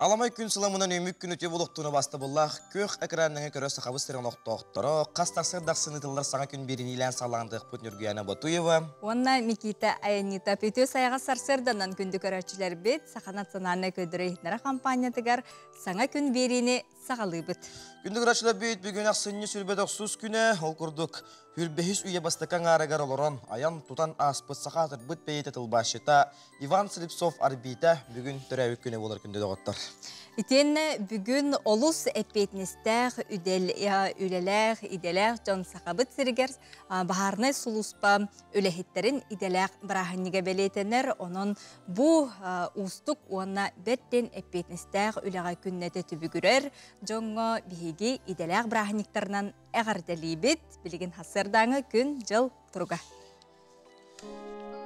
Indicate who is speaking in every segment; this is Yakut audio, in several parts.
Speaker 1: Аламай күн сыламынан үүмүк күн үтүө буолуохтуна бастабыллаах күөх экранныҥа көрө сахабыт сирин олохтоохторо хас тахсар дахсыны тыллар саҥа күн биэриниилээн саҕалаандыахпыт Ньургуяна Ботуева
Speaker 2: уонна Микита Аянитов. Үтүө сайаҕас сарсыарданан күндү көрөөччүлэрбит Саха национальнай көрдөрөр иһитиннэрэр хампаанньатыгар саҥа күн биэриини саҕалыыбыт.
Speaker 1: Күндү көрөөччүлэрбит бүгүн ахсынньы сүрбэ тохсус күнэ ол курдук Хүрбэһис үйэ бастакы аҥаарыгар олорон айан тутан ааспыт саха аатырбыт бэйэтэ тылбаасчыта Иван Слепцов Арбита бүгүн төрөөбүт күнэ буолар күндү доҕоттор.
Speaker 2: Итиэннэ бүгүн олус эппиэтинэстээх үлэлээх, идэлээх дьон Сахабыт сиригэр баһаарынай сулууспа үлэһиттэрин идэлээх бырааһынньыга бэлиэтэнэр. Онон бу уустук уонна бэрт эппиэтинэстээх үлэҕэ күннэтэ түбүгүрэр дьоҥҥо биһиги идэлээх бырааһынньыктарынан эҕэрдэлиибит. Билигин сарсыардааҥы күн-дьыл туруга.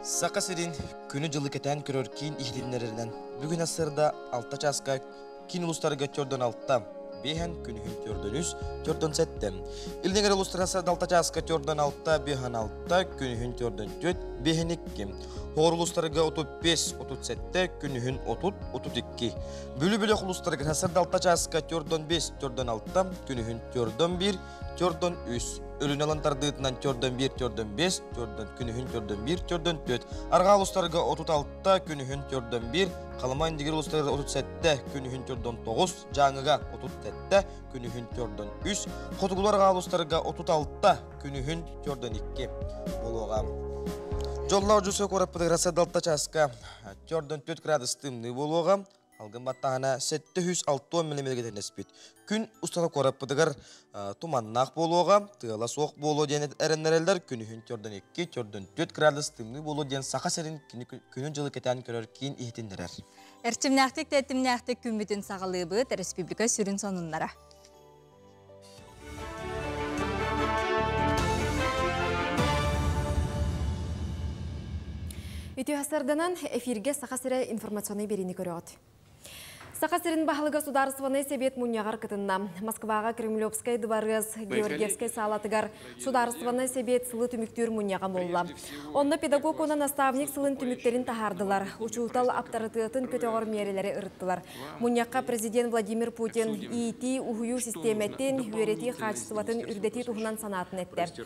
Speaker 1: Саха сирин күнү-дьылы кэтээн көрөр киин иһитиннэрэринэн бүгүн сарсыарда 6 чааска киин улуустарга төрдөн 6, биэһэн күнүһүн төрдөн 3, төрдөн 7. Илдиҥэр улуустара сарсыарда 6 чааска төрдөн 6, биэһэн 6, күнүһүн төрдөн 4, биэһэн 2. Хоҕор улуустарга 35, 37, күнүһүн 30, 32. Бүлүү-Бөлөх улуустарыгар сарсыарда 6 чааска төрдөн 5, төрдөн 6, күнүһүн төрдөн 1, төрдөн 3. Өлүнэ ылан тардыытынан төрдөн 1, төрдөн 5, төрдөн күнүһүн төрдөн 1, төрдөн 4. Арҕаа улуустарга 36, күнүһүн төрдөн 1, Халыма Индигир улуустарыгар 37, күнүһүн төрдөн 9, Дьааҥыга 37, күнүһүн төрдөн 3, Хотугулар арҕаа улуустарга 36, күнүһүн төрдөн 2 буолуоҕа. Дьоллоох Дьусуо куораппытыгар сарсыарда 6 чааска төрдөн 4 градус тымныы буолуоҕа. Алгын баттаһына 760 мм тэнэспит. Күн устата куораппытыгар туманнаах буолуоҕа, тыала суох буолуо диэн эрэннэрэллэр. Күнүһүн төрдөн 2, төрдөн 4 градус тымныы буолуо диэн Саха сирин күнүн-дьылы кэтээн көрөр киин иһитиннэрэр.
Speaker 2: Эрчимнээхтик тэтимнээхтик күммүтүн саҕалыыбыт республика сүрүн сонуннара.
Speaker 3: Үтүө сарданан эфирге Саха сирэ информационный биэриини көрөҕүт. Саха сирин баһылыга Судаарыстыбаннай Сэбиэт мунньаҕар кытынна. Москваҕа Кремлевскай дыбарыас Георгиевскай саалатыгар Судаарыстыбаннай Сэбиэт сылы түмүктүүр мунньаҕа буолла. Онно педагог уонна наставник сылын түмүктэрин таһаардылар, учуутал аптарытыатын көтөҕөр миэрэлэри ырыттылар. Мунньахха президент Владимир Путин иитии, уһуйуу систиэмэтин, үөрэтии хаачыстыбатын үрдэтии туһунан санаатын эттэ.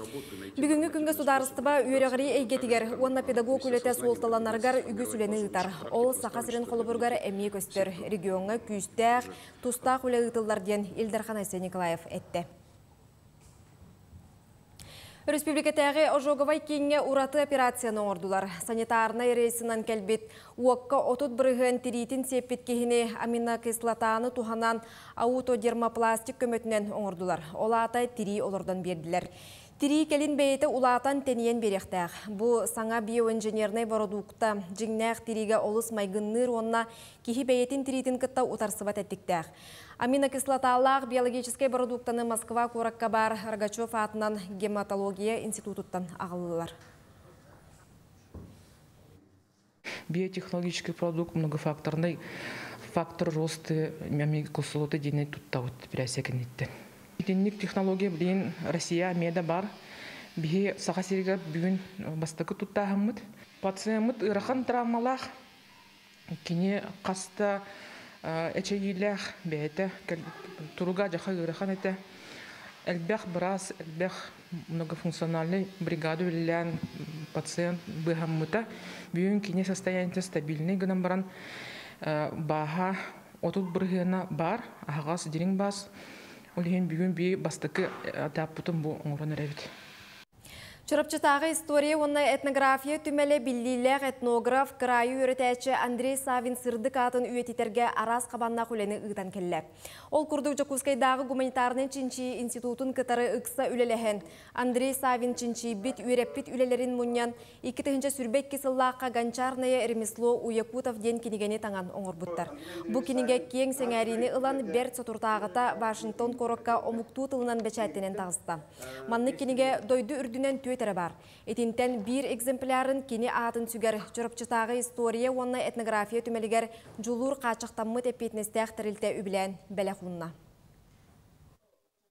Speaker 3: Бүгүҥҥү күҥҥэ судаарыстыба үөрэҕирии эйгэтигэр уонна педагог үлэтэ суолталанарыгар үгүс үлэни ыытар. Ол Саха сирин холобуругар эмиэ көстөр. Региоҥҥа күүстээх, тустаах үлэ ыытыллар диэн Ил Дархан Айсен Николаев эттэ. Өрөспүүбүлүкэтээҕи ожоговай кииҥҥэ ураты операцияны оҥордулар. Санитарнай рейсынан кэлбит уокка 30% тириитин сиэппит киһини аминокислотаны туһанан аутодермопластик көмөтүнэн оҥордулар. Ол аата тирии олордон биэрдилэр. Тирии кэлин бэйэтэ улаатан тэнийэн биэриэхтээх. Бу саҥа биоинженернай бородуукта дьиҥнээх тириигэ олус майгынныыр уонна киһи бэйэтин тириитин кытта утарсыбат эттиктээх. Аминокислоталаах биологическай бородууктаны Москва куоракка баар Рогачев аатынан гематология институтуттан аҕаллылар.
Speaker 4: Биотехнологический продукт многофакторный фактор роста аминокислоты диэни туттабыт бирээсэкиниттэн. Итинник технология билигин Россия эмиэ да бар. Биһи Саха сиригэр бүгүн бастакы туттааһыммыт. Пациеммыт ыарахан травмалаах Кини хаста эчэйиилээх бэйэтэ туруга дьаха ыарахан этэ. Элбэх быраас, элбэх многофункциональный бригада үлэлээн пациент быыһаммыта. Бүгүн кини состояниета стабильный гынан баран бааһа 30 бырыһыана баар, аһаҕас дириҥ баас. Ол иһин бүгүн би бастакы этаппытын бу оҥорон эрэбит.
Speaker 3: Чурапчытааҕы история уонна этнография түмэлэ биллиилээх этнограф, кыраайы үөрэтээччи Андрей Савин сырдык аатын үйэтитэргэ араас хабаннаах үлэни ыытан кэллэ. Ол курдук Дьокуускайдааҕы гуманитарнай чинчийии институтун кытары ыкса үлэлэһэн, Андрей Савин чинчийбит, үөрэппит үлэлэрин мунньан, 2022 сыллаахха «Гончарное ремесло у якутов» диэн кинигэни таҥан оҥорбуттар. Бу кинигэ киэҥ сэҥээриини ылан, бэрт соторутааҕыта Вашингтон куоракка омуктуу тылынан бэчээттэнэн таҕыста. Маннык кинигэ дойду үрдүнэн түөрт эрэ баар. Итинтэн биир экземплярын кини аатын сүгэр Чурапчытааҕы история уонна этнография түмэлигэр Дьулуур хааччахтаммыт эппиэтинэстээх тэрилтэ үбүлээн бэлэх уунна.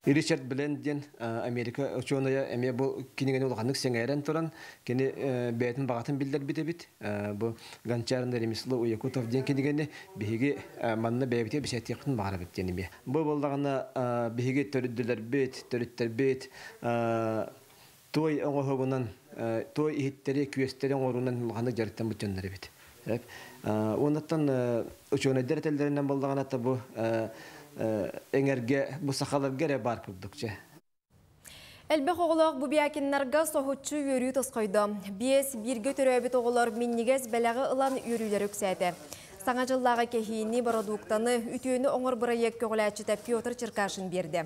Speaker 5: Ричард Бленд диэн Америка учуонайа эмиэ бу кинигэни улаханнык сэҥээрэн туран, кини бэйэтин баҕатын биллэрбит эбит. Бу «Гончарное ремесло у якутов» диэн кинигэни биһиги манна бэйэбитигэр бэчээттиэхпитин баҕарабыт диэн эмиэ. Бу буоллаҕына биһиги төрүддүлэрбит, төрүттэрбит туой оҥоһугунан, туой иһиттэри, күөстэри оҥоруунан улаханнык дьарыктаммыт дьоннор эбит. Уоннаттан учуонайдар этэллэринэн буоллаҕына бу эҥэргэ бу сахаларга эрэ баар курдук чэ.
Speaker 3: Элбэх оҕолоох Бубякиннарга соһуччу үөрүү тосхойдо. 5 бииргэ төрөөбүт оҕолор минньигэс бэлэҕи ылан үөрүүлэрэ үксээтэ. Саҥа дьыллааҕы кэһиини, бородууктаны, үтүөнү оҥор бырайыак көҕүлээччитэ Петр Черкашин биэрдэ.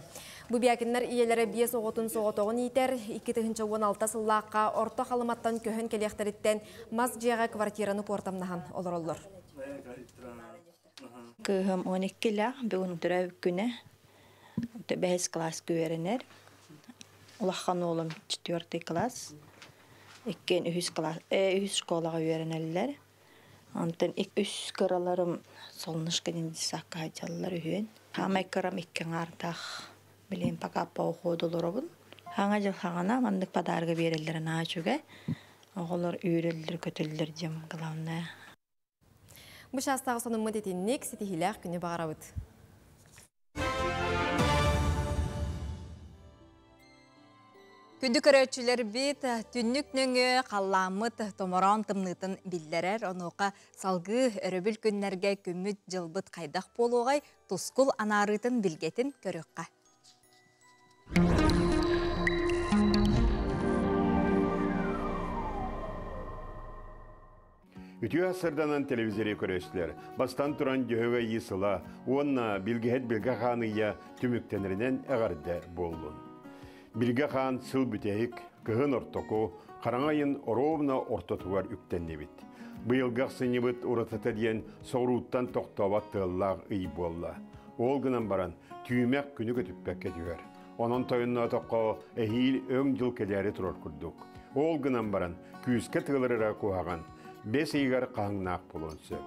Speaker 3: Бубякиннар ийэлэрэ 5 оҕотун соҕотоҕун иитэр, 2016 сыллаахха Орто Халыматтан көһөн кэлиэхтэриттэн мас дьиэҕэ квартираны куортамнаһан олороллор.
Speaker 6: Кыыһым 12-лээх, бүгүн төрөөбүт күнэ. Бэһис кылааска үөрэнэр. Улахан уолум четвертый класс. Иккиэн үһүс класс, үһүс школаҕа үөрэнэллэр. Онтон үс кыраларым Солнышко диэн детсадка сылдьаллар үһүөн. Хаамай кырам икки аҥаардаах. Билигин пока по уходу олоробун. Хаҥа дьыл хаҥана маннык подарка биэрэллэрэ наһаа үчүгэй. Оҕолор үүрэллэр, көтөллөр диэн главное.
Speaker 3: Бу чаастааҕы сонуммут итинник, ситиһиилээх күнү баҕарабыт.
Speaker 2: Күндү көрөөччүлэрбит, түннүк нөҥүө халлааммыт томороон тымныытын биллэрэр. Онуоха салгыы өрөбүл күннэргэ күммүт дьылбыт хайдах буолуоҕай, тускул анаарыытын билгэтин көрүөххэ.
Speaker 7: Үтүө сырданан телевизори көрөслөр. Бастан туран дьөһөгө ии сыла уонна билгэһит Билгэ хаан ыйа түмүктэнэринэн эҕэрдэ буоллун. Билгэ хаан сыл бүтэһик, кыһын ортоку, хараҥа ыйын оруобуна ортотугар үктэннибит. Быйылгы ахсынньыбыт уратыта диэн соҕурууттан тохтообот тыаллаах ый буолла. Ол гынан баран, түүмэх күнү көтүппэккэ түһэр. Онон тойонноотоххо эһиил өҥ дьыл кэлээри турар курдук. Ол гынан баран, күүскэ тыалырара куһаҕан, бэс ыйыгар хаһыҥнаах буолуон сөп.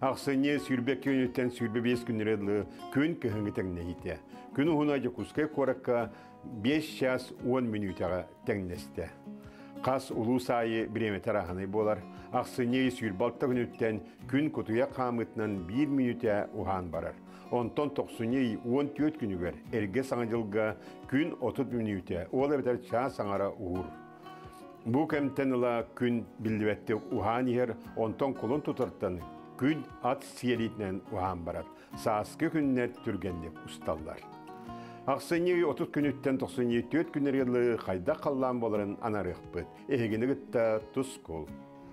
Speaker 7: Ахсынньы 22 күнүттэн 25 күннэри дылы күн кыһыҥҥы тэҥнэһиитэ. Күн уһуна Дьокуускай куоракка 5 час 10 мүнүүтэҕэ тэҥнэстэ. Хас улуус аайы бириэмэтэ арааһынай буолар. Ахсынньы 26 күнүттэн күн кутуйах хаамыытынан 1 мүнүүтэ уһаан барар. Онтон тохсунньу 14 күнүгэр эргэ саҥа дьылга күн 30 мүнүүтэ, ол эбэтэр чаас аҥара уһуур. Бу кэмтэн ыла күн биллибэттик уһаан иһэр, онтон кулун тутартан күн ат сиэлиитинэн уһаан барар. Сааскы күннэр түргэнник усталлар. Ахсынньы 30 күнүттэн тохсунньу 4 күннэргэ дылы хайдах халлаан буоларын анарыахпыт. Эһигини кытта Тускул.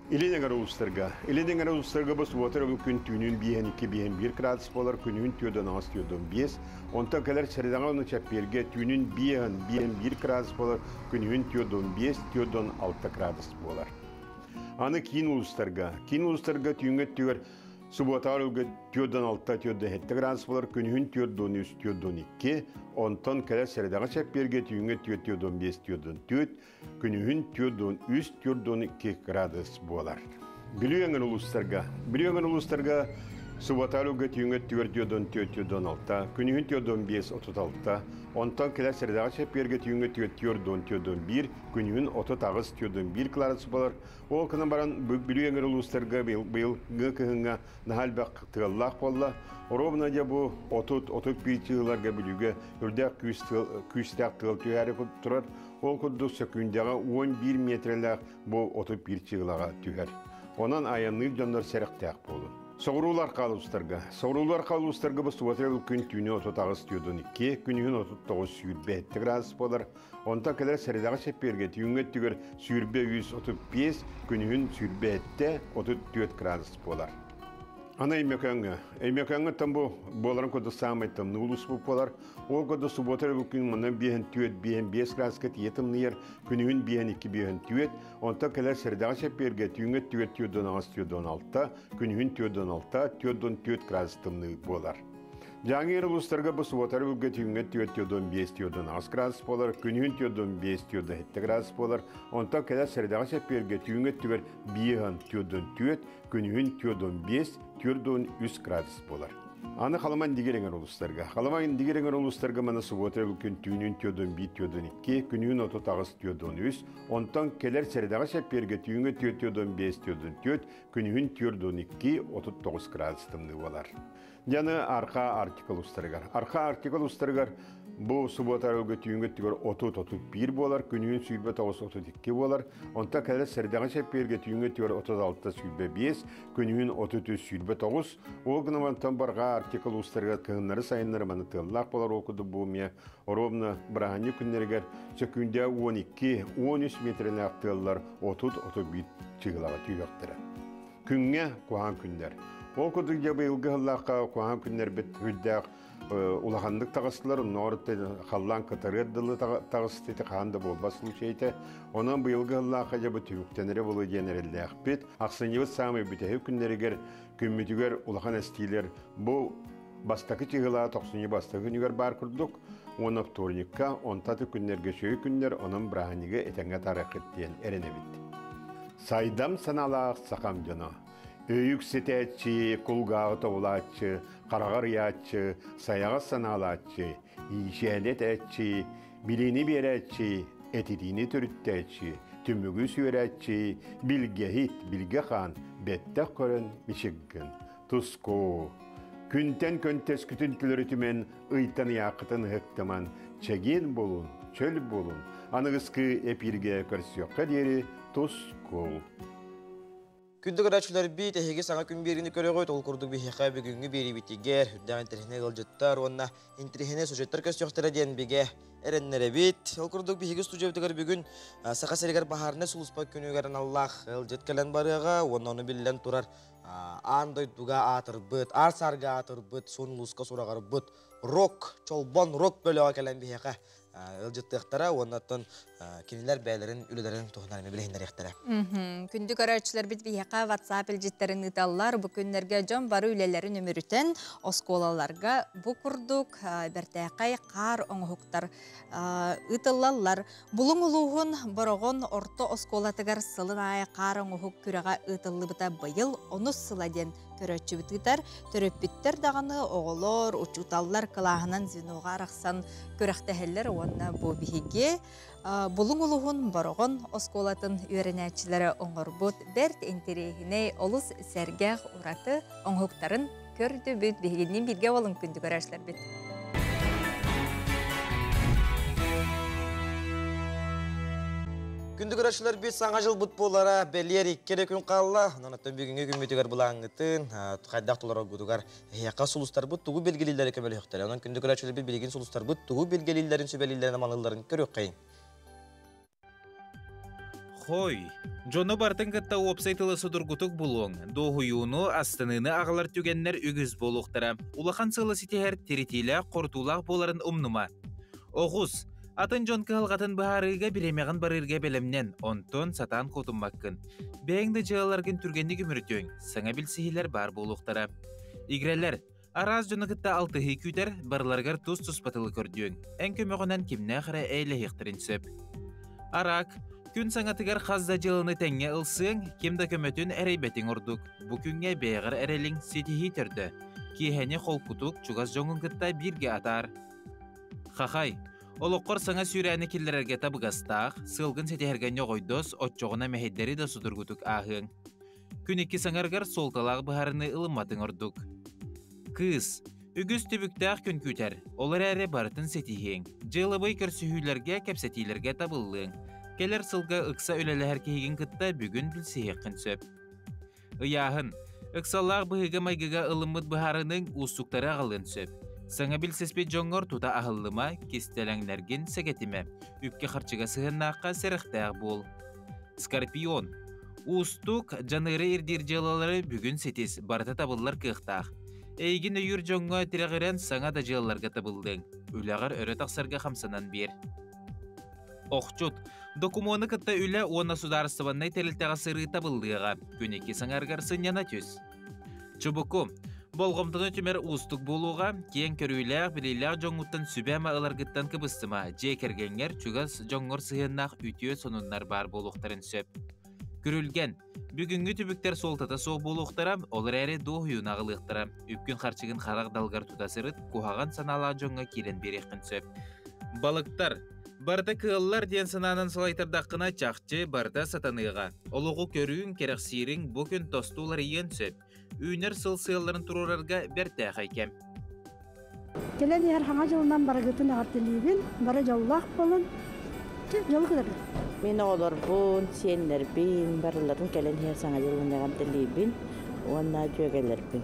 Speaker 7: Илин эҥэр улуустарга. Илин эҥэр улуустарга бу субуота өрөбүл күн түүнүн биэһэн 2 биэһэн 1 градус буолар, күнүһүн түөрдөн аҕыс түөрдөн 5. Онтон кэлэр сэрэдэҕэ уонна чэппиэргэ түүнүн биэһэн биэһэн 1 градус буолар, күнүһүн түөрдөн 5 түөрдөн 6 градус буолар. Аны киин улуустарга. Киин улуустарга түүҥҥэ өттүгэр субуотаҕа өрөбүлгэ түөрдөн 6 түөрдөн 7 градус буолар, күнүһүн түөрдөн 3 түөрдөн 2. Онтон кэлэр сэрэдэҕэ чэппиэргэ түүҥҥэ өттүгэр түөрдөн 5 түөрдөн 4, күнүһүн 43 42 градус буолар. Бүлүү өҥөр улуустарга. Бүлүү өҥөр улуустарга субуотаалыга түүҥҥэ 4 4 6, күнүһүн 4 5 36, онтон кэлэр сэрэдэҕэ чэппиэргэ түүҥҥэ 4 4 1, күнүһүн 38 4 1 градус буолар. Ол гынан баран Бүлүү өҥөр улуустарга быйылгы кыһыҥҥа наһаа элбэх тыаллаах буолла. Оруобуна дьэ бу 30-31 чыыларга Бүлүүгэ үрдээх күүстээх тыал түһээри турар. Ол курдук сөкүүндэҕэ 11 метрэлээх бу 31 чыылаҕа түһэр. Онон айанныыр дьоннор сэрэхтээх буолун. Соҕуруулар хаалустарга. Соҕуруулар хаалустарга бу субуота күн түүнү 38 түөрдөн 2, күнүһүн 39 сүүрбэ градус буолар. Онтон кэлэр сэрэдэҕэ чэппиэргэ түүҥҥэ өттүгэр сүүрбэ 135, күнүһүн сүүрбэ 34 градус буолар. Аны Өймөкөөҥҥө. Өймөкөөҥҥө бу буоларын курдук саамай тымныы улуус буолар. Ол курдук субуота күн манна биэһэн түөрт биэһэн 5 градуска тиийэ тымныйар, күнүһүн биэһэн 2 биэһэн 4, онтон кэлэр сэрэдэҕэ чэппиэргэ түүҥҥэ өттүгэр түөрдөн аҕыс түөрдөн 6, күнүһүн түөрдөн 6, түөрдөн 4 градус тымныы буолар. Дьааҥы улуустарга бу субуота өрөбүлгэ түүҥҥэ өттүгэр түөрдөн 5 түөрдөн 8 градус буолар, күнүһүн түөрдөн 5 түөрдөн 7 градус буолар, онтон кэлэр сэрэдэҕэ чэппиэргэ түүҥҥэ өттүгэр биэһэн түөрдөн 4, күнүһүн түөрдөн 5, түөрдөн 3 градус буолар. Аны Халыма Индигир эҥэр улуустарга. Халыма Индигир эҥэр улуустарга маны субуота күн түүнүн түөрт биир түөрт икки, күнүүн 38 түөрт үс, онтон кэлэр сэрэдэҕэ сэппиэргэ түүҥҥэ 4 45 4, күнүһүн 4 12 39 градус тымныы буолар. Яны Арқа Арктика улуустарыгар. Арқа Арктика улуустарыгар бу субуота түүҥҥэ түгэр 30-31 буолар, күнүһүн 29-32 буолар. Онтон кэлэр сэрэдэҕэ сэппиэргэ түүҥҥэ түгэр 36-25, күнүһүн 33-29. Ол гынан барҕа Арктика улуустарыгар кыһыннары сайыннары маны тыаллаах болар окуду буумия оровна бырааһынньык күннэригэр сөкүүндэ 12-13 метринээх тыаллар 30-31 чыгылаҕа түйөктөрө. Күҥҥэ куһаан күннэр. Ол курдук дьэ быйылгы сыллаахха куһаан күннэрбит хүлдээх улаханнык таҕыстылар, ноор халлаан кытарыар дылы таҕысты хаан да буолбат случайта. Онон быйылгы сыллаахха дьэ бу түмүктэнэрэ болу диэн эрэллээхпит. Ахсынньыбыт саамай бүтэһик күннэригэр күммүтүгэр улахан эстиилэр бу бастакы чыгылаа тохсунньу бастакы күнүгэр баар курдук. Уонна вторникка, онтаты күннэргэ сөйү күннэр, онон бырааһынньыгы этэҥҥэ тарыаххыт диэн эрэнэбит. Сайдам санаалаах сахам дьоно. Өйүк ситээччи, кулгааҕы тобулааччы, хараҕар ыйааччы, сайаҕас санаалааччы, иишээни этээччи, билиини биэрээччи, этитиини төрүттээччи, түмүгү сүөрээччи, билгэһит, билгэ хаан, бэттэх көрөн мичиггин. Туску. Күнтэн көнтөскүтүн түлөрүтүмэн, ыйтан ыйааххытын ыһыктыман, чэгиэн болун, чөл болун, аныгыскы эпирге көрсүөххэ диэри тускул.
Speaker 1: Күндү көрөөччүлэрбит, эһиги саҥа күн биэриини көрөҕүт, ол курдук биһиэхэ бүгүҥҥү биэриибитигэр үрдээх интэриэһинэй ыалдьыттар уонна интэриэһинэй сюжеттар көстүөхтэрэ диэн бигэ эрэннэрэбит. Ол курдук биһиги студиябытыгар бүгүн Саха сиригэр баһаарынай сулууспа күнүгэр аналлаах ыалдьыт кэлэн барыаҕа уонна ону биллэн турар аан дойдуга аатырбыт, аар саарга аатырбыт, суон улууска сураҕырбыт рок, чолбон рок бөлөҕө кэлэн биһиэхэ ыалдьыттыахтара уонна оттон кинилэр бэйэлэрин үлэлэрин туһунан эмиэ билиһиннэриэхтэрэ.
Speaker 2: Күндү көрөөччүлэрбит биһиэхэ WhatsApp илдьиттэрин ыыталлар. Бу күннэргэ дьон бары үлэлэрин үмүрүтэн оскуолаларга бу курдук бэртээхэй хаар оҥоһуктар ыытыллаллар. Булуҥ улууһун Бороҕон орто оскуолатыгар сылын аайы хаар оҥоһук күрэҕэ ыытыллыбыта быйыл онус сыла диэн көрөөччүбүт ыытар. Төрөппүттэр даҕаны оҕолор, учууталлар кылааһынан звеноҕа арахсан күрэхтэһэллэр уонна бу биһиги Булуҥ улууһун Бороҕон оскуолатын үөрэнээччилэрэ оҥорбут бэрт интэриэһинэй олус сэргэх ураты оҥоһуктарын көрдүбүт. Биһигинниин бииргэ буолуҥ күндү көрөөччүлэрбит.
Speaker 1: Күндү көрөөччүлэрбит, саҥа дьылбыт буолара бэлиэр икки эрэ күн хаалла. Онон оттон бүгүҥҥү күммүтүгэр былааҥҥытын хайдах толороргутугар эһиэхэ сулустарбыт тугу билгэлииллэрэ көмөлөһүөхтэрэ. Онон күндү көрөөччүлэрбит билигин сулустарбыт тугу билгэлииллэрин сүбэлииллэрин аманылларын көрүөххэйиҥ.
Speaker 8: Хой, дьону бартын кытта уопсай тылы судургутук булуоҥ, дуоһуйууну, астыныыны аҕалар түгэннэр үгүс буолуохтара. Улахан сыалы ситиһэр тиритиилээх, хорутуулаах буоларын умнума. Оҕус, атын дьон кыһалҕатын быһаарыыга бириэмэҕин барыырга бэлэмнэн, онтон сатаан куотуммаккын. Бэйэҥ да дьыалаларгын түргэнник үмүрүтүөҥ, саҥа билсиһиилэр баар буолуохтара. Игирэлэр, араас дьону кытта алтыһыы күүтэр, барыларыгар тус-туспа тылы көрдүөҥ. Эн көмөҕүнэн кимнээх эрэ эйэлэһиэхтэрин сөп. Араак, күн саҥатыгар хас да дьыаланы тэҥҥэ ылсыаҥ, ким да көмөтүн эрэйбэтиҥ ордук. Бу күҥҥэ бэйэҕэр эрэлиҥ ситиһии төрдө. Киэһэни холкутук, чугас дьоҥҥун кытта бииргэ атаар. Хахай, олоххор саҥа сүүрээни киллэрэргэ табыгастаах, сыалгын ситиһэргэ ньоҕойдос, оччоҕуна мэһэйдэри да судургутук ааһыаҥ. Күн икки саҥарыгар суолталаах быһаарыныы ылымматыҥ ордук. Кыыс, үгүс түбүктээх күн күүтэр, ол эрээри барытын ситиһиэҥ. Дьыалабыай көрсүһүүлэргэ, кэпсэтиилэргэ табыллыаҥ. Кэлэр сылга ыкса үлэлэһэр киһигин кытта бүгүн билсиһиэххин сөп. Ыйааһын. Ыксаллаах быһыыга-майгыга ылыммыт быһаарыныыҥ уустуктары аҕалыан сөп. Саҥа билсиспит дьоҥҥор тута аһыллыма, кистэлэҥнэргин сэгэтимэ. Үпкэ-харчыга сыһыаннаахха сэрэхтээх буол. Скорпион. Уустук, дьаныыры ирдиир дьыалалары бүгүн ситис, барыта табыллар кыахтаах. Эйигин өйүүр дьоҥҥо тирэҕирэн саҥа да дьыалаларга табыллыаҥ. Үлэҕэр өрө тахсарга хамсанан биэр. Охчут. Докумуону кытта үлэ уонна судаарыстыбаннай тэрилтэҕэ сырыы табыллыаҕа. Күн икки саҥарыгар сынньана түс. Чубуку. Болҕомтону түмэр уустук буолуоҕа, киэҥ көрүүлээх, билиилээх дьоҥҥуттан сүбэ-ама ыларгыттан кыбыстыма, дьиэ кэргэҥҥэр, чугас дьоҥҥор сыһыаннаах үтүө сонуннар баар буолуохтарын сөп. Күрүлгэн. Бүгүҥҥү түбүктэр суолтата суох буолуохтара, ол эрээри дуоһуйууну аҕалыахтара. Үпкүн-харчыгын харах далгар тута сырыт, куһаҕан санаалаах дьоҥҥо киирэн биэриэххин сөп. Балыктар. Барыта кыаллар диэн санаанан салайтардаххына, чахчы, барыта сатаныаҕа. Олоҕу көрүүҥ, кэрэхсиириҥ бу күн тосту уларыйыан сөп. Үүнэр сыл сыалларын туруорарга бэртээхэй кэм.
Speaker 9: Кэлэн иһэр хаҥа дьылынан барыгытын эҕэрдэлиибин, бары дьоллоох буолун, дьолу кытары.
Speaker 10: Мин оҕолорбун, сиэннэрбин барыларын кэлэн иһэр саҥа дьылынан эҕэрдэлиибин уонна дьүөгэлэрбин.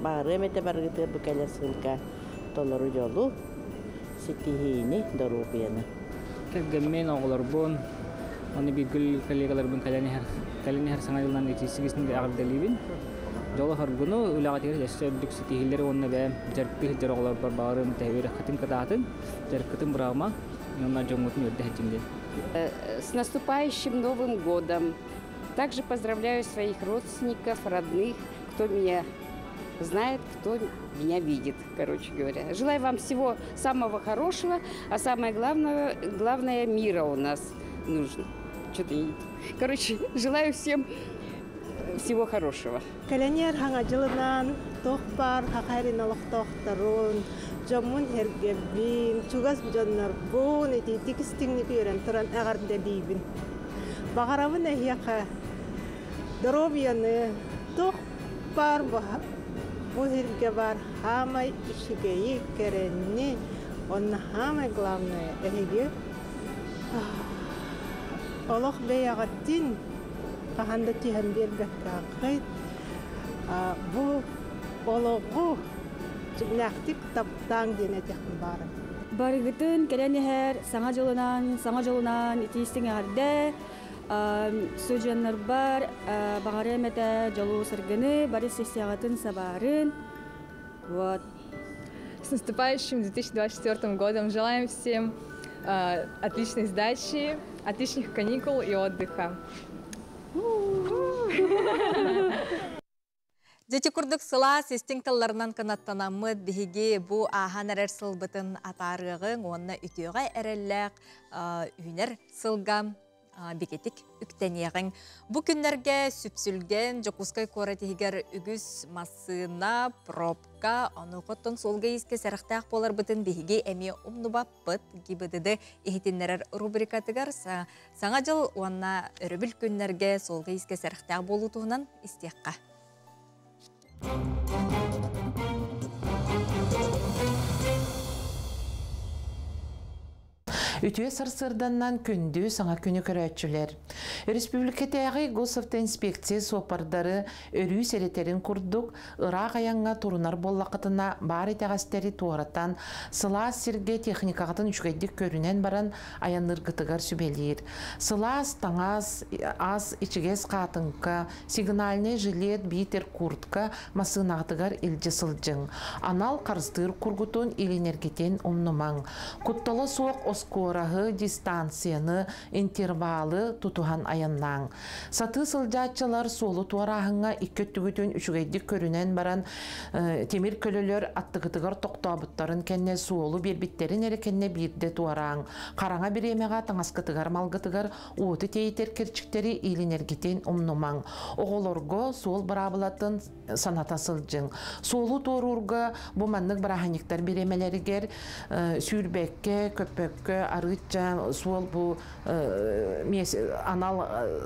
Speaker 10: Баарыам этэ барыгытыгар бу кэлэр сылга толору дьолу, ситиһиини, доруобуйаны.
Speaker 11: Кэргэммин, оҕолорбун, уонна бииргэ коллегаларбын кэлэн иһэр, кэлэн иһэр саҥа дьылынан итиисигисин эҕэрдэлиибин. Дьолу-соргуну, үлэҕитигэр өссө үрдүк ситиһиилэри уонна бэйэм дьарыктыы сылдьар оҕолорбор баҕарыам этэ үөрэххитин кытаатын, дьарыккытын быраҕымаҥ уонна дьоҥҥутун үөрдэ сылдьыҥ диэн.
Speaker 12: С наступающим Новым годом! Также поздравляю своих родственников, родных, кто меня знает, кто меня видит, короче говоря. Желаю вам всего самого хорошего, а самое главное, главное мира у нас нужно. Что-то не... Короче, желаю всем всего хорошего.
Speaker 13: Кэлэниэр хаҥа дьылынан туох баар хахайрин олохтоохторун, дьоммун эргэбин, чугас дьоннорбун итиитик истиҥник үөрэн туран эҕэрдэлиибин. Баҕарабын эһиэхэ доруобуйаны, туох баар бу сиргэ баар хаамай үчүгэйи, кэрэни, уонна хаамай главное эһиги олох бэйэҕитин хаһан да түһэн биэрбэккэҕит бу олоҕу дьиҥнээхтик таптааҥ диэн этиэхпин баҕарабын.
Speaker 14: Барыгытын кэлэн иһэр саҥа дьолунан, саҥа дьолунан итиистиҥ эҕэрдэ Студеннарбар баҕарыам этэ дьолу-саргыны, бары сессияҕытын сабаарын. Вот.
Speaker 15: С наступающим 2024 годом! Желаем всем отличной сдачи, отличных каникул и отдыха.
Speaker 2: Дьити курдук сылаас истиҥ тылларынан кынаттанаммыт биһиги бу ааһан эрэр сылбытын атаарыаҕыҥ уонна үтүөҕэ эрэллээх үүнэр сылга бигэтик үктэниэҕиҥ. Бу күннэргэ сүпсүлгэн Дьокуускай куорат иһигэр үгүс массыына, пробка, ону оттон суолга-иискэ сэрэхтээх буоларбытын биһиги эмиэ умнубаппыт. ГИБДД иһитиннэрэр рубрикатыгар Саҥа дьыл уонна өрөбүл күннэргэ суолга-иискэ сэрэхтээх буолуу туһунан истиэххэ.
Speaker 16: Үтүө сарсыарданнан күндү саҥа күнү көрөөччүлэр. Республикатааҕы госавтоинспекция суоппардары өрүү сэрэтэрин курдук, ыраах айаҥҥа турунар буоллаххытына баар итэҕэстэри туоратан, сылаас сиргэ техникаҕытын үчүгэйдик көрүнэн баран айанныыргытыгар сүбэлиир. Сылаас таҥас, ас, ичигэс хаатыҥка, сигнальный жилет биитэр куртка массыынаҕытыгар илдьэ сылдьыҥ. Анал харыстыыр кургутун илинэргитин умнумаҥ. Куттала суох оскуораһы, дистанцияны, интервалы тутуһан айаннааҥ. Сатыы сылдьааччылар суолу туорааһыҥҥа икки өттүгүтүн үчүгэйдик көрүнэн баран тимир көлөлөр аттыгытыгар тохтообуттарын кэннэ суолу биэрбиттэрин эрэ кэннэ биирдэ туорааҥ. Хараҥа бириэмэҕэ таҥаскытыгар малгытыгар уоту тиэйтэр кэрчиктэри иилинэргитин умнумаҥ. Оҕолорго суол быраабылатын саната сылдьыҥ. Суолу туоруурга бу маннык бырааһынньыктар бириэмэлэригэр сүүрбэккэ, көппөккө арыычча суол бу анал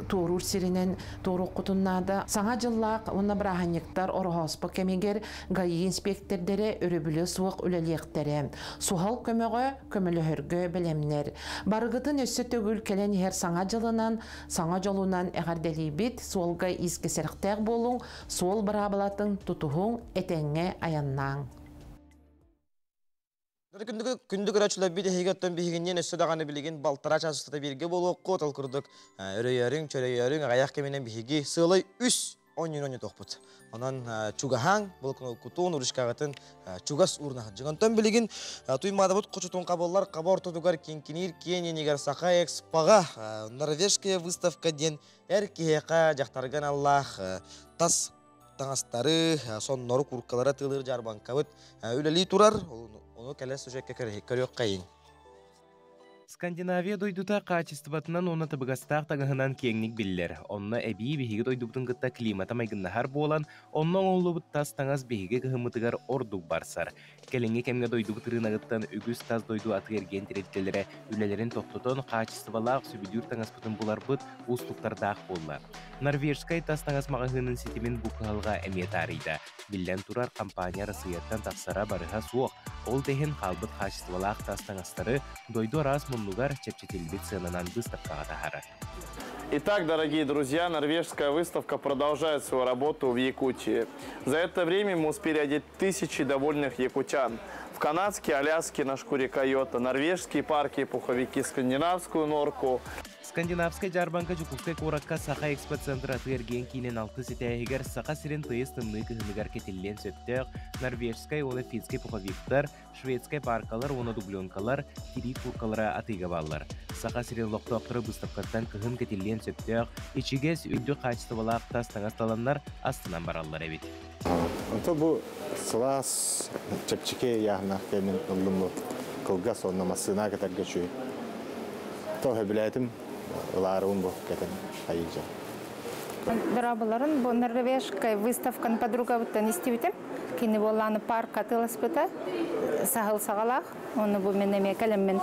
Speaker 16: туоруур сиринэн туоруоххутун наада. Саҥа дьыллаах уонна бырааһынньыктар Ороһооспо кэмигэр ГАИ инспиэктэрдэрэ өрөбүлэ суох үлэлиэхтэрэ. Суһал көмөҕө көмөлөһөргө бэлэмнэр. Барыгытын өссө төгүл кэлэн иһэр саҥа дьылынан, саҥа дьолунан эҕэрдэлиибит, суолга иискэ сэрэхтээх буолуҥ, суол быраабылатын тутуһуҥ, этэҥҥэ айаннааҥ.
Speaker 1: Күндү көрөөччүлэрбит эһиги оттон биһигинниин өссө даҕаны билигин балтараа чаас устата бииргэ буолуоххут. Ол курдук өрөйөрүҥ, чөрөйөрүҥ аҕыйах кэминэн биһиги сыалай үс оонньууну оонньотуохпут. Онон чугаһааҥ, кутуун, ручкаҕытын чугас уурна сылдьыҥ. Онтон билигин Туймаадабыт хочотун хабыллар хаба ортотугар киҥкиниир киэн иэнигэр Саха Экспоҕа Норвежская выставка диэн эр киһиэхэ дьахтарга аналлаах тас таҥастары, соннору, куркалары атыылыыр дьаарбаҥкабыт үлэлии турар. Ону кэлэр сюжекка көрүөххэйиҥ.
Speaker 8: Скандинавия дойдута хаачыстыбатынан уонна табыгастаах таҥаһынан киэҥник биллэр. Онно эбии биһиги дойдубутун кытта климата майгыннаһар буолан, онно оҥоһуллубут тас таҥас биһиги кыһыммытыгар ордук барсар. Кэлиҥҥи кэмҥэ дойдубут ырыынагыттан үгүс тас дойду атыы-эргиэн тэрилтэлэрэ үлэлэрин тохтотон, хаачыстыбалаах сөбүлүүр таҥаспытын буларбыт уустуктардаах буолла. Норвежскай тас таҥас маҕаһыынын ситимин бу кыһалҕа эмиэ таарыйда. Биллэн турар, компания Арассыыйаттан тахсара барыһа суох, ол да иһин хаалбыт хаачыстыбалаах тас таҥастары дойду араас муннугар чэпчэтиллибит сыананан быыстапкаҕа таһаарар.
Speaker 17: Итак, дорогие друзья, норвежская выставка продолжает свою работу в Якутии. За это время мы успели одеть тысячи довольных якутян. В канадские Аляски на шкуре койота, норвежские парки и пуховики, скандинавскую норку.
Speaker 8: Скандинавскай дьаарбаҥка Дьокуускай куоракка Саха экспоцентр атыы-эргиэн киинин алтыс этээһигэр Саха сирин тыйыс тымныы кыһыныгар кэтиллиэн сөптөөх норвежскай уонна финскэй пуховиктар, шведскай паркалар уонна дубленкалар, тирии кууркалара атыыга бааллар. Саха сирин олохтоохторо быыстапкаттан кыһын кэтиллиэн сөптөөх, ичигэс, үрдүк хаачыстыбалаах тас таҥас таланнар астынан бараллар эбит.
Speaker 18: Онто бу сылаас чэпчэки ыйааһыннаах кэмин ыллым бу кылгас уонна массыына кэтэргэ үчүгэй. То сөбүлээтим ылаарыбын бу кэтэн айыыдьа.
Speaker 19: Дорооболорун бу норвежскай выставканы подругабыттан истибитим. Кини буоллааны парк атыыласпыта саһыл саҕалаах. Оны бу мен эмиэ кэлэммин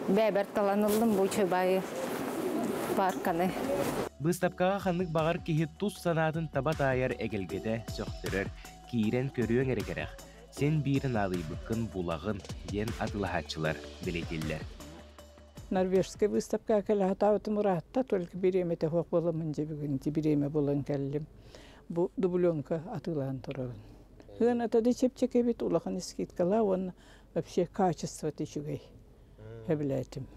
Speaker 19: бэйбэр талан ыллым бу үчүгэй парканы.
Speaker 8: Быыстапкаҕа ханнык баҕар киһи тус санаатын таба таайар эгэлгэтэ сөхтөрөр, киирэн көрүөҥ эрэ кэрэх, син биир наадыйбыккын булаҕын диэн атыылаһааччылар бэлиэтииллэр.
Speaker 20: Норвежскай выставкаҕа кэлэ сатаабытым ыраатта, только бириэмэтэ суох буоламмын дьэ бүгүн ити бириэмэ булан кэллим. Бу дубленка атыылаан турабын. Сыаната да чэпчэки эбит, улахан скидкалаах уонна вообще качествота үчүгэй. Сөбүлээтим.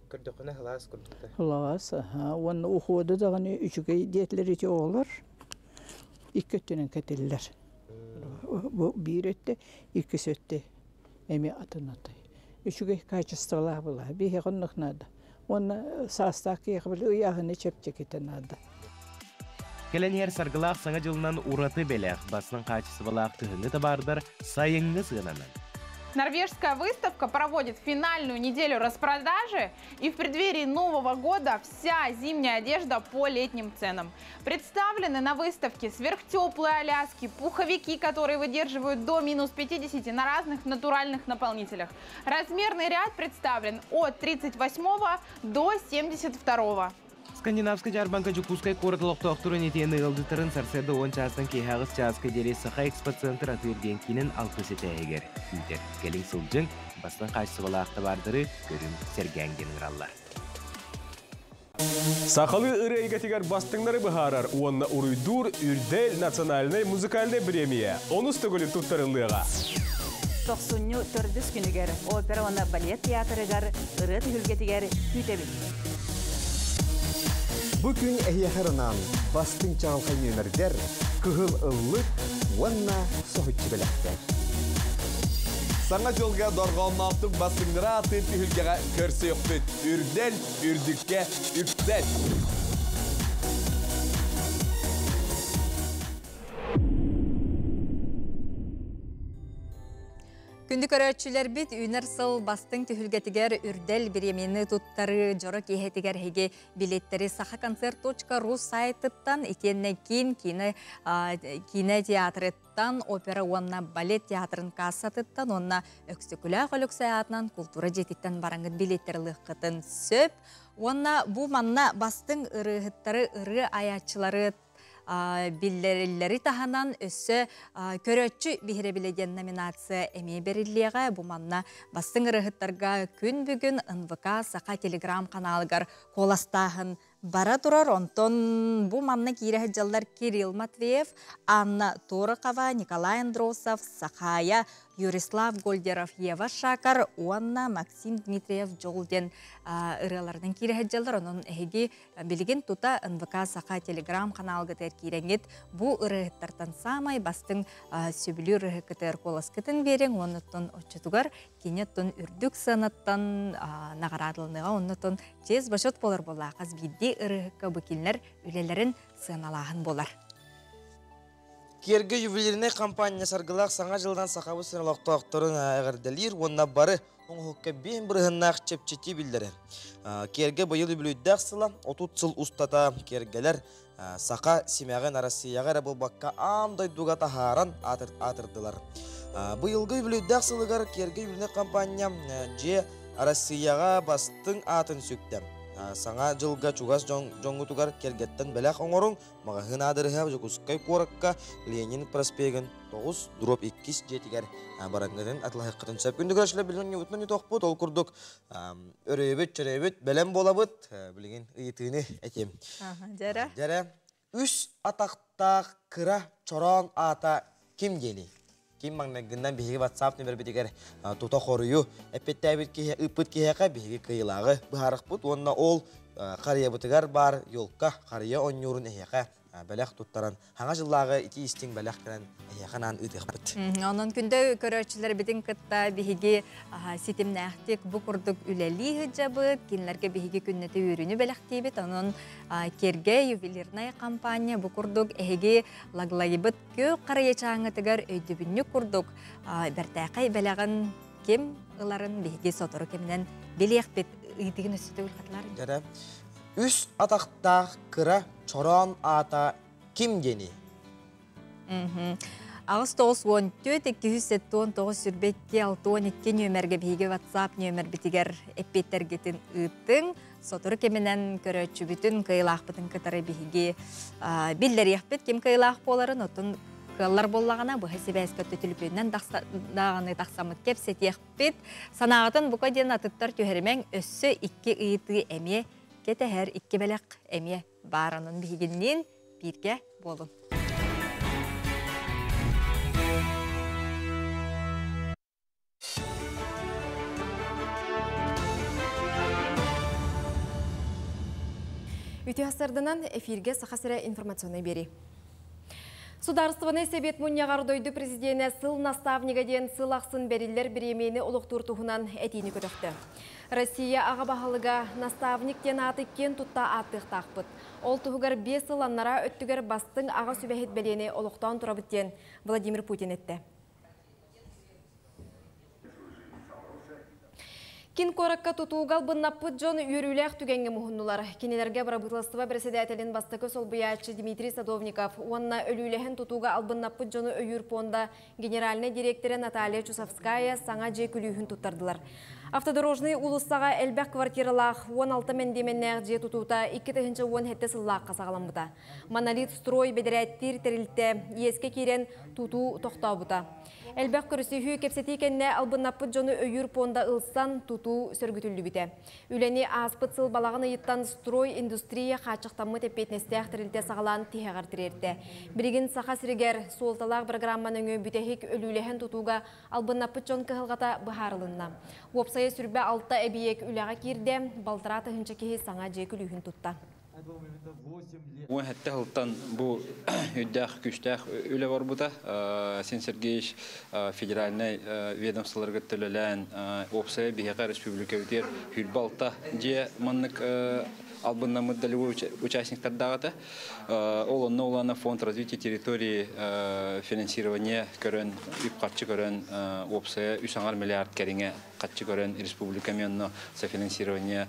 Speaker 8: Көрдөххүнэ сылаас курдук.
Speaker 20: Сылаас, аха. Уонна ухода даҕаны үчүгэй диэтилэр ити оҕолор. Икки өттүнэн кэтиллэр. Бу биир өттө, иккис өттө эмиэ атын атай. Үчүгэй качестволаах была. Биһиэхэ оннук наада. Уонна саастаах киһиэхэ били ыйааһыны чэпчэкитэ наада.
Speaker 8: Кэлэн иһэр саргылаах Саҥа дьылынан ураты бэлэх, бастыҥ хаачыстыбалаах кыһыҥҥы табаардар сайыҥҥы сыананан.
Speaker 21: Норвежская выставка проводит финальную неделю распродажи, и в преддверии Нового года вся зимняя одежда по летним ценам. Представлены на выставке сверхтеплые аляски, пуховики, которые выдерживают до минус 50 на разных натуральных наполнителях. Размерный ряд представлен от 38 до 72.
Speaker 8: Скандинавскай дьаарбаҥка Дьокуускай куорат олохтоохторун итиэннэ ыалдьыттарын сарсыарда уон чаастан киэһэ аҕыс чааска диэри Саха экспоцентр атыы-эргиэн киинин алтыс этээһигэр күүтэр. Кэлиҥ сылдьыҥ, бастыҥ хаачыстыбалаах табаардары көрүҥ, сэргээҥ диэн ыҥыраллар.
Speaker 22: Сахалыы ырыа эйгэтигэр бастыҥнары быһаарар уонна уруйдуур Үрдэл национальнай музыкальнай бириэмийэ онус төгүлүн туттарыллыаҕа.
Speaker 23: Тохсунньу төрдүс күнүгэр опера уонна балет театрыгар ырыа түһүлгэтигэр күүтэбит.
Speaker 24: Бу күн эһиэхэ анаан бастыҥ чаҕылхай нүөмэрдэр, кыһыл ыллык уонна соһуччу бэлэхтэр.
Speaker 25: Саҥа дьылга дорҕоонноохтук бастыҥнара ааттыыр түһүлгэҕэ көрсүөхпүт. Үрдэл, үрдүккэ, үктэл!
Speaker 2: Күндү көрөөччүлэрбит үүнэр сыл бастыҥ түһүлгэтигэр үрдэл бириэмийэни туттарыы дьоро киэһэтигэр эһиги билеттэри сахаконцерт.ру сайтыттан итиэннэ киин киинэ киинэ театрыттан опера уонна балет театрын кассатыттан уонна Өксөкүлээх Өлөксөй аатынан култуура дьиэтиттэн бараҥҥыт билеттэр ылыаххытын сөп. Уонна бу манна бастыҥ ырыаһыттары, ырыа айааччылары биллэриллэри таһынан өссө көрөөччү биһирэбилэ диэн номинация эмиэ бэриллиэҕэ. Бу манна бастыҥ ырыаһыттарга күн бүгүн НВК Саха телеграм-ханаалыгар куоластааһын бара турар. Онтон бу манна киирэ сылдьаллар Кирилл Матвеев, Анна Торохова, Николай Андросов, Сахая, Юрислав Гольдеров, Ева Шакар уонна Максим Дмитриев Дьол диэн ырыаларынан киирэ сылдьаллар. Онон эһиги Билигин тута НВК Саха телеграм-ханаалгытыгар киирэҥҥит бу ырыаһыттартан саамай бастыҥ сөбүлүүр ырыаһыккытыгар куоласкытын биэриҥ уонна оччотугар кини оттон үрдүк сыанаттан наҕараадаланыаҕа оннотон чиэс бочуот буолар буоллаах хас биирдии ырыаһыкка бу кинилэр үлэлэрин сыаналааһын буолар.
Speaker 1: Киэргэ ювелирнай компания саргылаах Саҥа дьылынан Сахабыт сирин олохтоохторун эҕэрдэлиир уонна бары оҥоһукка биэн бырыһыннаах чэпчэтии биллэрэр. Киэргэ быйыл үбүлүйдээх сыла 30 сыл устата киэргэлэр саха симэҕин Арассыыйаҕа эрэ буолбакка аан дойдуга таһааран аатырдылар. Быйылгы үбүлүйдээх сылыгар Киэргэ ювелирнай компания дьиэ Арассыыйаҕа бастыҥ аатын сүктэ. Саҥа дьылга чугас дьоҥҥутугар кэргэттэн бэлэх оҥоруҥ, Маҕаһыын аадырыһа Дьокуускай куоракка Ленин проспегын 9 дробь 2 дьиэтигэр бараҥҥытын атылаһыаххытын сөп. Күндү көрөөччүлэр билигин ньугутунан ньутуохпут. Ол курдук өрөйөбүт, чөрөйөбүт, бэлэм буолабыт. Билигин ыйытыыны этиэм.
Speaker 2: Дьэрэ.
Speaker 1: Дьэрэ. Үс атахтаах кыра чороон аата ким диэний? Ким маҥнайгынан биһиги WhatsApp нөмербитигэр тута хоруйу эппиттээбит киһи ыыппыт киһиэхэ биһиги кыайыылааҕы быһаарыахпыт уонна ол харыйабытыгар баар елка харыйа оонньуурун эһиэхэ бэлэх туттаран хаҥа дьыллааҕы итии истиҥ бэлэх кэлэн эһиэхэ анаан ыытыахпыт.
Speaker 2: Онон күндү көрөөччүлэрбитин кытта биһиги ситимнээхтик бу курдук үлэлии сылдьабыт, кинилэргэ биһиги күннэтэ үөрүүнү бэлэхтиибит. Онон Киргэ ювелирная компания бу курдук эһиги лаглайбыт Күөх харайачааҥҥытыгар өйдөбүнньүк курдук бэртээхэй бэлэҕин ким ыларын биһиги сотору кэминэн билиэхпит. Ыйытыгын өссө төгүл хатылаар.
Speaker 1: Дьэрэ. Үс атахтаах кыра чороон аата ким диэний?
Speaker 2: 8 94 279 22 62 нүөмэргэ биһиги WhatsApp нүөмэрбитигэр эппиэттэргитин ыыттыҥ. Сотору кэминэн көрөөччүбүтүн, кыайыылаахпытын кытары биһиги биллэриэхпит ким кыайыылаах буоларын, оттон кыаллар буоллаҕына быһа сибээскэ төлөпүөнүнэн даҕаны тахсаммыт кэпсэтиэхпит. Санааҕытын бука диэн атыттар түһэримэҥ, өссө икки ыйытыы эмиэ кэтэһэр, икки бэлэх эмиэ баар. Онон биһигинниин бииргэ буолун.
Speaker 3: Үтүө сарданан эфирге Саха сирэ информационный биэрии. Судаарыстыбаннай Сэбиэт мунньаҕар дойду президенэ сыл наставнига диэн сыл ахсын бэриллэр бириэмийэни олохтуур туһунан этиини көтөхтө. Россия аҕа баһылыга наставник диэн ааты киэн тутта ааттыахтаахпыт. Ол туһугар 5 сыл аннараа өттүгэр бастыҥ аҕа сүбэһит бэлиэни олохтоон турабыт диэн Владимир Путин эттэ. Кин куоракка тутууга албыннаппыт дьон үөрүүлээх түгэҥҥэ муһуннулар. Кинилэргэ бырабыыталыстыба бэрэссэдээтэлин бастакы солбуйааччы Дмитрий Садовников уонна өлүүлэһэн тутууга албыннаппыт дьону өйүүр пуонда генеральнай дириэктэрэ Наталья Чусовская саҥа дьиэ күлүүһүн туттардылар. Автодорожный уулуссаҕа элбэх квартиралаах 16 мэндиэмэннээх дьиэ тутуута 2017 сыллаахха саҕаламмыта. Монолит строй бэдэрээттиир тэрилтэ иэскэ киирэн тутуу тохтообута. Элбэх көрүсүһүү кэпсэтии кэннэ албыннаппыт дьону өйүүр пуонда ылсан тутуу сөргүтүллүбүтэ. Үлэни ааспыт сыл балаҕан ыйыттан строй индустрия хааччахтаммыт эппиэтинэстээх тэрилтэ саҕалаан тиһэҕэр тириэртэ. Билигин Саха сиригэр суолталаах бырагыраамма нөҥүө бүтэһик өлүүлэһэн тутууга албыннаппыт дьон кыһалҕата быһаарылынна. Уопсайа 26 эбийиэк үлэҕэ киирдэ, балтараа тыһыынча киһи саҥа дьиэ күлүүһүн тутта.
Speaker 4: 17 сылтан бу үрдээх күүстээх үлэ барбыта. Син Сергеевич федеральнай ведомстволарга төлөлөөн уопсайа биһиэхэ республикабытыгар 26 дьиэ маннык албыннаммыт долевой участниктардааҕыта. Ол онно улаана фонд развития территории финансирование көрөн, үп-харчы көрөн уопсайа 3,5 миллиард кэриҥэ харчы көрөн республика онно софинансирование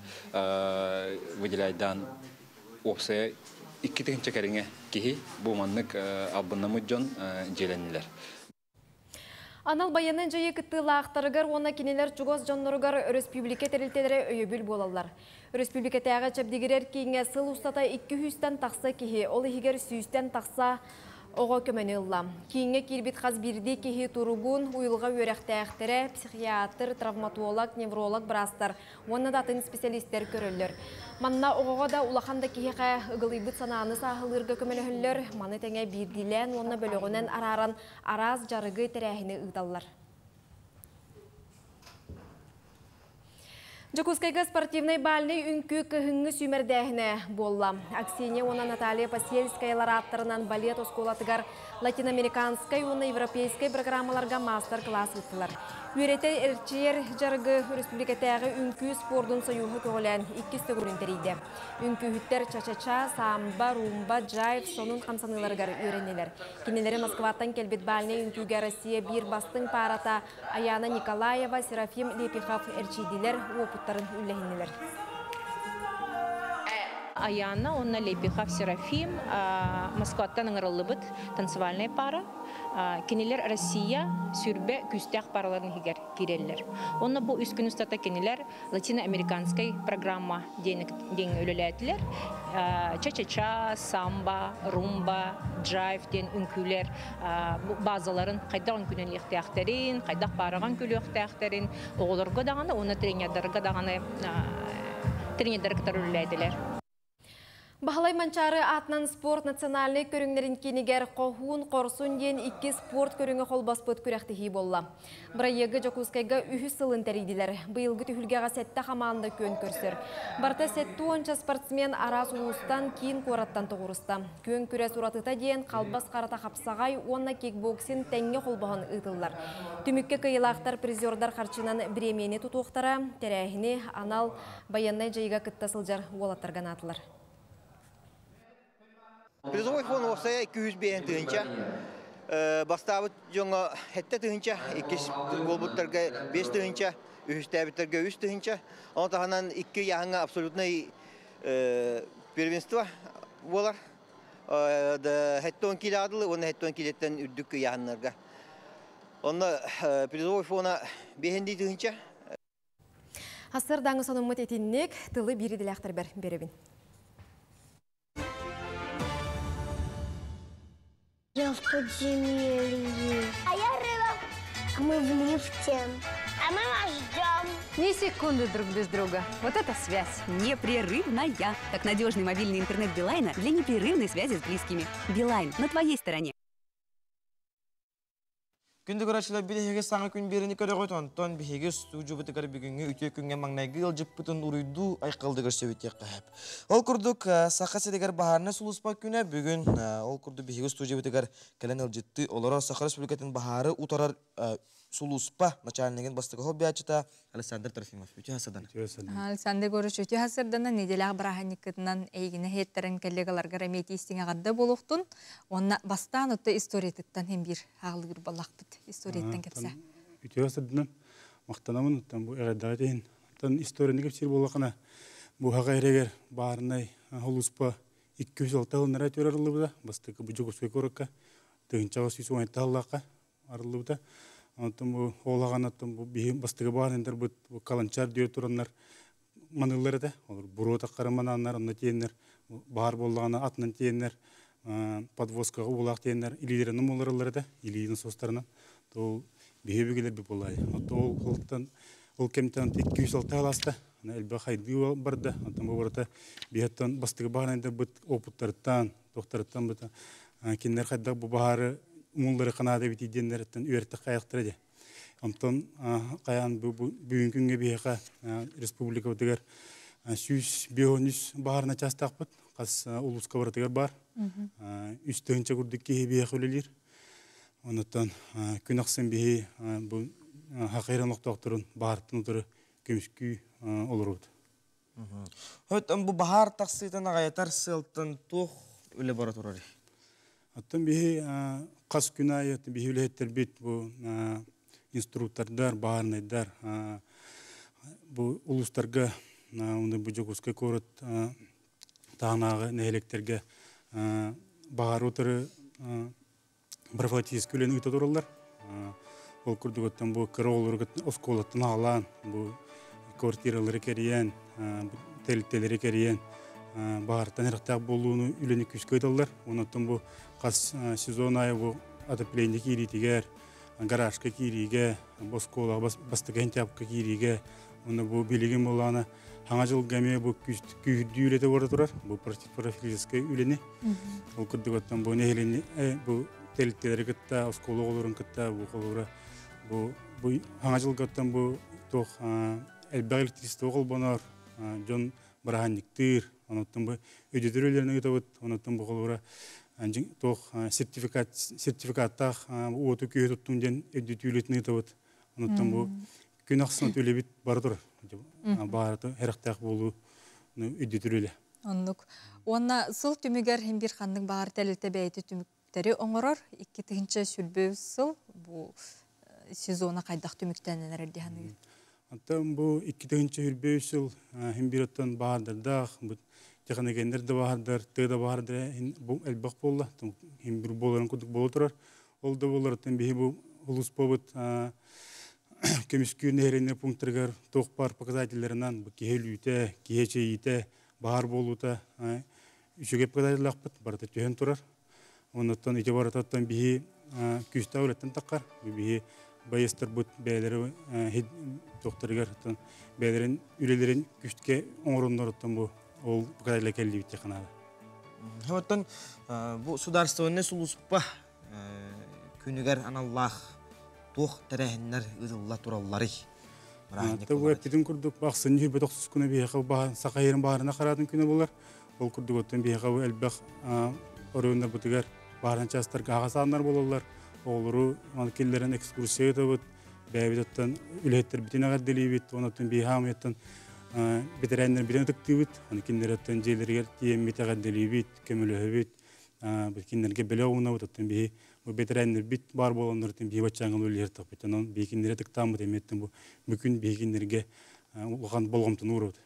Speaker 4: выделяйдаан уопсайа 2 тыһыынча кэриҥэ киһи бу маннык албыннаммыт дьон дьиэлэннилэр.
Speaker 3: Анал байыаннай дьайыы кыттыылаахтарыгар уонна кинилэр чугас дьонноругар өрөспүүбүлүкэ тэрилтэлэрэ өйөбүл буолаллар. Өрөспүүбүлүкэтээҕи чэбдигирэр кииҥҥэ сыл устата 200-тэн тахса киһи, ол иһигэр 100-тэн тахса оҕо көмөнү ылла. Кииҥҥэ киирбит хас биирдии киһи туругун, уйулҕа үөрэхтээхтэрэ, психиатр, травматолог, невролог быраастар уонна да атын специалистэр көрөллөр. Манна оҕоҕо да улахан да киһиэхэ ыгылыйбыт санааны сааһылыырга көмөлөһөллөр, маны тэҥэ биирдиилээн уонна бөлөҕүнэн арааран араас дьарыгы тэрээһини ыыталлар. Дьокуускайга спортивнай бальнай үҥкүү кыһыҥҥы сүүмэрдээһинэ буолла. Аксинья уонна Наталья Посельскаялар ааттарынан балет оскуолатыгар латиноамериканскай уонна европейскай программаларга мастер-класс ыыттылар. Үөрэтэр эрчийэр дьарыгы өрөспүүбүлүкэтээҕи үҥкүү спордун сойууһа көҕүлээн иккис төгүлүн тэрийдэ. Үҥкүүһүттэр ча-ча-ча, самбо, румба, джайв сонун хамсаныыларыгар үөрэннилэр. Кинилэри Москваттан кэлбит бальнай үҥкүүгэ Россия биир бастыҥ паарата Аяна Николаева, Серафим Лепихов эрчийдилэр, уопуттарын үллэһиннилэр.
Speaker 5: Аяна уонна Лепихов Серафим Москваттан ыҥырыллыбыт танцевальнай пара. Кинилэр Россия сүрбэ күүстээх параларын иһигэр киирэллэр. Онно бу үс күн устата кинилэр латиноамериканскай программа диэн үлэлээтилэр. Ча-ча-ча, самбо, румба, джайв диэн үҥкүүлэр базаларын хайдах үҥкүнэлиэхтээхтэрин, хайдах паараҕа үҥкүүлүөхтээхтэрин оҕолорго даҕаны уонна тренердарга даҕаны тренердары кытары үлэлээтилэр.
Speaker 3: Баһылай Манчаары аатынан спорт национальнай көрүҥнэрин киинигэр Хоһуун Хорсун диэн икки спорт көрүҥэ холбоспут күрэхтэһии буолла. Бырайыагы Дьокуускайга үһүс сылын тэрийдилэр. Быйылгы түһүлгэҕэ сэттэ хамаанда күөн көрсөр. Барыта 70 спортсмен араас улуустан, киин куораттан тоҕуруста. Күөн күрэс уратыта диэн халбас харата хапсаҕай уонна кикбоксинг тэҥҥэ холбоһон ыытыллар. Түмүккэ кыайыылаахтар призердар харчынан бириэмийэни тутуохтара, тэрээһини анал байыаннай дьайыыга кытта сылдьар уолаттарга анаатылар.
Speaker 6: Призовой фонд уопсайа 205 тыһыынча. Бастаабыт дьоҥҥо 7 тыһыынча, иккис буолбуттарга 5 тыһыынча, үһүстээбиттэргэ 3 тыһыынча. Ону таһынан икки ыйааһыҥҥа абсолютнай первенство буолар. 70 киилэҕэ дылы уонна 70 киилэттэн үрдүк ыйааһыннарга. Онно призовой фона 5 тыһыынча.
Speaker 3: Сарсыардааҥы сонуммут итинник тылы биир идэлээхтэрбэр биэрэбин.
Speaker 7: Я в подземелье. А я рыба. А мы в лифте. А мы вас ждем.
Speaker 9: Ни секунды друг без друга. Вот это связь.
Speaker 23: Непрерывная. Как надежный мобильный интернет Билайна для непрерывной связи с близкими. Билайн на твоей стороне.
Speaker 1: Күндү көрөөччүлэр биһиги саҥа күн биэриини көрөҕүт, онтон биһиги студиябытыгар бүгүҥҥү үтүө күҥҥэ маҥнайгы ыалдьыппытын уруйдуу айхалды көрсөбүт диэххэ Ол курдук Саха сиригэр баһаарынай сулууспа күнэ бүгүн ол курдук биһиги студиябытыгар кэлэн ыалдьыттыы олорор Саха Республикатын баһаары утарар сулууспа начальнигын бастакы солбуйааччыта Александр Трофимов. Үтүө сарсыарданан.
Speaker 2: Александр Егорович, үтүө сарсыарданан нэдиэлээх бырааһынньыккытынан эйигини иһиттэрин коллегаларгар эмиэ тиистиҥ буолуохтун. Уонна бастаан отто историятыттан хем биир хаалыыр баллахпыт. Историяттан кэпсэ.
Speaker 10: Үтүө сарсыарданан махтанамын оттон бу эҕэрдэҕэ иһин. Оттон историяны кэпсиир буоллахына бу Саха сиригэр баарынай сулууспа 206 сылыннара түөр арыллыбыта. Бастакы бу Дьокуускай куоракка 1917 сыллаахха арыллыбыта. Онтон бу оолаҕан бу биһи бастакы баарындарбыт бу каланчар диэ тураннар маныыллар этэ. Олор буруо таххара манааннар, онно тиэннэр баар буоллаҕына атынан тиэннэр подвозкаҕа уулаах тиэннэр илиилэринэн умуллараллар этэ, илии насостарынан. Ол биһи өбүгэлэр би буолай. Ол олтан ол кэмтэн 206 аласта элбэх хайдыы барда. Онтон бу барыта биһиттэн бастакы баарындарбыт опыттарыттан, тохтарыттан быта кинилэр хайдах бу баһаары умуллары канаада бити диэннэриттэн үөртэх кайахтара де. Онтон каян бу бүгүн күнгө биһиэхэ республикабытыгар 153 баһаарына частаахпыт, хас улууска барытыгар бар. Үс тыһыынча курдук киһи биһиэхэ үлэлиир. Онуттан күн ахсын биһи бу хакайран олохтоохторун баһаартан утары көмүскүү олоробут.
Speaker 1: Оттон бу баһаар тахсыытын аҕыйатар сыалтан туох үлэ бара турар?
Speaker 10: Оттон биһи хас күн аайы биһи үлэһиттербит бу инструктордар, баһаарнайдар бу улуустарга бу Дьокуускай куорат таһынааҕы нэһилиэктэргэ баһаары утары профилактическай үлэни ыыта тураллар. Ол курдук оттон бу кыра оҕолору оскуолаттан аҕалаан, бу квартиралары кэрийэн, тэрилтэлэри кэрийэн баһаартан эрхтээх буолууну үлэни күүскэ ыыталлар. Онон бу хас сезон аайы бу отопление киириитигэр, гаражка киириигэ, оскуолаҕа бастакы сентябрьга киириигэ, онно бу билигин буоллаҕына хаҥа дьылга эмиэ бу күүһүрдүү үлэтэ бара турар, бу профилактическай үлэни. Ол курдук оттон бу нэһилиэнньэ бу тэрилтэлэри кытта, оскуола оҕолорун кытта бу холобура бу бу хаҥа дьылга оттон бу туох элбэх электричество холбонор, дьон бырааһынньыктыыр, онуттан бу өйдөтөр үлэлэрин ыытабыт, онуттан бу холобура туох сертификат сертификаттаах уоту күүһү туттун диэн өйдөтүү үлэтин ыытабыт. Онуттан бу күн ахсын үлэбит бара турар. Баарата эрехтаах болуу үдүтүр үлэ.
Speaker 2: Оннук. Уонна сыл түмүгэр хим бир ханнык баар тэлилте бэйти түмүктэри оҥорор 2023 сыл бу сезона хайдах түмүктэнэн эрэр диһаныгын.
Speaker 10: Антон бу 2023 сыл хим бир оттон баардардаах, бу техногеннер да баардар, тыы да баардар бу элбэх буолла. Хим бир боларын кудук боло турар. Ол да болар биһи бу улус побут көмүскүүр нehеренер пункттарыгар туох бар показательлеринан бу киһи өлүүтэ, киһи эчэйиитэ, баар болуута үчүгэй показательлаахпыт барыта түһэн турар. Оннуттан ити барытаттан биһи күүстээх үлэттэн таххар. Биһи байыстарбыт бэйэлэри тохторыгар бэйэлэрин үлэлэрин күстке оҥоронноруттан бу ол показателя кэллибит теханада.
Speaker 1: Оттон бу сударственный сулуспа күнүгэр аналлаах туох тэрээһиннэр ыытылла туралларый?
Speaker 10: Бу эппитин курдук бахсын хүрбэ тохсус күнэ биһиэхэ саха иһэрин баарына хараатын күнэ болар. Ол курдук оттон биһиэхэ бу элбэх оройуннар бытыгар бааран частарга аҕасааннар болалар. Оҕолору маны киллэрэн экскурсия ыытабыт. Бэйэбит оттон үлэһиттэр битин эҕэрдэлиибит. Онон биһиэхэ амыйаттан бэтэрээннэр битин ытыктыыбыт. Аны кинилэр оттон дьиэлэригэр тиийэммит эҕэрдэлиибит, көмөлөһөбүт. Кинилэргэ бэлэх уунабыт. Оттон биһи бу бэтэрээннэр бит бар болоннор биһи баччааҥыл үлэлиһэр тахпыт. Онон биһи кинилэри ытыктааммыт эмиэттэн бу бүгүн биһи кинилэргэ улахан болҕомтону уурабыт.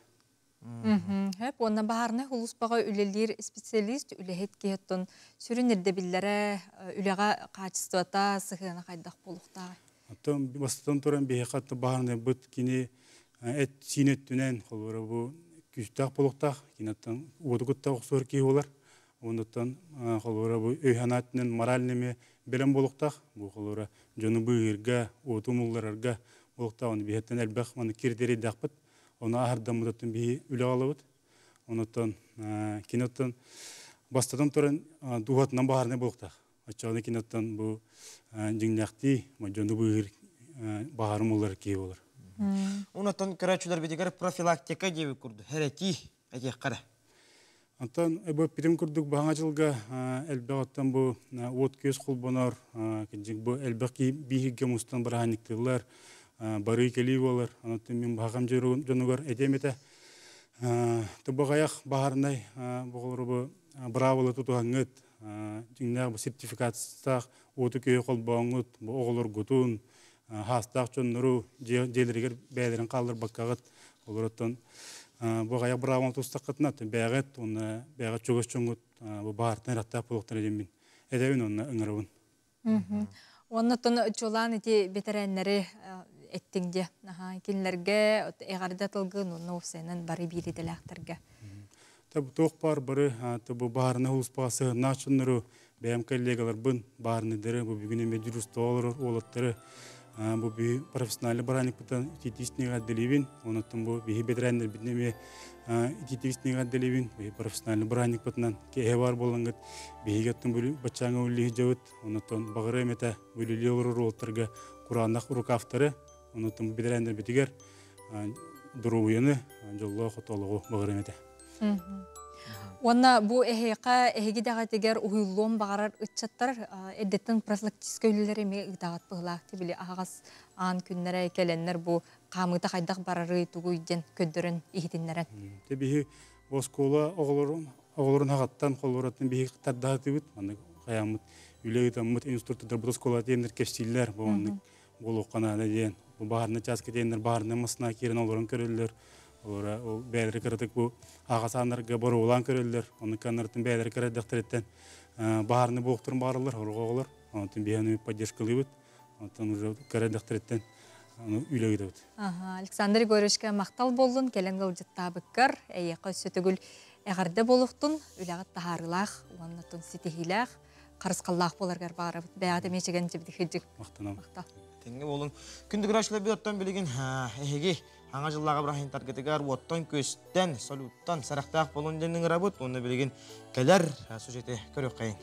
Speaker 2: Хэп, онна баһарнай улуспаҕа үлэлиир специалист үлэһит киһиттон сүрүн ирдэбиллэрэ үлэҕэ качествота сыһыана хайдах буолуохтааҕый?
Speaker 10: Оттон бастатан туран биһиэхэ баһарнай быт кини эт сиин өттүнэн холобура бу күүстээх буолуохтаах, киниттэн уоту кытта охсуор киһи буолар. Онуттан холобура бу өй санаатынан моральными бэлэм буолуохтаах. Бу холобура дьону быыһыырга, уоту умулларарга буолуохтаах. Оны биһиэттэн элбэх маны критерийдаахпыт. Оны аһардаммытыттан биһи үлэ алабыт. Онуттан киноттан бастатан туран дууһатынан баһарнай буолуохтаах. Оччоҕуна киноттан бу дьиҥнээхтии дьону быыһыыр баһарым улар киһи болар.
Speaker 1: Онуттан көрөөччүлэр битигэр профилактика диэбит курдук хәрэтии этиэххэрэ.
Speaker 10: Антон бу питим курдук баһаҥа дьылга элбэх оттон бу уот күөс холбонор, кырдьык бу элбэх биһигэ мустан бырааһынньыктыыллар, барыы кэлии буолар. Онон мин баһаҕам дьонугар этиэм этэ. Тубаҕайах баһарнай боҕолору бу быраабыла тутуһаҥҥыт, дьиҥнээх бу сертификаттаах уоту күөһү холбооҥҥут, бу оҕолоргутун, хаастаах дьоннору дьиэлэригэр бэйэлэрин хаалларбаккаҕыт, олороттон бу аҕайах быраабын тустаххытына бэйэҕит уонна бэйэҕит чугас дьоҥҥут бу баһаартан ыраттаах буолуохтара диэммин этэбин уонна ыҥырабын.
Speaker 2: Уонна оттон чулаан ити бэтэрээннэри эттиҥ диэ. Кинилэргэ эҕэрдэ тылгын уонна уопсайынан бары биир идэлээхтэргэ.
Speaker 10: Та туох баар бары бу баарына улуспаҕа сыһыннаах дьоннору бэйэм коллегаларбын баарыныдары бу бүгүн эмиэ дьурустуга олорор уолаттары бу биһи профессиональный бараанньыкпытын итиитиистинигэ эҕэрдэлиибин. Онуттан бу биһи бэтэрээннэрбитин эмиэ итиитиистинигэ эҕэрдэлиибин. Биһи профессиональный бараанньыкпытынан киэһэ баар буолаҥҥыт биһиги оттон бу баччааҥҥа үлэлии сылдьабыт. Онуттан баҕарыам этэ бу үлэлии олорор уолаттарга кураанах рукавтары, онуттан бу бэтэрээннэрбитигэр доруобуйаны, дьоллоох отоолоҕу баҕарыам этэ.
Speaker 2: Уонна бу эһиэхэ эһиги даҕатыгар уһуйлуон баҕарар ыччаттар эрдэттэн профилактическай үлэлэри эмиэ ыытаҕыт быһыылаах били аһаҕас аан күннэрэ кэлэннэр бу хаамыыта хайдах барарый тугуй диэн көрдөрөн иһитиннэрэн.
Speaker 10: Те биһи оскуола оҕолорун оҕолорун хаҕаттан холлораттан биһи тардаатыбыт маннык хаяммыт үлэ ыытаммыт инструктордар оскуола диэннэр кэпсииллэр бу маннык буолуохха наада диэн бу баһарына чааска диэннэр баһарына масына киирэн олорон көрөллөр. Олора ол бэйэлэри кыратык бу аҕасааннарга боруолаан көрөллөр. Ону каннартын бэйэлэри кырадахтарыттан баһарны буолуохтарын баҕараллар оҕолор. Онтон биһиэни поддержкалыыбыт. Онтон уже кырадахтарыттан үлэ ыытабыт.
Speaker 2: Александр Егоровичка махтал боллун кэлэн ылдьыттаабыккар эйиэхэ өссө төгүл эҕэрдэ буолуохтун үлэҕит таһаарыылаах уонна ситиһиилээх харысхаллаах буоларгар баҕарабыт. Бэйэҕит эмиэ чэгэн чэбдик сылдьыҥ.
Speaker 10: Махтанабын.
Speaker 2: Махтал.
Speaker 1: Тэҥҥэ буолун. Күндү көрөөччүлэр оттон билигин эһиги Аңа жыллаға бырахын таргытыгар уоттан көстен, салюттан сарақтақ болун денің ырабыт, оны билигин кэлэр сюжети көрөк қайын.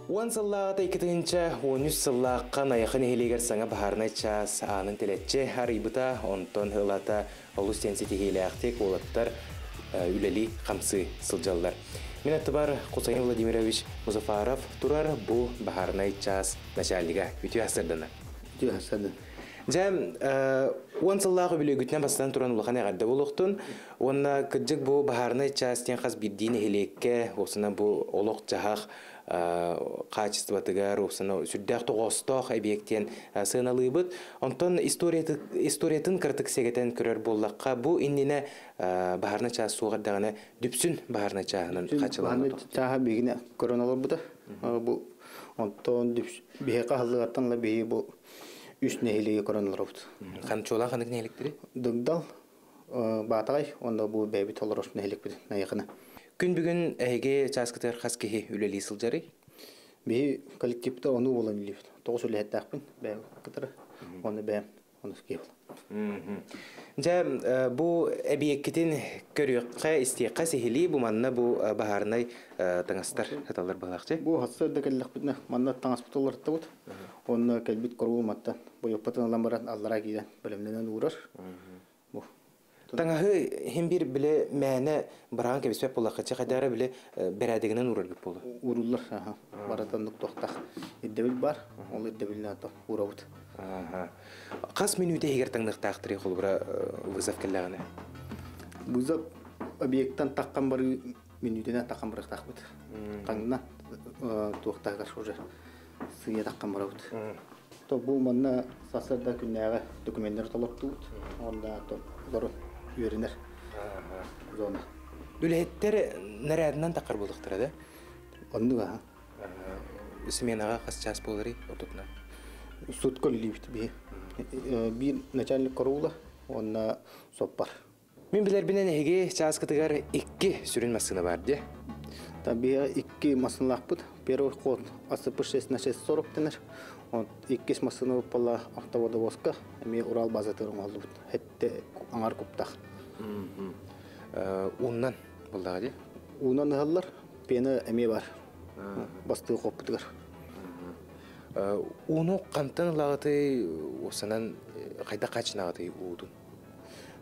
Speaker 11: Уан сыллаата иккитинче, 13 сыллааққа Найахы нэһилиэгэр саҥа баһаарынай чаас аанын тэлэччи арыйбыта, онтон ылата олус сенситиһиилээхтик уолаттар үлэли хамсы сылдьаллар. Мин аттыбар Кусаин Владимирович Музафаров турар бу баһаарынай чаас начальнига. Үтүө сарсыардана.
Speaker 12: Үтүө сарсыарда.
Speaker 11: Дьэ, 10 сыллаах үбүлүөйгүтүнэн бастатан туран улахан эҕэрдэ буолуохтун. Уонна кырдьык бу баһаарынай чаас диэн хас биирдии нэһилиэккэ, уопсана бу олох-дьаһах хаачыстыбатыгар, уопсана сүрдээх тоҕоостоох эбиэк диэн сыаналыыбыт. Онтон историятын кыратык сэгэтэн көрөр буоллахха, бу иннинэ баһаарынай чаас суох эрдэҕинэ Дүпсүн баһаарынай чааһынан
Speaker 12: хачыланна. Баһаарынай чааһа биһигини көрөн олорбута. Бу онтон биһиэхэ аһыллыгаттан ыла биһи бу үс нэһилиэги көрөн олоробут.
Speaker 11: Ханчуолаах ханнык нэһилиэктери?
Speaker 12: Дыгдал, Баатаҕай уонна бу бэйэбит олорор нэһилиэкпит Найахына.
Speaker 11: Күн бүгүн эһиги чааскытыгар хас киһи үлэлии сылдьарый?
Speaker 12: Биһи коллективта ону буолан үлэлиибит. 9 үлэһиттээхпин бэйэм кытары. Уонна бэйэм
Speaker 11: Дьэ, бу эбиэккитин көрүөххэ, истиэххэ сиһилии бу манна бу баһаарынай таҥастар сыталлар быһалаахчы.
Speaker 12: Бу сарсыарда кэллэхпитинэ манна таҥаспыт уларыттыбыт. Онно кэлбит коробу маттан бойоппутун ылан баран аллараа киирэн бэлэмнэнэн уурар.
Speaker 11: Бу Таҥаһы иһин биир бile мээнэ быраҕан кэбиспэт буоллахха, хайдара бile бэрээдэгинэн уураргыт буолуо.
Speaker 12: Ууруллар, аха. Барытаннык туохтаах ирдэбил бар, ол ирдэбилинэн уурабыт.
Speaker 11: Хас мүнүүтэ иһигэр таҥныахтаахтарый холобура вызов кэллэҕинэ?
Speaker 12: Вызов объекттан таххан барыы мүнүүтэнэн таххан барыахтаахпыт. Таҥна туохтааҕар уже сыыйа таххан барабыт. То бу манна сарсыарда күннээҕи докуменнары толортуубут. Онно олорон үөрэнэр зона.
Speaker 11: Үлэһиттэр нарядынан таххар буолуохтара да?
Speaker 12: Оннук аха.
Speaker 11: Сменаҕа хас чаас буоларый ортотунан?
Speaker 12: Сутка үлэлиибит биһи. Биир начальник караула уонна соппар.
Speaker 11: Мин билэрбинэн эһиги чааскытыгар икки сүрүн массыына бар дии.
Speaker 12: Биһиэхэ икки массыыналаахпыт. Первый ход АСП 6 на 640 дэнэр. Иккис массыына буолла автоводовозка, эмиэ Урал базатыгар оҥоһуллубут. Хэтте аҥар куптах.
Speaker 11: Ууннан буоллаҕа дии?
Speaker 12: Уунан ыһаллар, пена эмиэ бар. Бастыы хоппутугар.
Speaker 11: Ууну хантан ылаҕытый, уопсанан хайдах хаачынаҕытый уутун?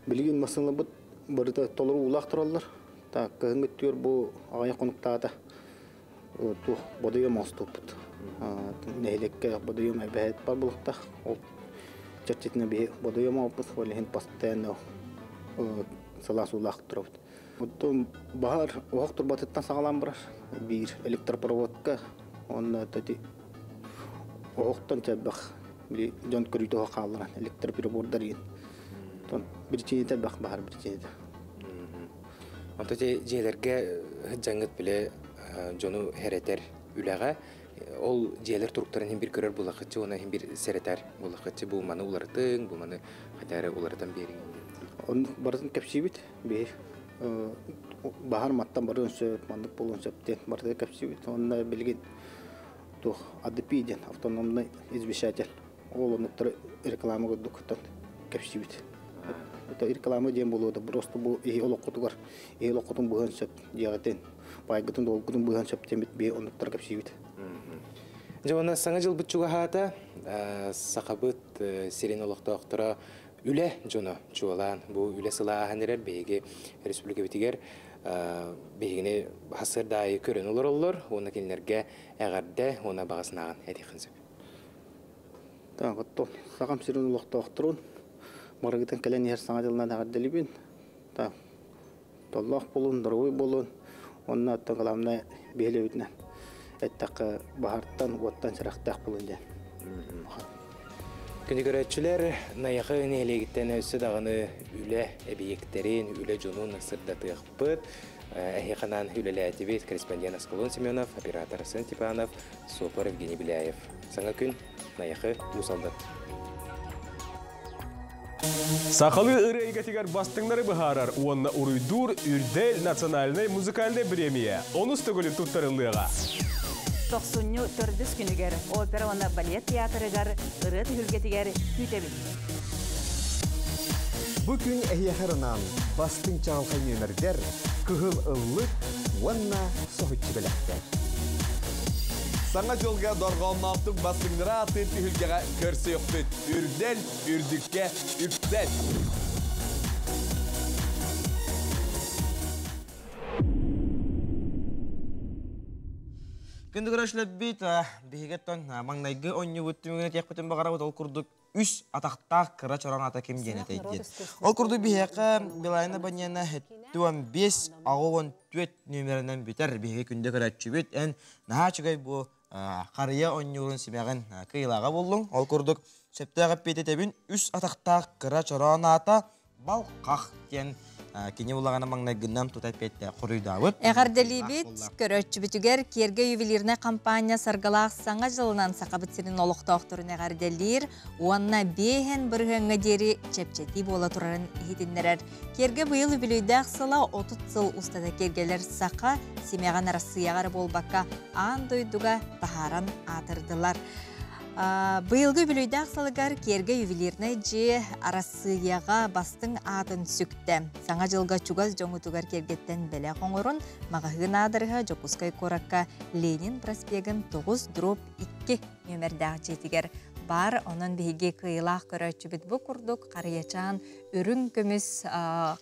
Speaker 12: Билигин массыыналарбыт барыта толору уулаах тураллар. Так, кыһыҥҥы өттүгэр бу аҕыйах хонуктаата туох бодойом оҥостубуппут. Нэһилиэккэ бодойом эбэһээт бар буолуохтаах. Ол чэрчитинэн биһи бодойом оҥорбут, ол иһин постоянно сылаас уулаах турабыт. Оттон баһаар оһох турбатыттан саҕалаан барар. Биир электропроводка уонна оһохтон элбэх били дьон көрүүтэ оһох хаалларан электроприбордар иин. Оттон биричиинэтэ элбэх баһаар биричиинэтэ.
Speaker 11: Онто дьиэлэргэ сылдьаҥҥыт бile дьону хэрэтэр үлэҕэ ол дьиэлэр туруктарын иһин бир көрөр булахыччы уонна иһин бир сэрэтэр булахыччы бу маны уларытыҥ, бу маны хотя уларытан биэриҥ.
Speaker 12: Оннук барытын кэпсиибит. Биһи баһар маттан барыан сөп, маннык буолуон сөп диэн барытын кэпсиибит. Онно билигин туох АДП диэн автономный извещатель ол оннуктары реклама курдуктан кэпсиибит. Это реклама диэн буолуо да просто бу иһи олоххутугар иһи олоххутун быһыан сөп диэҕитин пайгытын долгутун быһыан сөп диэммит биһи оннуктары кэпсиибит.
Speaker 11: Дьэ уонна саҥа дьылбыт чугаһаата сахабыт сирин олохтоохторо үлэ дьоно чуолаан бу үлэ сыла ааһан эрэр биһиги республикабытыгар биһигини сарсыарда аайы көрөн олороллор уонна кинилэргэ эҕэрдэ уонна баҕа санааҕын этиэххин сөп.
Speaker 12: Так, оттон Сахам сирин олохтоохторун барыгытын кэлэн иһэр саҥа дьылынан эҕэрдэлиибин. Так, толлоох буолун, доруобуй буолун. Онно оттон главное биһилэбитинэн эттэххэ баһартан, уоттан сэрэхтээх буолун диэн.
Speaker 11: Күнү көрөөччүлэр, Найахы нэһилиэгиттэн өссө даҕаны үлэ эбийиэктэрин, үлэ дьонун сырдатыахпыт. Эһиэхэ үлэлээтибит корреспондент Аскалон Семенов, оператор Арсен Степанов, суоппар Евгений Беляев. Саҥа күн, Найахы, Уус Алдан.
Speaker 22: Сахалыы ырыа эйгэтигэр бастыҥнары быһаарар уонна уруйдуур Үрдэл национальнай музыкальнай бириэмийэ онус төгүлүн туттарыллыаҕа.
Speaker 23: Тохсунньу төрдүс күнүгэр опера уонна балет театрыгар ырыа түһүлгэтигэр күүтэбит.
Speaker 24: Бу күн эһиэхэ анаан бастыҥ чаҕылхай нүөмэрдэр, кыһыл ыллык уонна соһуччу бэлэхтэр.
Speaker 25: Саҥа дьылга дорҕоонноохтук бастыҥнара ааттыыр түһүлгэҕэ көрсүөхпүт. Үрдэл, үрдүккэ, үктэл!
Speaker 1: Күндү көрөөччүлэрбит, биһиги оттон маҥнайгы оонньуубут түмүгүн этиэхпитин баҕарабыт. Ол курдук Үс атахтаах кыра чороон ата ким диэн этэй диэн. Ол курдук биһиэхэ Билайна Баньяна 75 64 нүөмэринэн бүтэр. Биһиги күндү көрөөччүбүт. Эн наһаа үчүгэй бу харыйа онньуурун симэҕин кыйылааҕа буллуҥ. Ол курдук сөптөөх эппиэти этэбин. Үс атахтаах кыра чороон аата Балхах диэн кини улаҕана маҥнайгынан тута эппиэтте хоруйдаабыт.
Speaker 2: Эҕэрдэлиибит көрөөччүбүтүгэр Киэргэ ювелирнай компания саргылаах Саҥа дьылынан Сахабыт сирин олохтоохторун эҕэрдэлиир уонна биэһэн бырыһыаҥҥа диэри чэпчэтии буола турарын иһитиннэрэр. Киэргэ быйыл үбүлүөйдээх сыла 30 сыл устата киэргэлэр саха симэҕин Арассыыйаҕа эрэ буолбакка аан дойдуга таһааран аатырдылар. Быйылгы үбүлүөйдээх сылыгар Киэргэ ювелирнай дьиэ Арассыыйаҕа бастыҥ аатын сүктэ. Саҥа дьылга чугас дьоҥутугар киэргэттэн бэлэх оҥорун маҕаһыын аадырыһа Дьокуускай куоракка Ленин проспегын 9 дробь 2 нүөмэрдээх дьиэтигэр баар. Онон биһиги кыайыылаах көрөөччүбүт бу курдук харыйачаан үрүҥ көмүс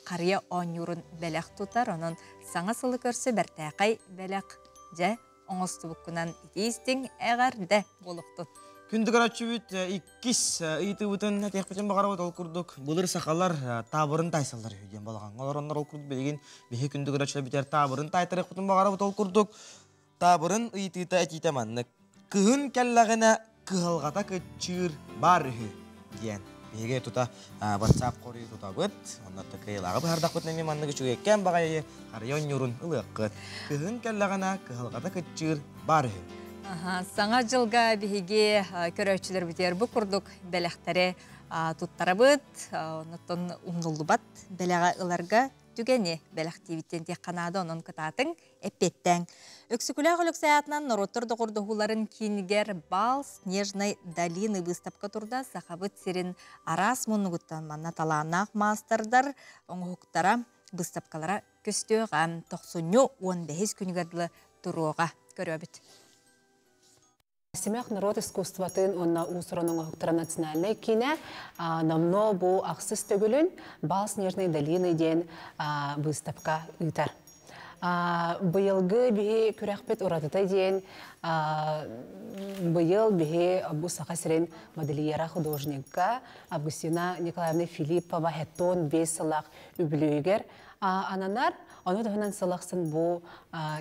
Speaker 2: харыйа оонньуурун бэлэх тутар. Онон саҥа сылы көрсө бэртээхэй бэлэх дьэ оҥостубуккунан итии-истиҥ эҕэрдэ буолуохтун.
Speaker 1: Күндү көрөөччүбүт иккис ыйытыыбытын этиэхпитин баҕарабыт ол курдук былыр сахалар таабырын таайсаллар үһү диэн балаҕаҥҥа олороннор ол курдук билигин биһи күндү көрөөччүлэр бүтэр таабырын таайтарыахпытын баҕарабыт ол курдук таабырын ыйытыыта этиитэ маннык кыһын кэллэҕинэ кыһалҕата кыччыыр баар үһү диэн биһиги тута WhatsApp хоруйу тутабыт. Онно кыайылааҕы быһардахпытына эмиэ маннык үчүгэйкээн баҕайы харыйа оонньуурун ылыаххыт. Кыһын кэллэҕинэ кыһалҕата кыччыыр баар үһү.
Speaker 2: Саҥа дьылга биһиги көрөөччүлэрбитигэр бу курдук бэлэхтэри туттарабыт. Оннуттан умнуллубат бэлэҕи ыларга түгэни бэлэхтиибит диэн диэххэ наада, онон кытаатыҥ, эппиэттээҥ. Өксөкүлээх Өлөксөй аатынан норуоттар доҕордоһууларын киинигэр Бал Снежной долины быыстапка турда. Сахабыт сирин араас муннугуттан манна талааннаах маастардар оҥоһуктара, быыстапкалара көстүөҕэ. Тохсунньу 15 күнүгэр дылы туруоҕа. Көрөбүт.
Speaker 13: Симэх норуот искусствотын уонна уус-уран оҥоһуктара национальнай киинэ номнуо бу ахсыс төгүлүн Бал Снежной долины диэн выставка ыытар. Быйылгы биһи күрэхпит уратыта диэн быйыл биһи бу Саха сирин модельера художникка Августина Николаевна Филиппова хеттон 5 сыллаах үбүлүөйүгэр ананар. Ону туһунан сыл ахсын бу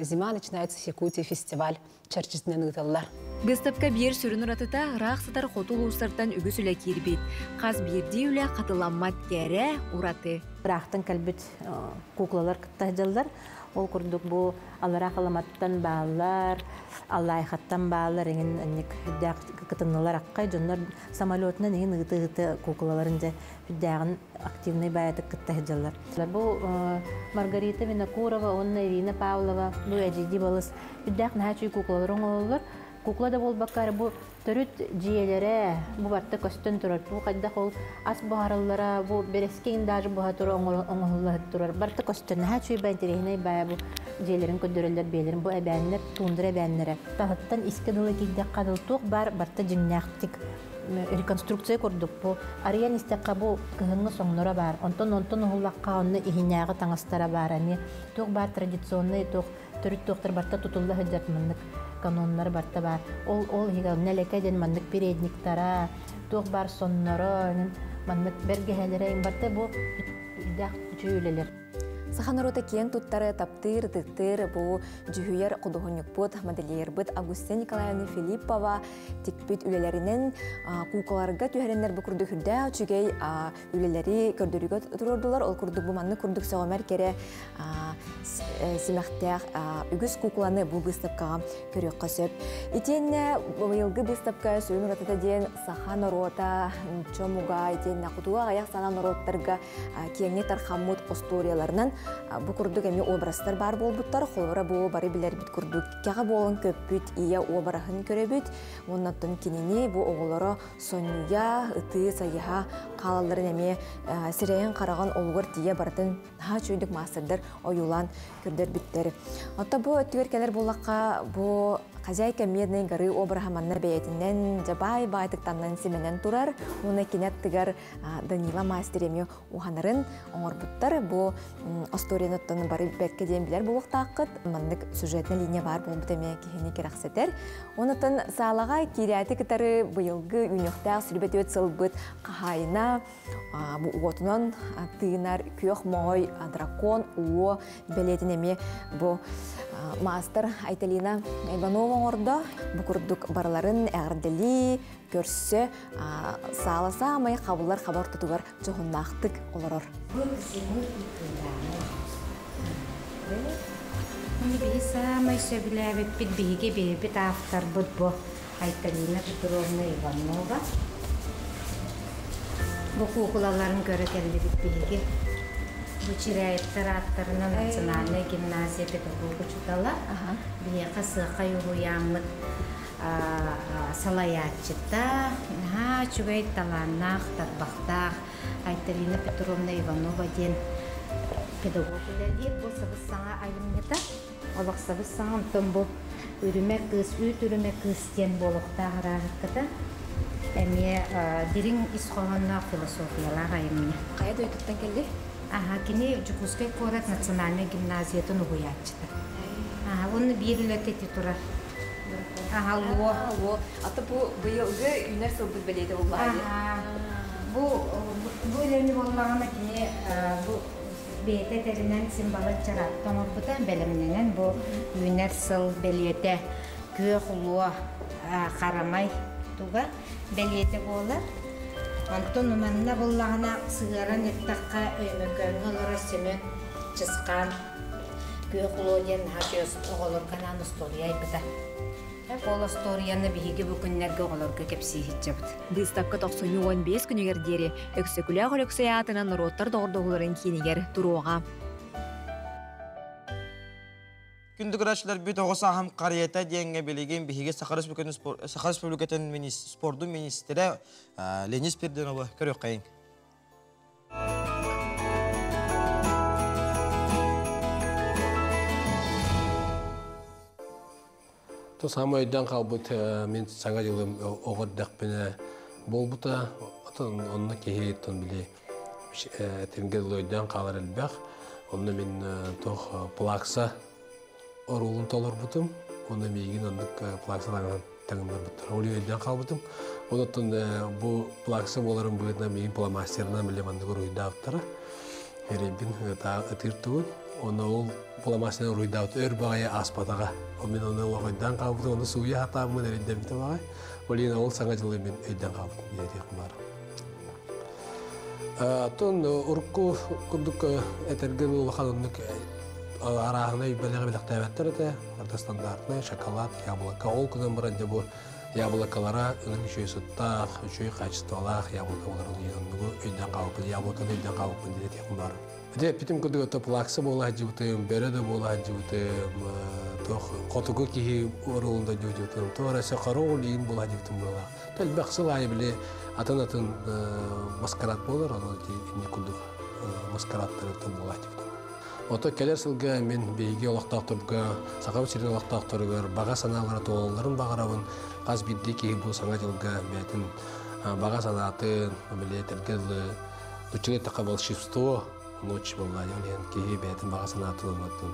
Speaker 13: «Зима начинается с Якутии» фестиваль чэрчитинэн ыытыллар.
Speaker 14: Быыстапка биир сүрүн уратыта ыраах сытар хоту улуустартан үгүс үлэ киирбит. Хас биирдии үлэ хатыламмат кэрэ, ураты.
Speaker 15: Ыраахтан кэлбит куклалар кытта сылдьаллар. Ол курдук бу Аллараа Халаматтан бааллар, Аллайхаттан бааллар, эҥин анньык үрдээх кытыннылар аккай дьоннор самолетунан эҥин ыыты-ыыты куклаларын дьэ үрдээҕин активнай баайатык кытта сылдьаллар. Бу Маргарита Винокурова уонна Ирина Павлова бу эдьиийдии балыс Үрдээх наһаа үчүгэй куклалары оҥороллор. Кукла да буолбакка эрэ бу төрүт дьиэлэрэ бу барыта көстөн турар. Бу хайдах ол ас буһараллара, бу бэрэскиин даже буһа тура оҥоһулла турар. Барыта көстөн наһаа үчүгэй баа интэриэһинэй баа бу дьиэлэрин көрдөрөллөр биэлэрин бу эбээннэр туундра эбээннэрэ. Таһыттан искэ дылы киирдэххэ дылы туох баар барыта дьиҥнээхтик реконструкция курдук бу арыйан истэххэ бу кыһыҥҥы соҥноро баар. Онтон онтон уһуллахха онно иһинээҕи таҥастара баар эмиэ туох баар традиционный туох төрүт туохтар барыта тутулла сылдьар маннык каноннар барыта баар. Ол ол иһигэр нэлэкэ диэн маннык передниктара, туох баар сонноро, маннык бэргэһэлэрэ барыта бу үрдээх үчүгэй үлэлэр.
Speaker 16: Саха норуота киэн туттары, таптыыр, ытыктыыр бу дьүһүйэр худуоһунньукпут, модельербыт Августина Николаевна Филиппова тикпит үлэлэринэн куукаларга түһэрэннэр бу курдук үрдээх үчүгэй үлэлэри көрдөрүүгэ туруордулар. Ол курдук бу маннык курдук сөҕүмэр кэрэ симэхтээх үгүс куукуланы бу быыстапкаҕа көрүөххэ сөп. Итиэннэ быйылгы быыстапка сүрүн уратыта диэн саха норуота чомуга итиэннэ хотугу аҕыйах сана норуоттарга киэҥник тархаммыт остуоруйаларынан бу курдук эмиэ образтар баар буолбуттар. Холобура бу бары билэрбит курдук кэҕэ буолан көппүт ийэ уобараһын көрөбүт. Уонна кинини бу оҕолоро сонньуйа, ытыы, сайыһа хаалалларын эмиэ сирэйин-хараҕын олугар тиийэ барытын наһаа үчүгэйдик маастардар ойуулаан көрдөрбүттэр. Оттон бу өттүгэр кэлэр буоллахха, бу Хозяйка Медной горы обраһа манна бэйэтинэн дьабай баайтыктаннан симэнэн турар. Уонна кини аттыгар Данила мастер эмиэ уһанарын оҥорбуттар. Бу остуоруйаны оттон бары бэркэ диэн билэр буолуохтааххыт. Маннык сюжетная линия баар буолбут эмиэ киһини кэрэхсэтэр. Онутан саалаҕа киирээти кытары быйылгы үүнүөхтээх сүрбэ сылбыт хаһаайына бу уотунан тыынар күөх моҕой дракон уо бэлиэтин эмиэ бу маастар Айталина Иванова оҥордо. Бу курдук барыларын эҕэрдэлии, көрсө саала саамай хабыллар хабар тутугар дьоһуннаахтык олорор.
Speaker 17: Биһи саамай сөбүлээбиппит биһиги бэйэбит авторбыт бу Айталина Петровна Иванова. Бу куукулаларын көрө кэллибит биһиги. Бу Чиряевтар ааттарынан национальнай гимназия педагог учуутала. Биһиэхэ сыахай уһуйааммыт салайааччыта, наһаа үчүгэй талааннаах, тарбахтаах Айталина Петровна Иванова диэн педагог үлэлиир. Бу сабыс-саҥа айымньыта. Олох сабыс-саҥа, онтон бу Үрүмэ кыыс, үүт үрүмэ кыыс диэн буолуохтаах ырааһыккыта. Эмиэ дириҥ ис хоһоонноох философиялаах айымньы.
Speaker 16: Хайа дойдуттан кэлли?
Speaker 17: Аха, кини Дьокуускай куорат национальнай гимназиятын уһуйааччыта. Аха, уонна биир үлэтэ ити турар. Аха, луо.
Speaker 16: Луо. Ата бу быйылгы үүнэр сылбыт бэлиэтэ буоллаҕа дии.
Speaker 17: Бу бу үлэни буоллаҕына кини бу бэйэтэ этэринэн символы чараатта оҥорбута, бэлэмнэнэн бу үүнэр сыл бэлиэтэ күөх улуо харамай туга бэлиэтэ буолар. Онтон манна буллаҕына сыһыаран эттэххэ Өймөкөөҥҥө олорор Семен Чысхаан күөх улуо диэн наһаа оҕолорго анаан остуоруйа айбыта. Ол остуоруйаны биһиги бу күннэргэ оҕолорго кэпсии сылдьабыт.
Speaker 14: Быыстапка тохсунньу 15 күнүгэр диэри Өксөкүлээх Өлөксөй аатынан норуоттар доҕордоһууларын киинигэр туруоҕа.
Speaker 1: Күндү көрөөччүлэрбит оҕо сааһым харыйата диэҥҥэ билигин биһиги Саха Республикатын спордун министрэ Леонид Спирдоновы көрүөххэйиҥ.
Speaker 18: То саамай өйдөөн хаалбыт мин саҥа дьылым оҕо эрдэхпинэ буолбута. Отон онно киһи тон били этингэ дылы өйдөөн хаалар элбэх. Онно мин туох плакса оруолун толорбутум. Онно миигин оннук плакса таҥыннарбыттар. Ол өйдөөн хаалбытым. Онтон бу плакса буоларын быһыытынан миигин пломастерынан били маннык уруһуйдаабыттара. Эрэйбин ытыыр тугун. Онно ол буламаасынан уруйдаабыт өр баҕайы ааспатаҕа. Ол мин ону олох өйдөөн хаалбытым, ону сууйа сатааммын эрэйдэммитэ баҕай. Ол иһин ол саҥа дьылы мин өйдөөн хаалбытым диэтиэхпин баар. Оттон урукку курдук этэргэ улахан оннук арааһынай бэлэҕи бэлэхтээбэттэр этэ. Барыта стандартнай шоколад, яблоко. Ол гынан баран дьэ бу яблокалара ынырык үчүгэй сыттаах, үчүгэй хаачыстыбалаах яблоко боларын оннугу өйдөөн хаалбыппын, яблоканы өйдөөн хаалбыппын диэтиэхпин баар. Ити эппитим курдук ото плакса буола сылдьыбытым, бөрө да буола сылдьыбытым, туох хотугу киһи оруолунда дьуодьутум, туох эрэ король иин буола сылдьыбытым буолла. Элбэх сыл аайы били атын-атын маскарад буолар, ону инни курдук маскарадтары буола сылдьыбытым. Ото кэлэр сылга мин биһиги олохтоохторго, Саха сирин олохтоохторугар баҕа санаалара туолалларын баҕарабын. Хас биирдии киһи бу саҥа дьылга бэйэтин баҕа санаатын, били этэргэ дылы, нууччалыы эттэххэ волшебство ночь буолла диэн киһи бэйэтин баҕа санаатын оннуттан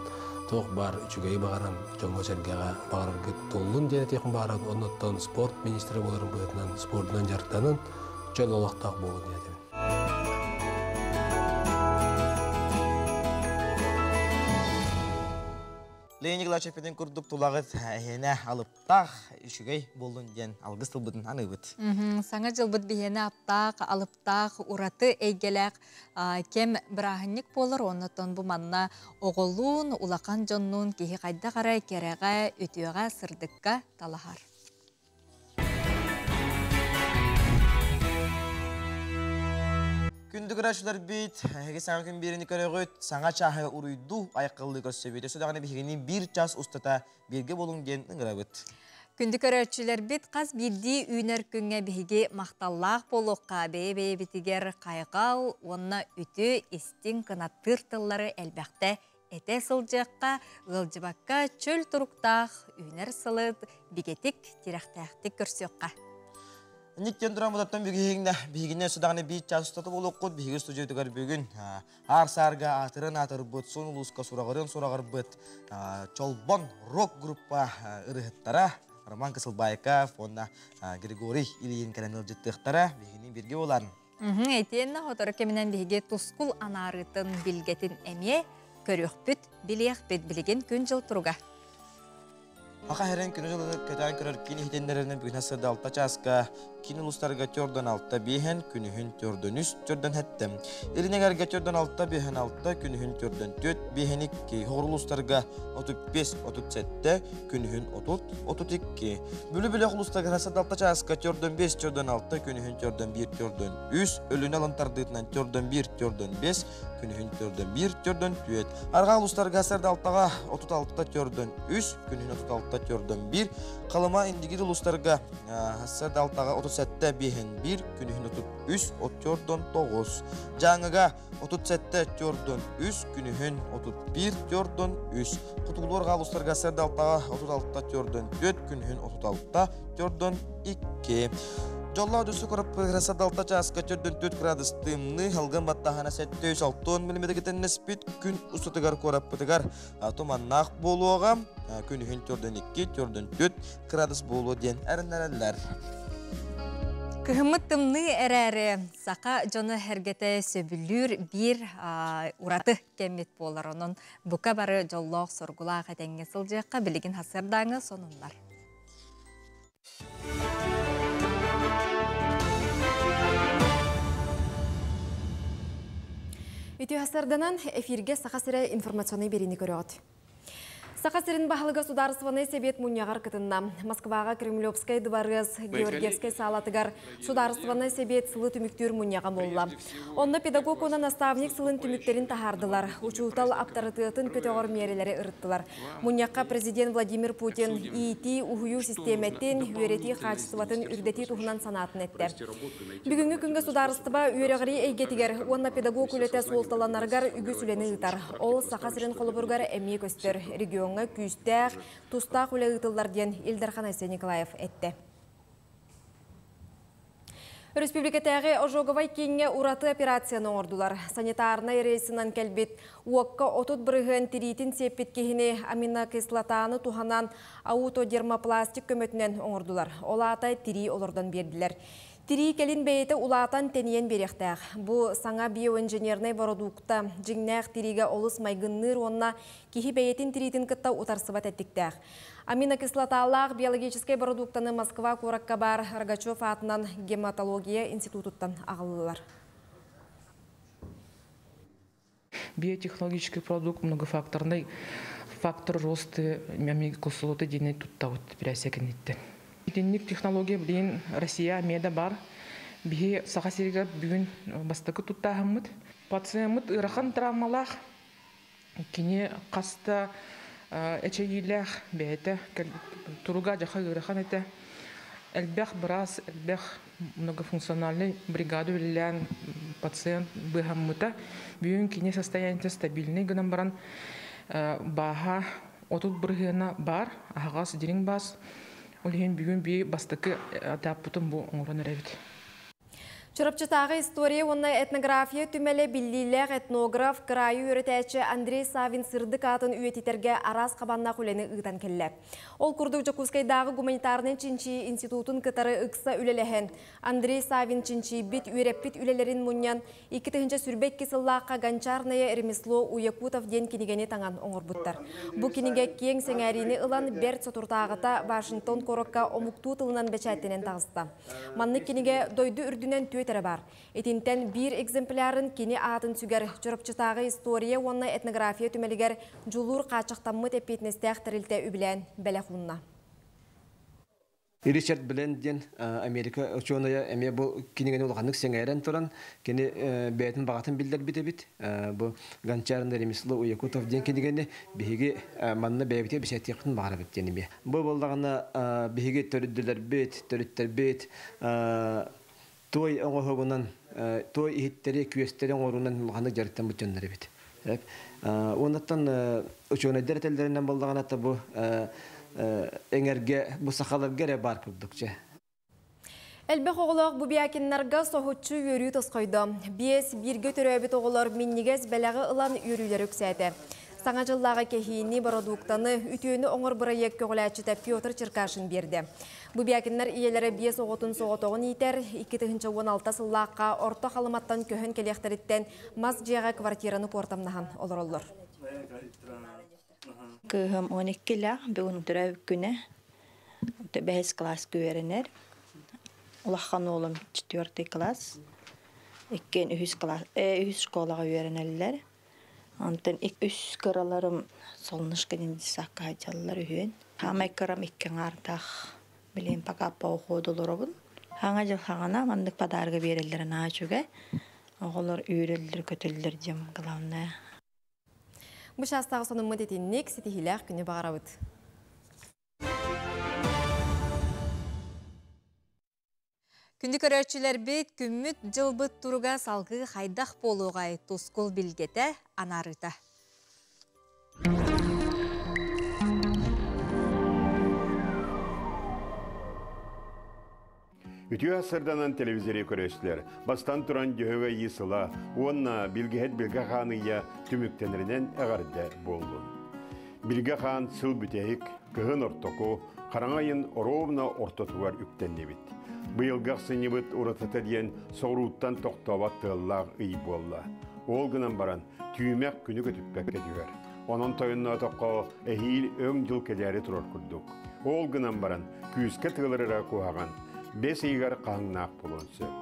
Speaker 18: туох баар үчүгэйи баҕаран дьоҥҥо-сэргэҕэ баҕараргыт туоллун диэн этиэхпин баҕарабын. Оннуттан спорт министрэ буоларым быһыытынан спордунан дьарыктанан чөл олохтоох буолун диэн этэбин.
Speaker 1: Леонид Николаевич эппитин курдук тулаҕыт эһиэнэ алыптаах, үчүгэй буоллун диэн алгыс тылбытын аныыбыт.
Speaker 2: Саҥа дьылбыт биһиэнэ аптаах, алыптаах, ураты эйгэлээх кэм бырааһынньык буолар. Оннотон бу манна оҕолуун, улахан дьоннуун киһи хайдах эрэ кэрэҕэ, үтүөҕэ, сырдыкка талаһар.
Speaker 1: Күндү көрөөччүлэрбит, эһиги саҥа күн биэrini көрөҕүт, саҥа чааһы уруйдуу айқыллыы көрсөбүт. Өссө даҕаны биһигини биир час устата бииргэ буолуҥ диэн ыҥырабыт.
Speaker 2: Күндү көрөөччүлэрбит, хас биирдии үүнэр күҥҥэ биһиги махталлаах буолуохха, бэйэ-бэйэбитигэр хайҕал уонна үтүө истиҥ кынаттыыр тыллары элбэхтэ этэ сылдьыахха, ыалдьыбакка чөл туруктаах үүнэр сылы бигэтик, тирэхтээхтик көрсүөххэ.
Speaker 1: Инниктен туран бұдаттан бүгүһүҥнэ биһигинэ судаҕаны биир час устата буолуоххут биһиги студиятыгар бүгүн аар саарга аатырын аатырбыт сон улууска сураҕырын сураҕырбыт Чолбон рок группа ырыһыттара Роман Кысылбаеков уонна Григорий Ильин кэлэн ыалдьыттыахтара биһигини бирге болан.
Speaker 2: Этиэннэ хотору кэминэн биһиги тускул анаарыытын билгэтин эмиэ көрүөхпүт, билиэхпит билигин күн-дьыл туруга.
Speaker 1: Аха хэрэн күнү дьылыны көтөөн көрөр кин иһитиннэринэн бүгүн сырда 6 чааска кин улустарга төрдөн 6 биэһэн күнүһүн төрдөн 3 төрдөн хэттем. Илинегарга төрдөн 6 биэһэн 6 күнүһүн төрдөн 4 биэһэн 2 Хоҕур улустарга 35 37 күнүһүн 30 32 Бүлү-бүлэх улустарга сырда 6 чааска төрдөн 5 төрдөн 6 күнүһүн төрдөн 1 төрдөн 3 Өлүнэ алын тардыытынан төрдөн 1 төрдөн 5 күнүһүн төрдөн 1 төрдөн 4. Арҕаа улуустарга сарда алтаҕа 36 төрдөн 3, күнүһүн 36 төрдөн 1. Халыма Индигир улуустарга сарда алтаҕа 37 биэһин 1, күнүһүн 33 төрдөн 9. Дьааҥыга 37 төрдөн 3, күнүһүн 31 төрдөн 3. Хотугулуу арҕаа улуустарга сарда алтаҕа 36 төрдөн 4, күнүһүн 36 төрдөн 2. Дьоллоох дьөссө кораппыгара садалта чааска төрдөн 4 градус тымныы, халгын баттаһана 760 мм кэтэннэспит күн устатыгар куораппытыгар туманнаах буолуоҕа. Күнүһүн төрдөн 2, төрдөн 4 градус буолуо диэн эрэннэрэллэр.
Speaker 2: Кыһыммыт тымныы эрээри саха дьоно эргэтэ сөбүлүүр биир ураты кэммит буолар. Онон бука бары дьоллоох соргулаах этэҥҥэ сылдьыахха билигин хасырдааҥы сонуннар.
Speaker 3: Үтүө хасарданан эфирге Саха сирэ информационный берини көрөҕүт. Саха сирин баһылыга Судаарыстыбаннай Сэбиэт мунньаҕар кытынна. Москваҕа Кремлевскай дыбарыас Георгиевскай саалатыгар Судаарыстыбаннай Сэбиэт сылы түмүктүүр мунньаҕа буолла. Онно педагог уонна наставник сылын түмүктэрин таһаардылар. Учуутал аптарытыатын көтөҕөр миэрэлэри ырыттылар. Мунньахха президент Владимир Путин иитии, уһуйуу систиэмэтин, үөрэтии хаачыстыбатын үрдэтии туһунан санаатын эттэ. Бүгүҥҥү күҥҥэ судаарыстыба үөрэҕирии эйгэтигэр уонна педагог үлэтэ суолталанарыгар үгүс үлэни ыытар. Ол Саха сирин холобуругар эмиэ көстөр. Региоҥҥа күүстээх, тустаах үлэ ыытыллар диэн Ил Дархан Айсен Николаев эттэ. Өрөспүүбүлүкэтээҕи ожоговай кииҥҥэ ураты операцияны оҥордулар. Санитарнай рейсынан кэлбит уокка 30% тириитин сиэппит киһини аминокислотаны туһанан аутодермопластик көмөтүнэн оҥордулар. Ол аата тирии олордон биэрдилэр. Тирии кэлин бэйэтэ улаатан тэнийэн биэриэхтээх. Бу саҥа биоинженернай бородуукта дьиҥнээх тириигэ олус майгынныыр уонна киһи бэйэтин тириитин кытта утарсыбат эттиктээх. Аминокислоталаах биологическай бородууктаны Москва куоракка баар Рогачев аатынан гематология институтуттан аҕаллылар.
Speaker 4: Биотехнологический продукт многофакторный фактор роста аминокислоты диэни туттабыт бирээсэ кэнниттэн. Итинник технология билигин Россия эмиэ бар. Биһи Саха сиригэр бүгүн бастакы туттааһыммыт. Пациеммыт ыарахан травмалаах Кини хаста эчэйиилээх бэйэтэ туруга дьаха ыарахан этэ. Элбэх быраас, элбэх многофункциональный бригада үлэлээн пациент быыһаммыта. Бүгүн кини состояниета стабильный гынан баран бааһа 30 бырыһыана баар, аһаҕас дириҥ баас. Ол иһин бүгүн би бастакы этаппытын бу оҥорон эрэбит.
Speaker 3: Чурапчытааҕы история уонна этнография түмэлэ биллиилээх этнограф, кыраайы үөрэтээччи Андрей Савин сырдык аатын үйэтитэргэ араас хабаннаах үлэни ыытан кэллэ. Ол курдук Дьокуускайдааҕы гуманитарнай чинчийии институтун кытары ыкса үлэлэһэн, Андрей Савин чинчийбит, үөрэппит үлэлэрин мунньан, 2022 сыллаахха «Гончарное ремесло у якутов» диэн кинигэни таҥан оҥорбуттар. Бу кинигэ киэҥ сэҥээриини ылан, бэрт соторутааҕыта Вашингтон куоракка омуктуу тылынан бэчээттэнэн таҕыста. Маннык кинигэ дойду үрдүнэн түөрт эрэ баар. Итинтэн биир экземплярын кини аатын сүгэр Чурапчытааҕы история уонна этнография түмэлигэр Дьулуур хааччахтаммыт эппиэтинэстээх тэрилтэ үбүлээн бэлэх уунна.
Speaker 8: Ричард Бленд диэн Америка учуонайа эмиэ бу кинигэни улаханнык сэҥээрэн туран, кини бэйэтин баҕатын биллэрбит эбит. Бу «Гончарное ремесло у якутов» диэн кинигэни биһиги манна бэйэбитигэр бэчээттиэхпитин баҕарабыт диэн эмиэ. Бу буоллаҕына биһиги төрүддүлэрбит, төрүттэрбит туой оҥоһугунан, туой иһиттэри, күөстэри оҥоруунан улаханнык дьарыктаммыт дьоннор эбит. Оннаттан учуонайдар этэллэринэн боллаҕына бу эҥэргэ бу сахаларга эрэ баар курдук чэ.
Speaker 3: Элбэх оҕолоох Бубякиннарга соһуччу үөрүү тосхойдо. Биэс бииргэ төрөөбүт оҕолор минньигэс бэлэҕи ылан үөрүүлэрэ үксээтэ. Саҥа дьыллааҕы кэһиини, бородууктаны, үтүөнү оҥор бырайыак көҕүлээччитэ Петр Черкашин биэрдэ. Бубякиннар ийэлэрэ биэс оҕотун соҕотоҕун иитэр, 2016 сыллаахха Орто Халыматтан көһөн кэлиэхтэриттэн мас дьиэҕэ квартираны куортамнаһан олороллор.
Speaker 5: Кыыһым 12-лээх, бүгүн төрөөбүт күнэ. Бэһис кылааска үөрэнэр. Улахан уолум четвертый класс. Иккиэн үһүс класс, үһүс школаҕа үөрэнэллэр. Онтон үс кыраларым солнышко диэн детсадка сылдьаллар үһүөн. Хаамай кырам икки аҥаардаах. Билигин пока по уходу олоробун. Хаҥа дьыл хаҥана маннык подарка биэрэллэрэ наһаа үчүгэй. Оҕолор үүрэллэр, көтөллөр диэн главное.
Speaker 3: Бу чаастааҕы сонуммут итинник ситиһиилээх күнү баҕарабыт.
Speaker 2: Күндү көрөөччүлэрбит, күммүт дьылбыт туруга салгыы хайдах буолуоҕай тускул билгэтэ анаарыыта.
Speaker 6: Үтүө сырданан телевизори көрөслөр. Бастан туран дьөһөгө ии сыла уонна билгэһит Билгэ хаан ыйа түмүктэнэринэн эҕэрдэ буоллун. Билгэ хаан сыл бүтэһик, кыһын ортоку, хараҥа ыйын оруобуна ортотугар үктэннибит. Быйылгы ахсынньыбыт уратыта диэн соҕурууттан тохтообот тыаллаах ый буолла. Ол гынан баран, түүмэх күнү көтүппэккэ түһэр. Онон тойонноотоххо эһиил өҥ дьыл кэлээри турар курдук. Ол гынан баран, күүскэ тыалырара куһаҕан, бэс ыйыгар хаһыҥнаах буолуон сөп.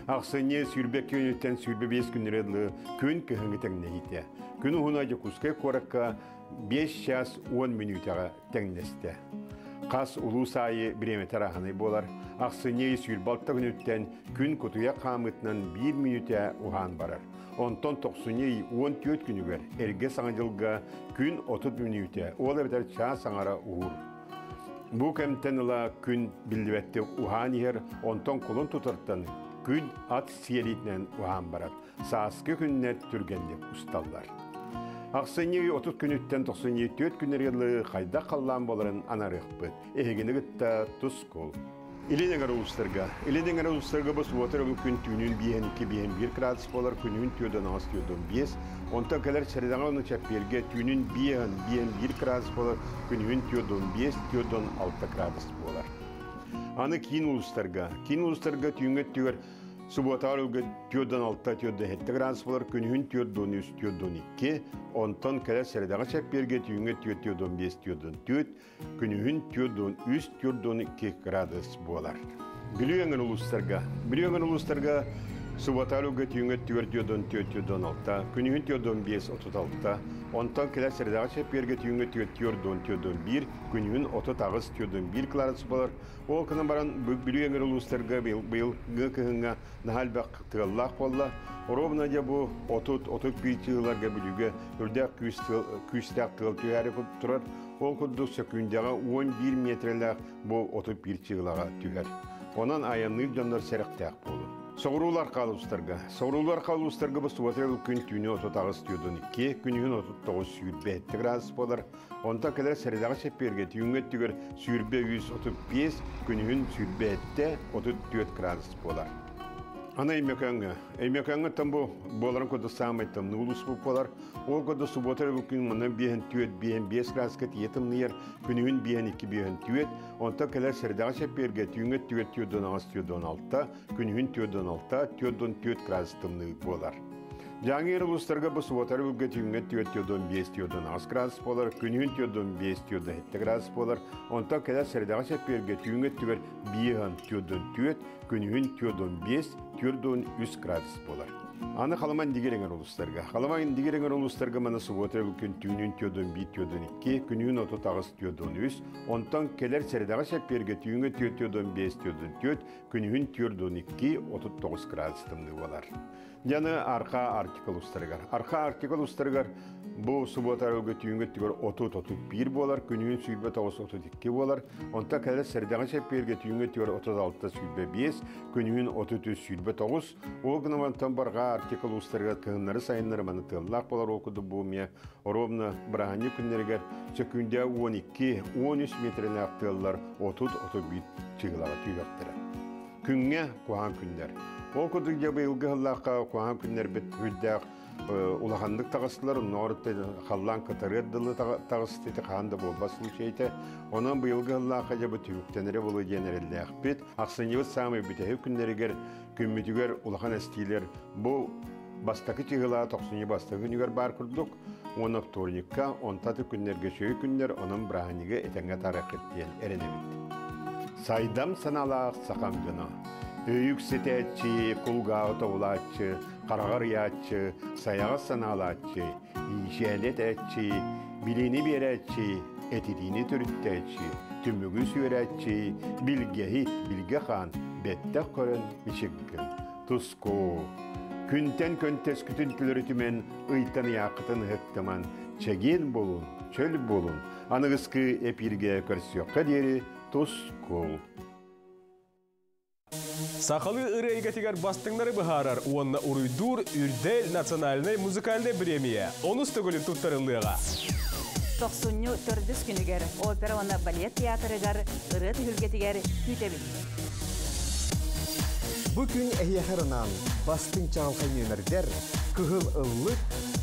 Speaker 6: Ахсынньы 22 күнүттэн 25 күннэри дылы күн кыһыҥҥы тэҥнэһиитэ. Күн уһуна Дьокуускай куоракка 5 час 10 мүнүүтэҕэ тэҥнэстэ. Хас улуус аайы бириэмэтэ арааһынай буолар. Ахсынньы 26 күнүттэн күн кутуйах хаамыытынан 1 мүнүүтэ уһаан барар. Онтон тохсунньу ый 14 күнүгэр эргэ Саҥа дьылга күн 30 мүнүүтэ, ол эбэтэр чаас аҥара уһуур. Бу кэмтэн ыла күн биллибэттик уһаан иһэр, онтон кулун тутартан күн ат сиэлиитинэн уһаан барар. Сааскы күннэр түргэнник усталлар. Ахсынньы ый 30 күнүттэн тохсунньу 4 күннэргэ дылы хайдах халлаан буоларын анарыахпыт. Эһигини кытта тускул. Илин эҥэр улуустарга. Илин эҥэр улуустарга бу субуота өрөбүл күн түүнүн биэһэн икки биэһэн биир градус буолар, күнүһүн түөрдөн аҕыс түөрдөн биэс. Онтон кэлэр сэрэдэҕэ уонна чэппиэргэ түүнүн биэһэн биэһэн биир градус буолар, күнүһүн түөрдөн биэс, түөрдөн алта градус буолар. Аны киин улуустарга. Киин улуустарга түүҥҥү өттүгэр Субуотаҕар ылга 46-47 градус буолар, күнүһүн 43-42, онтон кэлэр сэрэдэҕэ чэппиэргэ түүҥҥэ 4-45-44, күнүһүн 43-42 градус буолар. Бүлүү өҥөр улуустарга. Бүлүү өҥөр улуустарга субуотаҕар ылга түүҥҥэ 4-4-46, күнүһүн 45-36, онтон кэлэр сэрэдэҕэ чэппиэргэ түүҥҥэ 4-4-41, күнүһүн 38-41 градус буолар. Ол гынан баран Бүлүү өҥөр улуустарга быйылгы кыһыҥҥа наһаа элбэх тыаллаах буолла. Оруобуна дьэ бу 30-31 чыыларга Бүлүүгэ үрдээх күүстээх тыал түһээри турар. Ол курдук сөкүүндэҕэ 11 миэтэрэлээх бу 31 чыылаҕа түһэр. Онон айанныыр дьоннор сэрэхтээх буолун. Соҕуруулар хаалустарга. Соҕуруулар хаалустарга бу суббота күн түүнү 38 42, күнүһүн 39 27 градус буолар. Онтон кэлэр сэрэдэҕэ чэппиэргэ түүҥҥү өттүгэр 23 35, күнүһүн 27 34 градус буолар. Аны Өймөкөөҥҥө. Өймөкөөҥҥө бу буоларын курдук саамай тымныы улууспут буолар. Ол курдук субуота өрөбүл күн манна биэһин түөрт, биэһин биэс градуска тиийэ тымныйар, күнүһүн биэһин икки, биэһин түөрт. Онтон кэлэр сэрэдэҕэ чэппиэргэ түүҥҥү өттүгэр 46, 46, күнүһүн 46, 44 градус тымныы буолар. Дьааҥы улуустарга бу субуотары үлгэ түүҥҥэ 4-4-5-4-8 градус буолар, күнүһүн 4-5-4-7 градус буолар, онтон кэлэр сэрэдэҕэ чэппиэргэ түүҥҥэ өттүгэр 5-4-4, күнүһүн 4-5, 4-3 градус буолар. Аны Халыма Индигир эҥэр улуустарга. Халыма Индигир эҥэр улуустарга маны субуота күн түүнүн 4-1, 4-2, күнүһүн 38, 4-3, онтон кэлэр сэрэдэҕэ чэппиэргэ түүҥҥэ 4-5, 4-4, күнүһүн 4-2, 39 градус тымныы буолар. Дьаны Арха Арктика улуустарыгар. Арха Арктика улуустарыгар бу субуота арылгы түүҥҥү өттүгэр 30-31 буолар, күнүһүн 29-32 буолар. Онтон кэлэр сэрдэҕэ чэппиэргэ түүҥҥү өттүгэр 36-25, күнүһүн 33-29. Ол гынан барҕа Арктика улуустарыгар кыһыннары сайыннары маны тыаллаах болар ол курдук бу эмиэ оруобуна бырааһынньык күннэригэр сөкүүндэ 12-13 метрэлээх тыаллар 30-31 чыгылаҕа түһүөхтэрэ. Күҥҥэ куһаҕан күннэр. Ол курдук дьэ быйылгы сыллаахха куһаҕан күннэрбит үрдээх улаханнык таҕыстылар, оннооҕор халлаан кытарыар дылы таҕысты ити хаһан да буолбат случай этэ. Онон быйылгы сыллаахха дьэ бу түмүктэнэрэ буолуо диэн эрэллээхпит. Ахсынньыбыт саамай бүтэһик күннэригэр күммүтүгэр улахан эстиилэр бу бастакы чыһылаа тохсунньу бастакы күнүгэр баар курдук уонна вторникка онтаты күннэргэ үчүгэй күннэр онон бырааһынньыгы этэҥҥэ атаарыаххыт диэн эрэнэбит. Сайдам санаалаах сахам дьоно. Өйүк ситээччи, кулгааҕы тобулааччы, хараҕар ыйааччы, сайаҕас санаалааччы, иишээни этээччи, билиини биэрээччи, этитиини төрүттээччи, түмүгү сүөрээччи, билгэһит, билгэ хаан, бэттэх көрөн мичиггин. Туску. Күнтэн көнтөскүтүн күлөрүтүмэн, ыйтан ыйааххытын ыһыктыман, чэгиэн буолун, чөл буолун, аныгыскы эпииргэ көрсүөххэ диэри тускул.
Speaker 22: Сахалыы ырыа эйгэтигэр бастыҥнары быһаарар уонна уруйдуур Үрдэл национальнай музыкальнай бириэмийэ онус төгүлүн туттарыллыаҕа.
Speaker 23: Тохсунньу төрдүс күнүгэр опера уонна балет театрыгар ырыа түһүлгэтигэр күүтэбит.
Speaker 24: Бу күн эһиэхэ анаан бастыҥ чаҕылхай нүөмэрдэр, кыһыл ыллык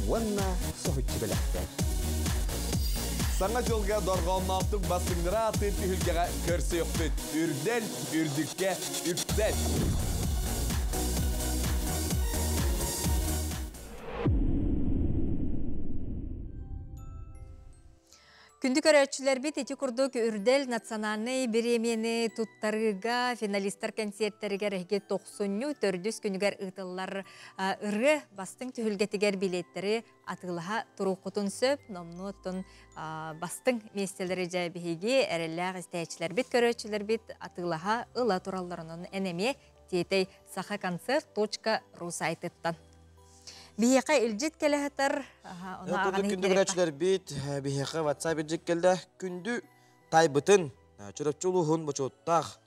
Speaker 24: уонна соһуччу бэлэхтэр.
Speaker 25: Саҥа дьылга дорҕоонноохтук бастыҥнара ааттыыр түһүлгэҕэ көрсүөхпүт. Үрдэл, үрдүккэ, үктэл!
Speaker 2: Күндү көрөөччүлэрбит ити курдук Үрдэл национальнай бириэмийэни туттарыыга финалистар кэнсиэртэригэр эһиги тохсунньу төрдүс күнүгэр ыытыллар ырыа бастыҥ түһүлгэтигэр билиэттэри атыылаһа туруоххутун сөп. Номнуоттун бастыҥ миэстэлэри дьэ биһиги эрэллээх истээччилэрбит, көрөөччүлэрбит атыылаһа ыла туралларынан эн эмиэ тиэтэй сахаконцерт.ру сайтыттан. Биһиэхэ илдьит кэлэ сытар.
Speaker 1: Курдук күндү көрөөччүлэрбит биһиэхэ WhatsApp илдьит кэллэ. Күндү тайбытын Чурапчы улууһун бочуоттаах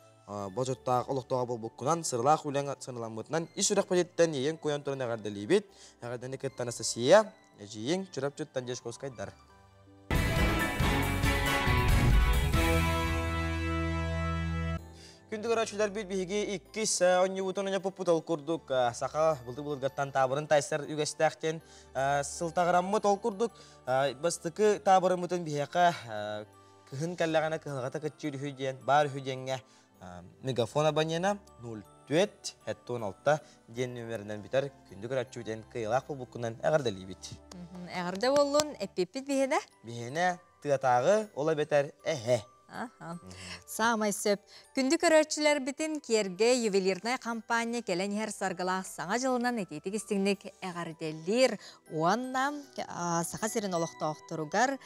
Speaker 1: бочуоттаах олохтооҕо буолбуккунан сыралаах үлэҥ сыаналаммытынан ис сүрэхпититтэн иэйэн куйан туран эҕэрдэлиибит. Эҕэрдэни кытта Анастасия, эдьиийиҥ Чурапчыттан Дьешковскайдар. Күндү көрөөччүлэрбит биһиги иккис оонньуубутун онньоппуппут ол курдук саха былыр-былыргаттан таабырын тайсар үгэстээх диэн сылтаҕыраммыт ол курдук бастакы таабырыммытын биһиэхэ кыһын кэллэҕинэ кыһалҕата кыччыыр үһү диэн баар үһү диэҥҥэ мегафон абонена 04 76 диэн нүөмэринэн бүтэр күндү көрөөччүбүт эн кыайыылаах буолбуккунан эҕэрдэлиибит.
Speaker 2: Эҕэрдэ буоллун, эппиппит биһиэнэ.
Speaker 1: Биһиэнэ тыатааҕы, ол эбэтэр эһэ.
Speaker 2: Саамай сөп. Күндү көрөөччүлэрбитин Киэргэ ювелирнай компания кэлэн иһэр саргылаах Саҥа дьылынан итиитик истиҥник эҕэрдэлиир уонна Саха сирин олохтоохторугар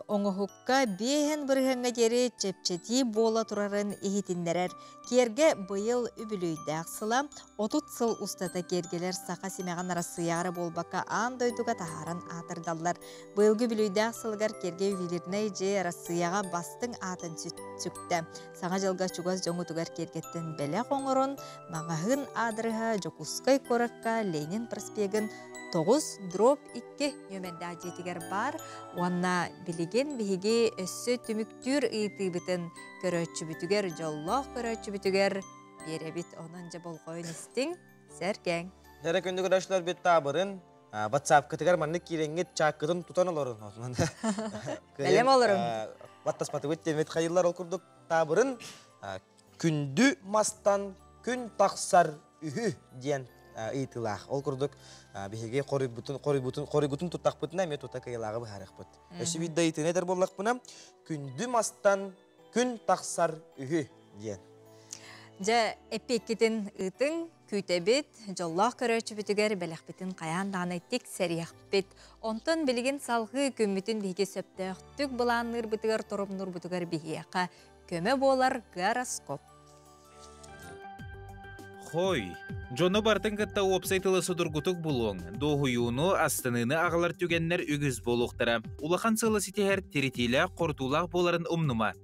Speaker 2: оҥоһукка биэһин бырыһыаҥҥа диэри чэпчэтии буола турарын иһитиннэрэр. Киэргэ быйыл үбүлүөйдээх сыла 30 сыл устата киэргэлэр саха симэҕин Арассыыйаҕа эрэ буолбакка аан дойдуга таһааран аатырдаллар. Быйылгы үбүлүөйдээх сылыгар Киэргэ ювелирнай дьиэ Арассыыйаҕа бастыҥ аатын сүктэ. Саҥа дьылга чугас дьоҥутугар киэргэттэн бэлэх оҥорон, маҕаһыын аадырыһа Дьокуускай куоракка Ленин проспегын 9 дробь 2 нүөмэрдээх дьиэтигэр баар уонна билигин биһиги өссө түмүктүүр ыйытыыбытын көрөөччүбүтүгэр, дьоллоох көрөөччүбүтүгэр биэрэбит. Онон дьэ болҕойон истиҥ, сэргээҥ.
Speaker 1: Дьэ күндү көрөөччүлэрбит таабырын WhatsApp-кытыгар маннык киирэҥҥит чааккытын тутан олорун.
Speaker 2: Бэлэм олорун.
Speaker 1: Баттаспатыбыт диэмит хайыллар ол курдук таабырын күндү мастан күн тахсар үһү диэн ыйытыылаах. Ол курдук биһиги хоруйбутун хоруйбутун хоруйгутун туттахпытына эмиэ тута кыйылааҕы быһаарыахпыт. Өссө биир да ыйытыыны этэр буоллахпына күндү мастан күн тахсар үһү диэн.
Speaker 2: Дьэ, эппиэккитин ыытыҥ, күүтэбит, дьоллоох көрөөччүбүтүгэр бэлэхпитин хайаан даҕаны тиксэриэхпит. Онтон билигин салҕыы күммүтүн биһиги сөптөөхтүк былаанныырбытыгар, торумнуурбутугар биһиэхэ көмө буолар гороскоп.
Speaker 7: Хой, дьону барытын кытта уопсай тылы судургутук булуоҥ, дуоһуйууну, астыныыны аҕалар түгэннэр үгүс буолуохтара. Улахан сыалы ситиһэр тиритиилээх-хорутуулаах буоларын умнума.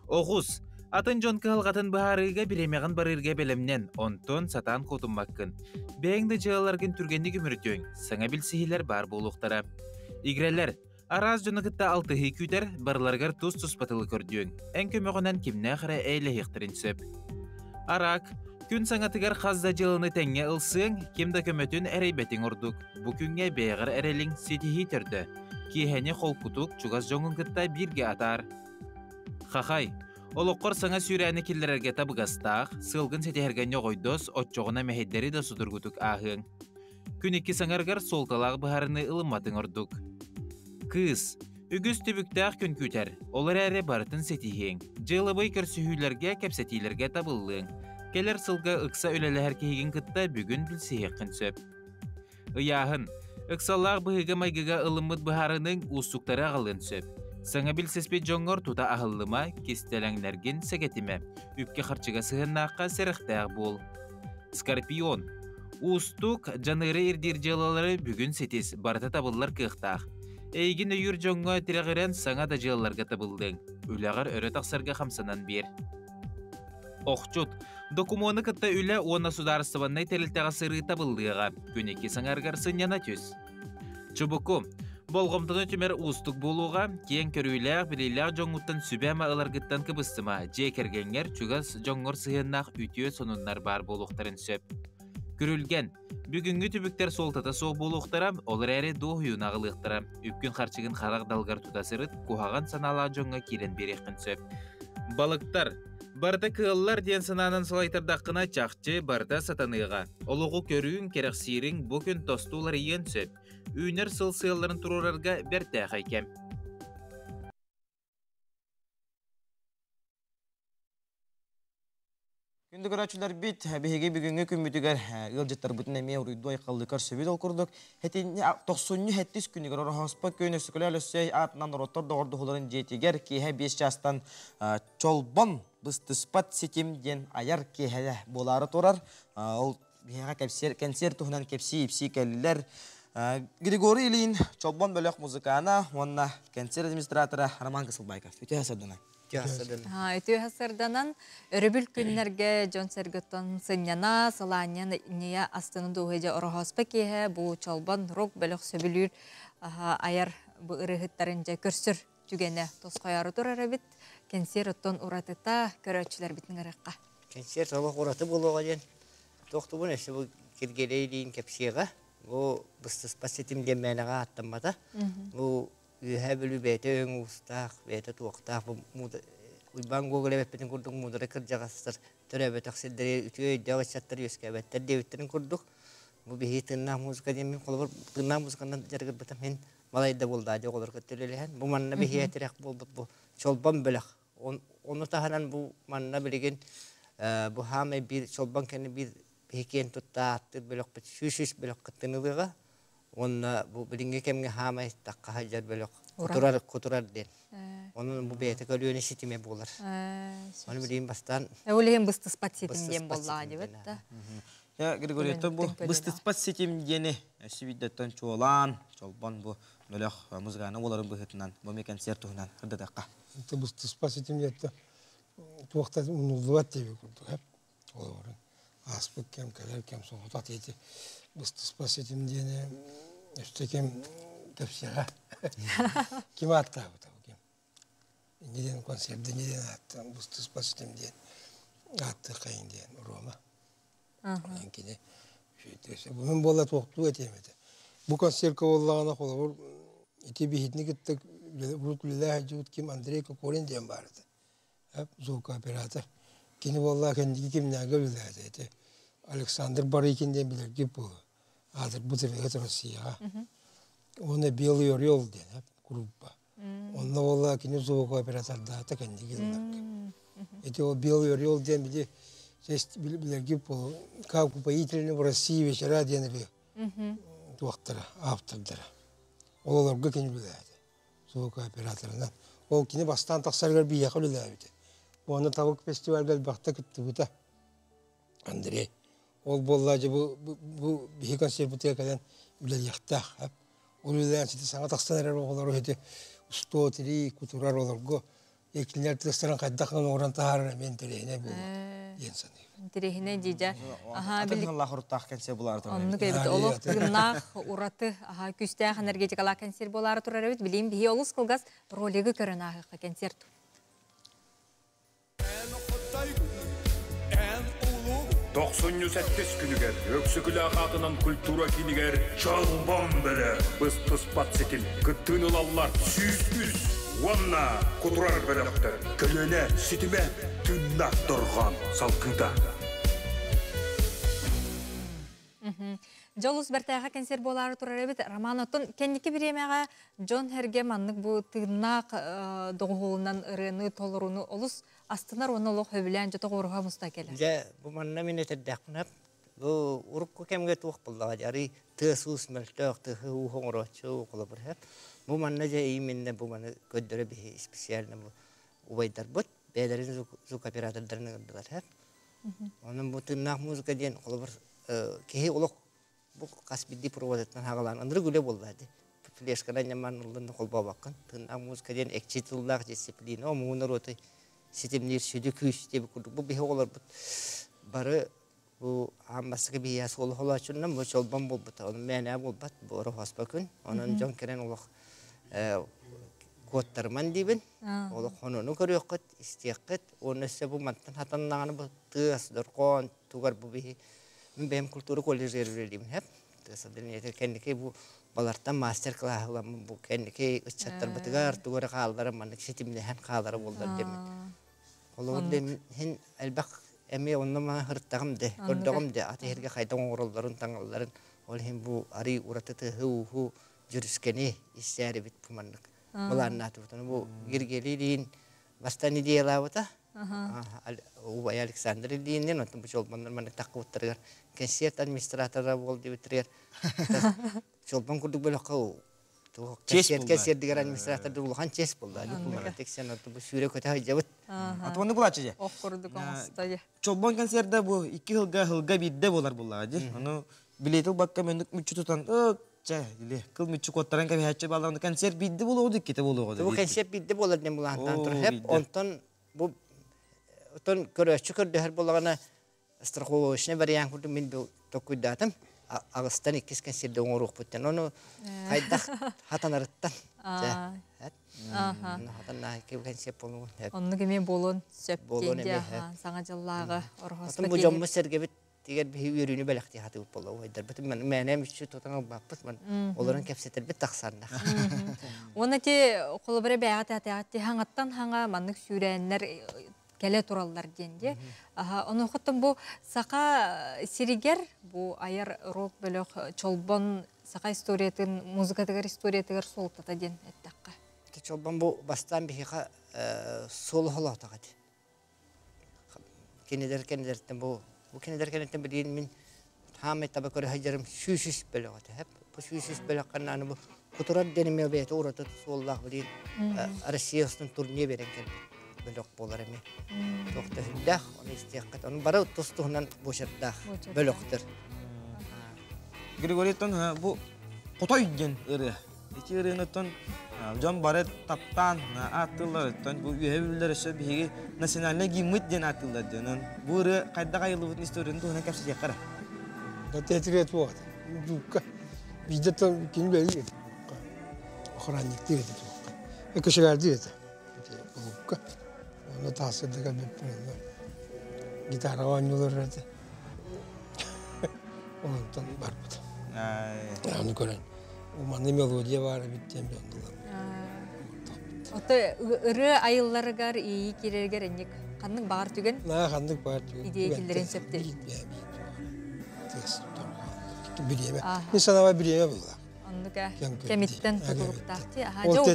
Speaker 7: Оҕус, Атын дьон кыһалҕатын быһаарыыга бириэмэҕин барыырга бэлэмнэн, онтон сатаан куотуммаккын. Бэйэҥ да дьыалаларгын түргэнник үмүрүтүөҥ, саҥа билсиһиилэр баар буолуохтара. Игирэлэр, араас дьону кытта алтыһыы күүтэр, барыларыгар тус-туспа тылы көрдүөҥ. Эн көмөҕүнэн кимнээх эрэ эйэлэһиэхтэрин сөп. Араак, күн саҥатыгар хас да дьыаланы тэҥҥэ ылсыаҥ, ким да көмөтүн эрэйбэтиҥ ордук. Бу күҥҥэ бэйэҕэр эрэлиҥ ситиһии төрдө. Киэһэни холкутук, чугас дьоҥҥун кытта бииргэ атаар. Хахай, олоххор саҥа сүүрээни киллэрэргэ табыгастаах, сыалгын ситиһэргэ ньоҕойдос, оччоҕуна мэһэйдэри да судургутук ааһыаҥ. Күн икки саҥарыгар суолталаах быһаарыныы ылымматыҥ ордук. Кыыс, үгүс түбүктээх күн күүтэр, ол эрээри барытын ситиһиэҥ. Дьыалабыай көрсүһүүлэргэ, кэпсэтиилэргэ табыллыаҥ. Кэлэр сылга ыкса үлэлэһэр киһигин кытта бүгүн билсиһиэххин сөп. Ыйааһын. Ыксаллаах быһыыга-майгыга ылыммыт быһаарыныыҥ уустуктары аҕалыан сөп. Саҥа билсиспит дьоҥҥор тута аһыллыма, кистэлэҥнэргин сэгэтимэ. Үпкэ-харчыга сыһыаннаахха сэрэхтээх буол. Скорпион. Уустук, дьаныыры ирдиир дьыалалары бүгүн ситис, барыта табыллар кыахтаах. Эйигин өйүүр дьоҥҥо тирэҕирэн саҥа да дьыалаларга табыллыаҥ. Үлэҕэр өрө тахсарга хамсанан биэр. Охчут. Докумуону кытта үлэ уонна судаарыстыбаннай тэрилтэҕэ сырыы табыллыаҕа. Күн икки саҥарыгар сынньана түс. Чубуку. Болҕомтону түмэр уустук буолуоҕа, киэҥ көрүүлээх, билиилээх дьоҥҥуттан сүбэ-ама ыларгыттан кыбыстыма, дьиэ кэргэҥҥэр, чугас дьоҥҥор сыһыаннаах үтүө сонуннар баар буолуохтарын сөп. Күрүлгэн. Бүгүҥҥү түбүктэр суолтата суох буолуохтара, ол эрээри дуоһуйууну аҕалыахтара. Үпкүн-харчыгын харах далгар тута сырыт, куһаҕан санаалаах дьоҥҥо киирэн биэриэххин сөп. Балыктар. Барыта кыаллар диэн санаанан салайтардаххына, чахчы, барыта сатаныаҕа. Олоҕу көрүүҥ, кэрэхсиириҥ бу күн тосту уларыйыан сөп. Үүнэр сыл сыалларын туруорарга бэртээхэй кэм.
Speaker 1: Күндү көрөөччүлэрбит, биһиги бүгүҥҥү күммүтүгэр ыалдьыттарбытын эмиэ уруйдуу айхаллыы көрсөбүт. Ол курдук, тохсунньу сэттис күнүгэр Ороһооспо күн Өсөкөлө Өлөссөй аатынан норуоттар доҕордоһууларын дьиэтигэр киэһэ 5 чаастан Чолбон быстыспат ситим диэн айар киэһэ буолаары турар. Ол биһиэхэ кэпсиэр, кэнсиэр туһунан кэпсии-ипсии кэллилэр. Григорий Ильин, Чолбон бөлөх музыкана уонна кэнсиэр администратора Роман Кысылбайков. Үтүө сарданай.
Speaker 2: Үтүө сарданан өрөбүл күннэргэ дьон-сэргэттэн сынньана, сылаанньа ньыйа астыны дуоһуйа ороһооспо киэһэ бу чолбон рок бөлөх сөбүлүүр айар бу ырыһыттарын дьэ көрсөр түгэнэ тосхойору турар эбит. Кэнсиэр оттон уратыта көрөөччүлэрбитин ырыахха.
Speaker 9: Кэнсиэр олох ураты буолуоҕа диэн туохтубун өссө бу Киргиэлэй кэпсиэҕэ. Бу быстыспат ситим диэн мээнэҕэ ааттаммата. Бу Үөһээ Бүлүү бэйэтэ өҥ уустаах, бэйэтэ туохтаах бу Уйбаан Гоголев эппитин курдук муударай кырдьаҕастар төрөөбөтөх сирдэри үтүө өйдөөх ыччаттар үөскээбэттэр диэбиттэрин курдук бу биһиги тыыннаах музыка диэн мин холобур тыыннаах музыканан дьарыгырбытым иһин балайда буолла дии оҕолорго үлэлэһэн бу манна биһиэхэ тирэх буолбут бу чолбон бөлөх ону таһынан бу манна билигин бу хаамай биир чолбон кэннэ биир биһи киэн тутта ааттыыр бөлөхпүт сүүс үс бөлөх кыттынылыаҕа Уонна бу билиҥҥи кэмҥэ хаамай тахха сылдьар бөлөх кутурар кутурар диэн. Онон бу бэйэтэ көлүөнэ ситимэ буолар. Ону билигин бастаан
Speaker 2: Ол иһин быстыспат ситим диэн буоллаҕа диэбит да.
Speaker 1: Григорий, бу быстыспат ситим диэни өссө биирдэттэн чуолаан, чолбон бу бөлөх музыканы буоларын быһыытынан бу эмиэ концерт туһунан ырдатахха.
Speaker 10: Быстыспат ситим диэттэ туохта умнуллубат диэбит курдук. Олорун ааспыт кэм, кэлэр кэм соҕотох ити быстыспат ситим диэни өссө ким кэпсиэҕэ. Ким ааттаабыта бу ким? Инньэ диэн концерт инньэ диэн ааттаан быстыспат ситим диэн ааттыаххайын диэн Рома. Онон кини бу мин буолла туохтуу этиэм этэ. Бу концертка буоллаҕына холобур ити биһитини кытта урут үлэлээх сылдьыбыт ким Андрей Кокорин диэн баар этэ. звукооператор. Кини буоллаа кэнники кимнээгэ үлэлээтэ ити Александр Барыкин диэн билэргит буолуо. Аатырбыт ырыаһыт Россияҕа. Уонна Белый орел диэн группа. Онно буоллаа кини звукооператордаата кэнники ылларга. Ити ол Белый орел диэн били билэргит буолуо. Как упоительны в России вечера диэн ырыа туохтара, автордара. Ол олорго кини үлэлээтэ. звукооператорынан. Ол кини бастаан тахсарыгар биһиэхэ үлэлээбитэ. Уонна Табык фестивальга элбэхтэ кыттыбыта. Андрей. Ол буолла дьэ бу, бу биһи концерпытыгар кэлэн үлэлиэхтээх. Ол үлэлээн сити саҥа тахсан эрэр оҕолору ити устуо тирии кутурар олорго Кинилэр тыастарын хайдах оҥорон таһаарар эмиэ интэриэһинэй буолуо диэн саныыбын.
Speaker 2: Интэриэһинэй дии Аха
Speaker 1: Атын хоруттаах кэнсиэр булаары турар.
Speaker 2: Оннук эбит. Олох тыыннаах, ураты, аха күүстээх энергетикалаах кэнсиэр буолаары турар эбит. Билим биһи олус кылгас ролигы көрөн ааһыахха кэнсиэр.
Speaker 11: Тохсунньу сэттис күнүгэр Өксөкүлээх аатынан культура киинигэр Чолбон бөлө быстыспат ситим кыттыыны ылаллар 103 уонна кутурар бөлөхтөр көлүөнэ ситимэ тыыннаах дорҕоон салгыыта.
Speaker 2: Дьол олус бэртээхэ кэнсиэр буолаары турар эбит. Роман, оттон кэнники бириэмэҕэ дьон сэргэ маннык бу тыыннаах доҕуһуолунан ырыаны толорууну олус астынар уонна олох сөбүлээн дьото оруһа муста кэлэр.
Speaker 9: Дьэ, бу манна мин этэрдэхпин бу урукку кэмгэ туох буоллаҕа дии, арый тыас-уус мөлтөх, тыаһы-ууһу оҥорооччу холобур Бу манна дьэ именно бу маны көрдөрө биһи специально бу убайдарбыт бэйэлэрин звукооператордарын ыҥырдылар. Онон бу тыыннаах музыка диэн холобур киһи олох бу хас биирдии проводыттан хаҕалаан ынырык үлэ буолла дии. Флешканан ньамаан ыллын холбообоккун. Тыыннаах музыка диэн экчи тыллаах дисциплина, омугу норуоту ситимниир сүдү күүс диэбит курдук. Бу биһи оҕолорбут бары бу аан бастакы биһиэхэ суолу холоочуннан бу чолбон буолбута. Онон мээнэ буолбат, бу ороһуоспа күн. Онон дьон кэлэн олох куоттарыман диибин. Олох хонону көрүөххүт, истиэххит. Уонна өссө бу мантан хатаннаҕына бу тыас, дорҕоон тугар бу биһи мин бэйэм культура колледжыгар үлэлиибин хэп. Тыас отделениетыгар кэнники бу балартан мастер-класс ыламмын бу кэнники ыччаттарбытыгар тугу эрэ хаалларан маннык ситимнэһэн хаалара буоллар диэммин. Холобур хин элбэх эмиэ онно маһа хырыттаҕым де, көрдөҕүм де, аты иһэргэ хайдах оҥороллорун, таҥалларын, ол иһин бу арый ураты тыаһы-ууһу дьүрүскэни истээрибит бу маннык былааннаатыбыт. Ону бу Гергелиин бастан идеялаабыта, убай Александр Ильинин, онтон бу чолбоннор маннык таххыбыттарыгар концерт администратора буол диэбиттэригэр чолбон курдук бөлөххө концерт концердигэр администратордыр улахан честь буолла. Тиксен бу сүүрэ көтө сылдьабыт.
Speaker 1: Атуаны булааччы же.
Speaker 2: Ох курдук оҥосто
Speaker 1: Чолбон концерда бу икки сылга сылга биирдэ буолар буллаҕа дии. Ону билети ылбакка мөндүк мүччү тутан чэ или кыл мүччү куоттаран кэбиһээччи бааллаҕына концерт биирдэ буолуоҕу иккитэ буолуоҕу
Speaker 9: Бу концерт биирдэ буолар диэн булаантаан турар. Онтон бу отон көрөөччү көрдөһөр буоллаҕына страховочный вариант курдук мин толкуйдаатым. Аҕыстан иккис концерт оҥоруохпуттан. Ону хайдах хатанарыттан.
Speaker 2: Оннук эмиэ буолуон сөп диэн саҥа дьыллааҕы
Speaker 9: ороһуоспа. Бу дьоммут сэргэбит тигэр биһи үөрүүнү бэлэхтии хатыбыт буолла убайдарбыт мээнэ мүччү тутан ылбаппыт олорон кэпсэтэрбит тахсанна.
Speaker 2: Уонна ти холобура бэйэҕэ тээтэҕит хаҥаттан хаҥа маннык сүүрээннэр кэлэ тураллар диэн дии. Ону хотон бу саха сиригэр бу айар рок бөлөх Чолбон саха историятын музыкатыгар историятыгар суолтата диэн эттэххэ.
Speaker 9: Чолбон бу бастаан биһиэхэ суол холоотох этэ. Кинилэр кэннилэриттэн бу бу кинилэр кэнниттэн билигин мин хаамай таба көрө сылдьарым сүүс бөлөх этэ. Бу сүүс бөлөх аны бу кутурар диэн эмиэ бэйэтэ ураты суоллаах билигин Россия устун турне берен кэлбит бөлөх буолар эмиэ. Туох да сүрдээх, ону истиэххит. Ону бары тус-туһунан буочардаах бөлөхтөр.
Speaker 1: Григорий бу Хотой диэн ырыа. Ити ырыаны дьон бары таптаан ааттыыллар, бу үөһэ бүллэр өссө биһиги национальный гиммыт диэн ааттыыллар диэн. Бу ырыа хайдах айыллыбытын историятын туһунан кэпсэтиэххэ эрэ.
Speaker 10: Тетирет буолат. Дукка. Биирдэ кини бэйи охранниктыыр этэ туохха. Көшөгәрдиир этэ. Кулуупка. Онно таасырдыга бүппүн гитараҕа оонньуулар этэ. Онтон барбыт. Аны көрөн манны мелодия баар эбит диэн дьоннулар.
Speaker 2: Ото ырыа айылларыгар ии киирэригэр энник ханнык баар түгэн?
Speaker 10: На ханнык баар түгэн.
Speaker 2: Идея киллэрин сөптөр.
Speaker 10: Бириэмэ. Мин санаабар бириэмэ булла.
Speaker 2: Оннука кэмиттэн тутулуктаах ти.
Speaker 10: Ол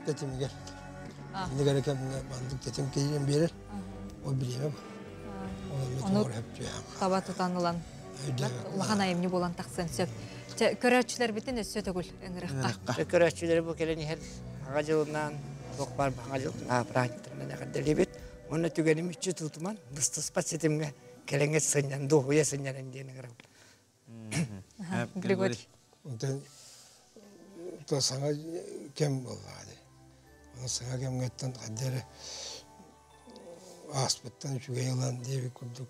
Speaker 10: тэтимигэр. Инник эрэ кэмҥэ маннык тэтим киирэн биэрэр. Ол бириэмэ бу.
Speaker 2: Ону таба тутан ылан улахан айымньы буолан тахсан сөп. Көрөөччүлэрбитин өссө төгүл ыҥырыахха.
Speaker 9: Көрөөччүлэри бу кэлэн иһэр Аҕа дьылынан туох баар Аҕа дьыл праздниктарынан эҕэрдэлиибит. Уонна түгэни мүччү тутуман быстыспат ситимҥэ кэлэҥҥит сынньан, дуоһуйа сынньанан диэн ыҥырабын.
Speaker 2: Григорий.
Speaker 10: Онтон саҥа кэм буоллаҕа дии. Онон саҥа кэмҥэттэн хайда эрэ ааспыттан үчүгэй ылан диэбит курдук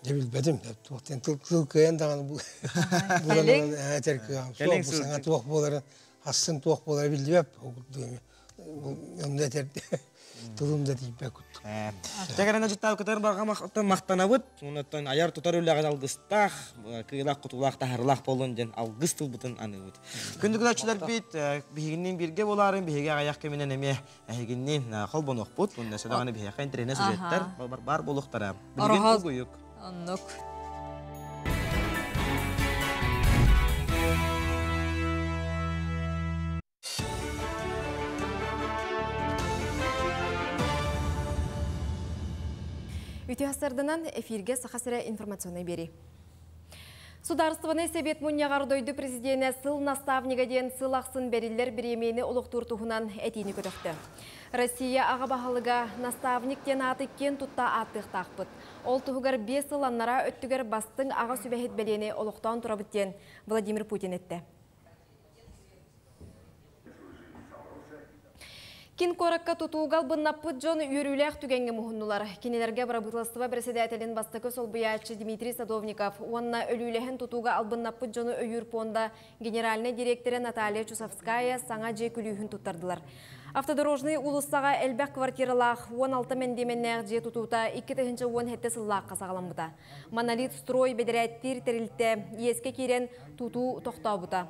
Speaker 10: дьэ билбэтим. Туохтан тыл тыл кыайан даҕаны булан этэр кыаҕым суох. Бу саҥа туох буоларын, ахсын туох буолара биллибэт. Ол курдук эми онно этэр тылым да тиийбэт курдук.
Speaker 1: Тэҥэрэн дьыттаабыкытыгар барҕа махтанабыт. Онтон айар тутар үлэҕин алгыстаах, кыылаах кутуулаах таһарылаах буоллун диэн алгыс тылбытын аныыбыт. Күндү көрөөччүлэрбит, биһигинниин бииргэ буолаарын биһиги аҕыйах кэминэн эмиэ эһигинниин холбонуохпут. Уонна өссө даҕаны биһиэхэ интэриэһинэй сюжеттар баар буолуохтара. Билигин угуйук.
Speaker 2: Оннук.
Speaker 3: Үтүө сарданан эфирге Саха сирэ информационный биэрии. Судаарыстыбаннай Сэбиэт мунньаҕар дойду президенэ сыл наставнига диэн сыл ахсын бэриллэр бириэмийэни олохтуур туһунан этиини көтөхтө. Россия аҕа баһылыга наставник диэн ааты киэн тутта ааттыахтаахпыт. Ол туһугар 5 сыл аннараа өттүгэр бастыҥ аҕа сүбэһит бэлиэни олохтоон турабыт диэн Владимир Путин эттэ. Кин куоракка тутууга албыннаппыт дьон үөрүүлээх түгэҥҥэ муһуннулар. Кинилэргэ бырабыыталыстыба бэрэссэдээтэлин бастакы солбуйааччы Дмитрий Садовников уонна өлүүлэһэн тутууга албыннаппыт дьону өйүүр пуонда генеральнай дириэктэрэ Наталья Чусовская саҥа дьиэ күлүүһүн туттардылар. Автодорожный уулуссаҕа элбэх квартиралаах 16 мэндиэмэннээх дьиэ тутуута 2017 сыллаахха саҕаламмыта. Монолит строй бэдэрээттиир тэрилтэ иэскэ киирэн тутуу тохтообута.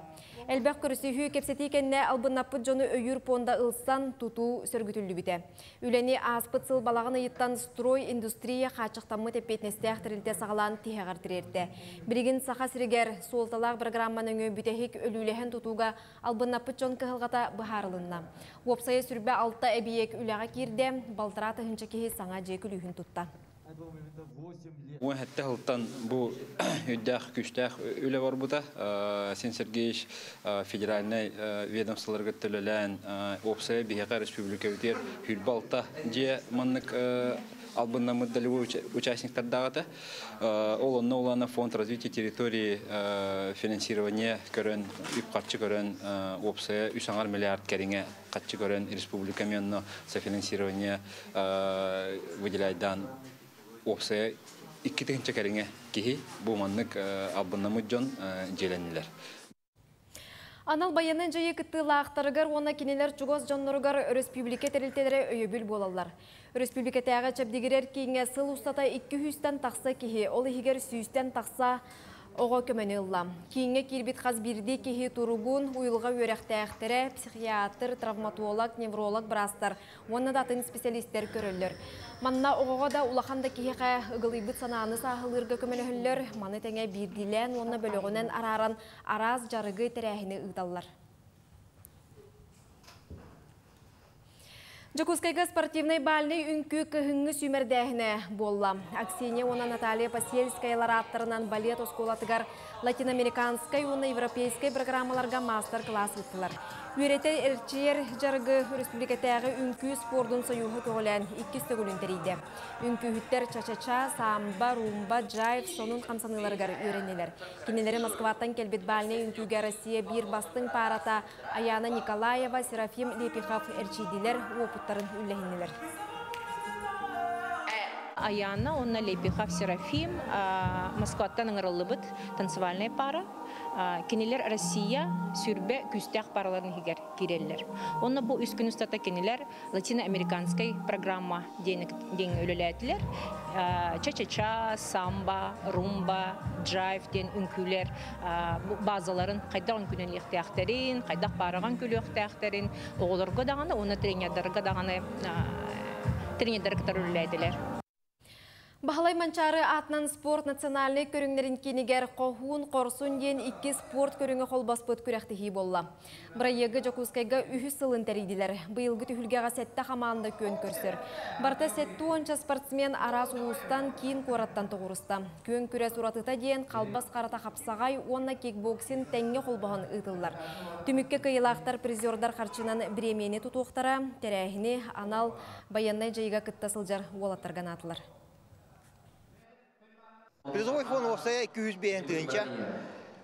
Speaker 3: Элбэх көрүсүһүү кэпсэтии кэннэ албыннаппыт дьону өйүүр пуонда ылсан тутуу сөргүтүллүбүтэ. Үлэни ааспыт сыл балаҕан ыйыттан строй индустрия хааччахтаммыт эппиэтинэстээх тэрилтэ саҕалаан тиһэҕэр тириэртэ. Билигин Саха сиригэр суолталаах программа нөҥүө бүтэһик өлүүлэһэн тутууга албыннаппыт дьон кыһалҕата быһаарылынна. Уопсайа 26 эбийиэк үлэҕэ киирдэ, балтараа тыһыынча киһи саҥа дьиэ күлүүһүн тутта.
Speaker 12: 17 сылтан бу үрдээх күүстээх үлэ барбыта. Син Сергеевич федеральнай ведомстволарга төлөлөөн уопсайа биһиэхэ республикабытыгар 26 дьиэ маннык албыннаммыт долевой участниктардаах этэ. Ол онно улаана фонд развития территории финансирование көрөн, үп-харчы көрөн уопсайа 3,5 миллиард кэриҥэ хаччы көрөн республика онно софинансирование выделяйдаан уопсайа 2 тыһыынча кэриҥэ киһи бу маннык албыннаммыт дьон дьиэлэннилэр.
Speaker 3: Анал байыаннай дьайыы кыттыылаахтарыгар уонна кинилэр чугас дьонноругар өрөспүүбүлүкэ тэрилтэлэрэ өйөбүл буолаллар. Өрөспүүбүлүкэтээҕи чэбдигирэр кииҥҥэ сыл устата 200-тэн тахса киһи, ол иһигэр 100-тэн тахса оҕо көмөнү ылла. Кииҥҥэ киирбит хас биирдии киһи туругун, уйулҕа үөрэхтээхтэрэ, психиатр, травматолог, невролог быраастар уонна да атын специалистэр көрөллөр. Манна оҕоҕо да улахан да киһиэхэ ыгылыйбыт санааны сааһылыырга көмөлөһөллөр, маны тэҥэ биирдиилээн уонна бөлөҕүнэн арааран араас дьарыгы тэрээһини ыыталлар. Дьокуускайга спортивнай бальнай үҥкүү кыһыҥҥы сүүмэрдээһинэ буолла. Аксинья уонна Наталья Посельскаялар ааттарынан балет оскуолатыгар латиноамериканскай уонна европейскай программаларга маастар-кылаас ыыттылар. Үөрэтэр эрчийэр дьарыгы республикатааҕы үҥкүү спордун союһа көҕүлээн иккис төгүлүн тэрийдэ. Үҥкүүһүттэр ча-ча-ча, самба, румба, джайв сонун хамсаныыларыгар үөрэннилэр. Кинилэри Москваттан кэлбит бальнай үҥкүүгэ Россия биир бастыҥ паарата Аяна Николаева, Серафим Лепихов эрчийдилэр, уопуттарын үллэһиннилэр.
Speaker 13: Аяна уонна Лепихов Серафим Москваттан ыҥырыллыбыт танцевальнай пара. Кинилэр Россия 20 күүстээх параларын иһигэр киирэллэр. Онно бу үс күн устата кинилэр латиноамериканскай программа диэн үлэлээтилэр. Ча-ча-ча, самба, румба, джайв диэн үҥкүүлэр базаларын хайдах үҥкүнэлиэхтээхтэрин, хайдах паараҕа үҥкүүлүөхтээхтэрин оҕолорго даҕаны уонна тренердарга даҕаны тренердары кытары үлэлээтилэр.
Speaker 3: Баһылай Манчаары аатынан спорт национальнай көрүҥнэрин киинигэр Хоһуун Хорсун диэн икки спорт көрүҥэ холбоспут күрэхтэһии буолла. Бырайыагы Дьокуускайга үһүс сылын тэрийдилэр. Быйылгы түһүлгэҕэ сэттэ хамаанда күөн көрсөр. Барыта 70 спортсмен араас улуустан, киин куораттан тоҕуоруста. Күөн күрэс уратыта диэн халбас харата хапсаҕай уонна кикбоксинг тэҥҥэ холбоһон ыытыллар. Түмүккэ кыайыылаахтар призердар харчынан бириэмийэни тутуохтара, тэрээһини анал байыаннай дьайыыга кытта сылдьар уолаттарга анаатылар.
Speaker 19: Призовой фонд уопсайа 205 тыһыынча.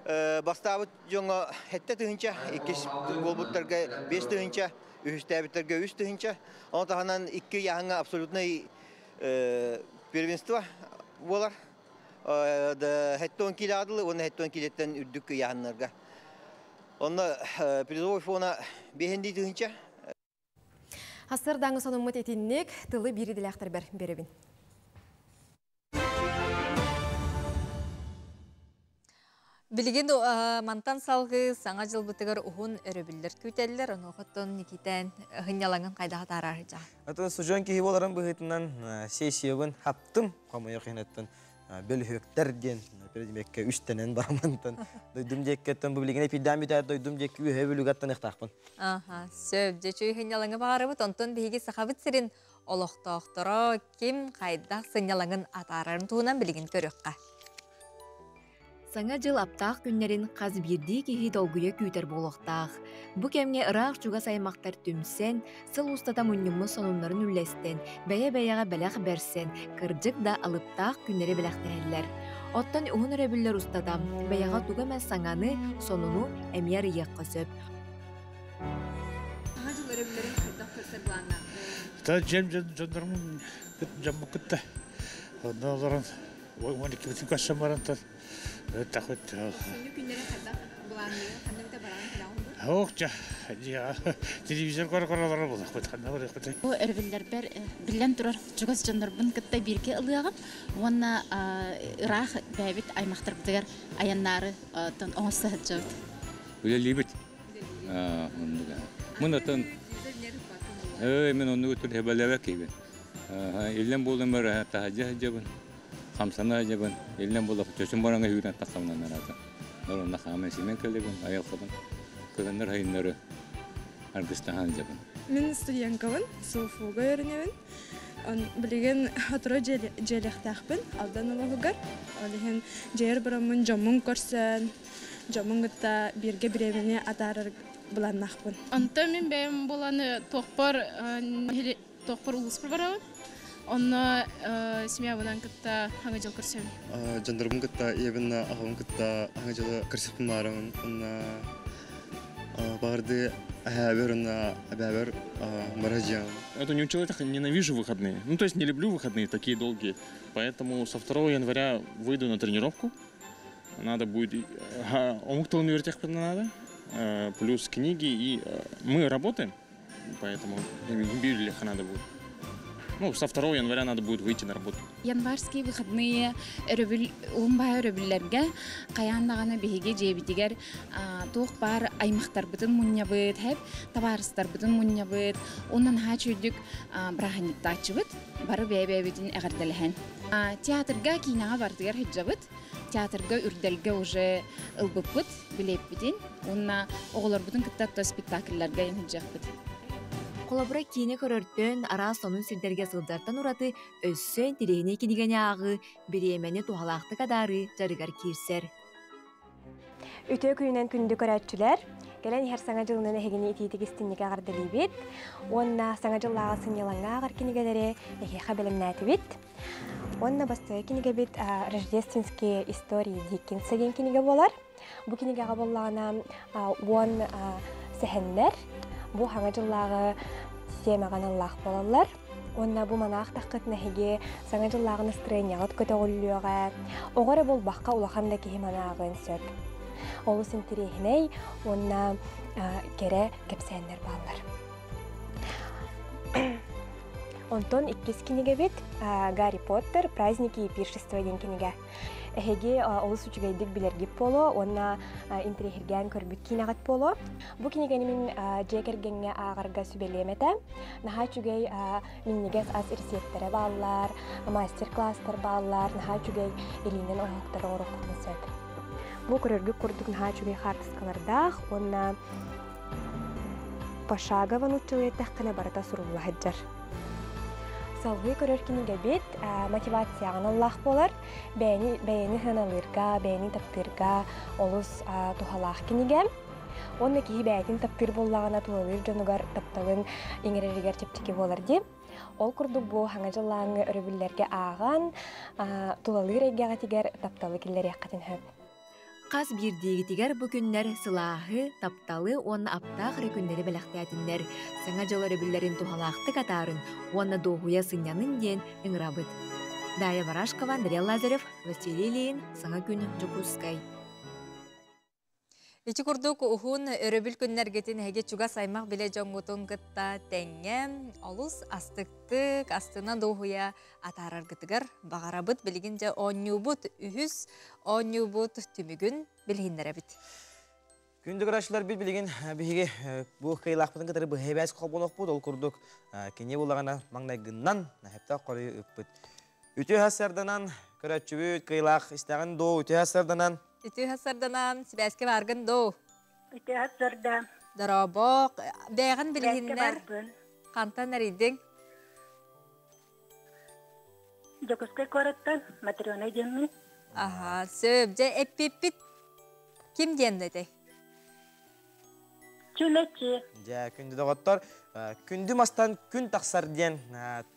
Speaker 15: Бастаабыт дьоҥҥо 7 тыһыынча, иккис буолбуттарга 5 тыһыынча, үһүстээбиттэргэ 3 тыһыынча. Ону таһынан икки ыйааһыҥҥа абсолютнай первенство буолар. 70 киилэҕэ дылы уонна 70 киилэттэн үрдүк ыйааһыннарга. Онно призовой фона 5 тыһыынча.
Speaker 3: Сарсыардааҥы сонуммут итинник тылы биир идэлээхтэрбэр биэрэбин.
Speaker 2: Билигин мантан салгыы саҥа дьылбытыгар уһун өрөбүллэр күүтэллэр. Онуохаттан Никитэн һынньалаҥын хайдах атаарар дьа.
Speaker 1: Атын сужон киһи буоларын быһыытынан сессиябын хаптым хомойор хинаттан бөлүһүөктэр диэн предмекке үстэнэн барамантан дойдум диэккеттэн бу билигин эпидам бүтээр дойдум диэкки үөһэ бүлүгаттан ыхтаахпын.
Speaker 2: Аха, сөп. Дьэ чүй сынньалаҥы баҕарабыт. Онтон биһиги Сахабыт сирин олохтоохторо ким хайдах сынньалаҥын атаарарын туһунан билигин көрүөххэ.
Speaker 14: Саҥа дьыл аптаах күннэрин хас биирдии киһи долгуйа күүтэр буолуохтаах. Бу кэмҥэ ыраах-чугас аймахтар түмсэн, сыл устата мунньуммут сонуннарын үллэстэн, бэйэ-бэйэҕэ бэлэх бэрсэн, кырдьык да алыптаах күннэри бэлэхтэһэллэр. Оттон уһун өрөбүллэр устата бэйэҕэ тугу эмэ саҥаны, сонуну эмиэ арыйыахха сөп.
Speaker 23: Саҥа дьыл өрөбүллэрин хайдах көрсөр былааннаах?
Speaker 16: Та дьэм дьоннорум дьоммут кытта онно олорон 12 көрсөн баран тахыт
Speaker 23: Сунньу күннэрин хайдах былаанныыр, ханна бите бараан кэлэҕин бу?
Speaker 16: Ох, телевизор көрө-көрө олорор ханна барыахпыт.
Speaker 19: Бу өрөбүллэрбэр биллэн турар чугас дьоннорбун кытта бииргэ ылыаҕым уонна ыраах бэйэбит аймахтарбытыгар айаннаары оҥосто сылдьабыт.
Speaker 20: Үлэлиибит. Мун атын Эй, мен оннугу түр хебелебе киибин. Иллен буолан бара таһадьа сылдьабын, хамсана сылдьабын. Иллен буола чөчүн бараҥа хүүрэн тахсамнан араата. Онно хааман симен кэлебин, айылхабын. Кыһыннар хайыннары аргыстахан сылдьабын.
Speaker 21: Мин студенткабын, СУФУга үөрэнэбин. Билигин отура дьиэлэхтээхпин, Алдан улууһугар. Ол иһин дьиэр бараммын дьоммун көрсөн, дьоммун кытта бииргэ бириэмэни атаарар былааннаахпын.
Speaker 26: Онтон мин бэйэм буолан туохпар туохпар улууспар барабын. Онно семьябынан кытта хаҥа дьыл көрсөбүн.
Speaker 27: Дьоннорбун кытта, ийэбин аҕабын кытта хаҥа дьылы көрсөппүн баарымын. Онно баҕарды эһээбэр уонна эбээбэр баражиам.
Speaker 28: Это не человек, ненавижу выходные. Ну, то есть не люблю выходные такие долгие. Поэтому со 2 января выйду на тренировку. Надо будет... Омук университет надо. Плюс книги. И мы работаем, поэтому библиотека надо будет. Ну, со 2 января надо будет выйти на работу.
Speaker 19: Январские выходные өрөбүл уһун өрөбүллэргэ хайаан даҕаны биһиги дьиэбитигэр туох баар аймахтарбытын мунньабыт, хэп табаарыстарбытын мунньабыт, онон наһаа үчүгүйдүк бырааһынньыктааччыбыт, бары бэйэ-бэйэбитин эҕэрдэлэһэн. Театрга киинэҕэ барытыгар сылдьабыт. Театрга үрдэлгэ уже ылбыппыт, билиэппитин уонна оҕолорбутун кытта спектакльларга сылдьыахпыт.
Speaker 14: Холобура киинэ көрөртөн, араас сонун сирдэргэ сылдьартан ураты өссө интэриэһинэй кинигэни ааҕыы, бириэмэни туһалаахтык адаарыы дьарыгар киирсэр.
Speaker 3: Үтүө күнүнэн күндү көрөөччүлэр! Кэлэн иһэр Саҥа дьылынан эһигини итиитик истинник эҕэрдэлиибит уонна Саҥа дьыллааҕы сынньалаҥҥа ааҕар кинигэлэри эһиэхэ бэлэмнээтибит. Уонна бастакы кинигэбит «Рождественские истории Диккенса» диэн кинигэ буолар. Бу кинигэҕэ буоллаҕына уон сэһэннэр бу Саҥа дьыллааҕы тиэмэҕэ аналлаах буолаллар. Уонна бу манаах таххытына эһиги Саҥа дьыллааҕы настроениеҕыт көтөҕүллүөҕэ. Оҕо эрэ буолбахха улахан да киһи манааҕын сөп. Олус интэриэһинэй уонна кэрэ кэпсээннэр бааллар. Онтон иккис кинигэбит «Гарри Поттер. Праздники и пиршества» диэн кинигэ. Эһиги олус үчүгэйдик билэргит буолуо уонна интэриэһиргээн көрбүт киинэҕит буолуо. Бу кинигэни мин дьиэ кэргэҥҥэ ааҕарга сүбэлиэм этэ. Наһаа үчүгэй минньигэс ас рецептэрэ бааллар, мастер-класстар бааллар, наһаа үчүгэй илиинэн оҥоһуктары оҥоруоххутун сөп. Бу көрөргүт курдук наһаа үчүгэй хаартыскалардаах уонна пошагово нууччалыы эттэххинэ барыта сурулла сылдьар. Салгыы көрөр кинигэбит мотивацияҕа аналлаах буолар. Бэйэни, бэйэни сыаналыырга, бэйэни таптыырга олус туһалаах кинигэ. Уонна киһи бэйэтин таптыыр буоллаҕына тулалыыр дьонугар тапталын иҥэрэригэр чэпчэки буолар дии. Ол курдук бу Саҥа дьыллааҥҥы өрөбүллэргэ ааҕан, тулалыыр эйгэҕитигэр тапталы киллэриэххитин сөп.
Speaker 14: Хас биирдиигитигэр бу күннэр сылааһы, тапталы уонна аптаах эрэ күннэри бэлэхтээтиннэр, Саҥа дьыл өрөбүллэрин туһалаахтык атаарын уонна дуоһуйа сынньанын диэн ыҥырабыт. Дая Барашкова, Андрей Лазарев, Василий Ильин, Саҥа күн, Дьокуускай.
Speaker 2: Ити курдук уһун өрөбүл күннэргитин эһиги чугас аймах билэ дьоҥҥутун кытта тэҥҥэ олус астыктык, астына дуоһуйа атаараргытыгар баҕарабыт. Билигин дьэ оонньуубут үһүс оонньуубут түмүгүн билиһиннэрэбит.
Speaker 1: Күндү көрөөччүлэр билигин биһиги бу кыайыылаахпытын кытары быһа холбонохпут. Ол курдук кини булаҕына маҥнайгыннан нэһэптэх хоруйу ыппыт. Үтүө сарданан көрөөччүбүт кыайыылаах истэҕин дуу, үтүө сарданан.
Speaker 2: Үтүө сарданан сибээскэ бааргын дуу.
Speaker 4: Үтүө сарда.
Speaker 2: Дорообо. Бэйэҕин билиһиннэр. Хантан эрийдиҥ?
Speaker 4: Дьокуускай куораттан Матрена диэммин.
Speaker 2: Аха, сөп. Дьэ, эппиппит ким диэн этэй?
Speaker 4: Чүмэчи.
Speaker 1: Дьэ, күндү доҕоттор, күндү мастан күн тахсар диэн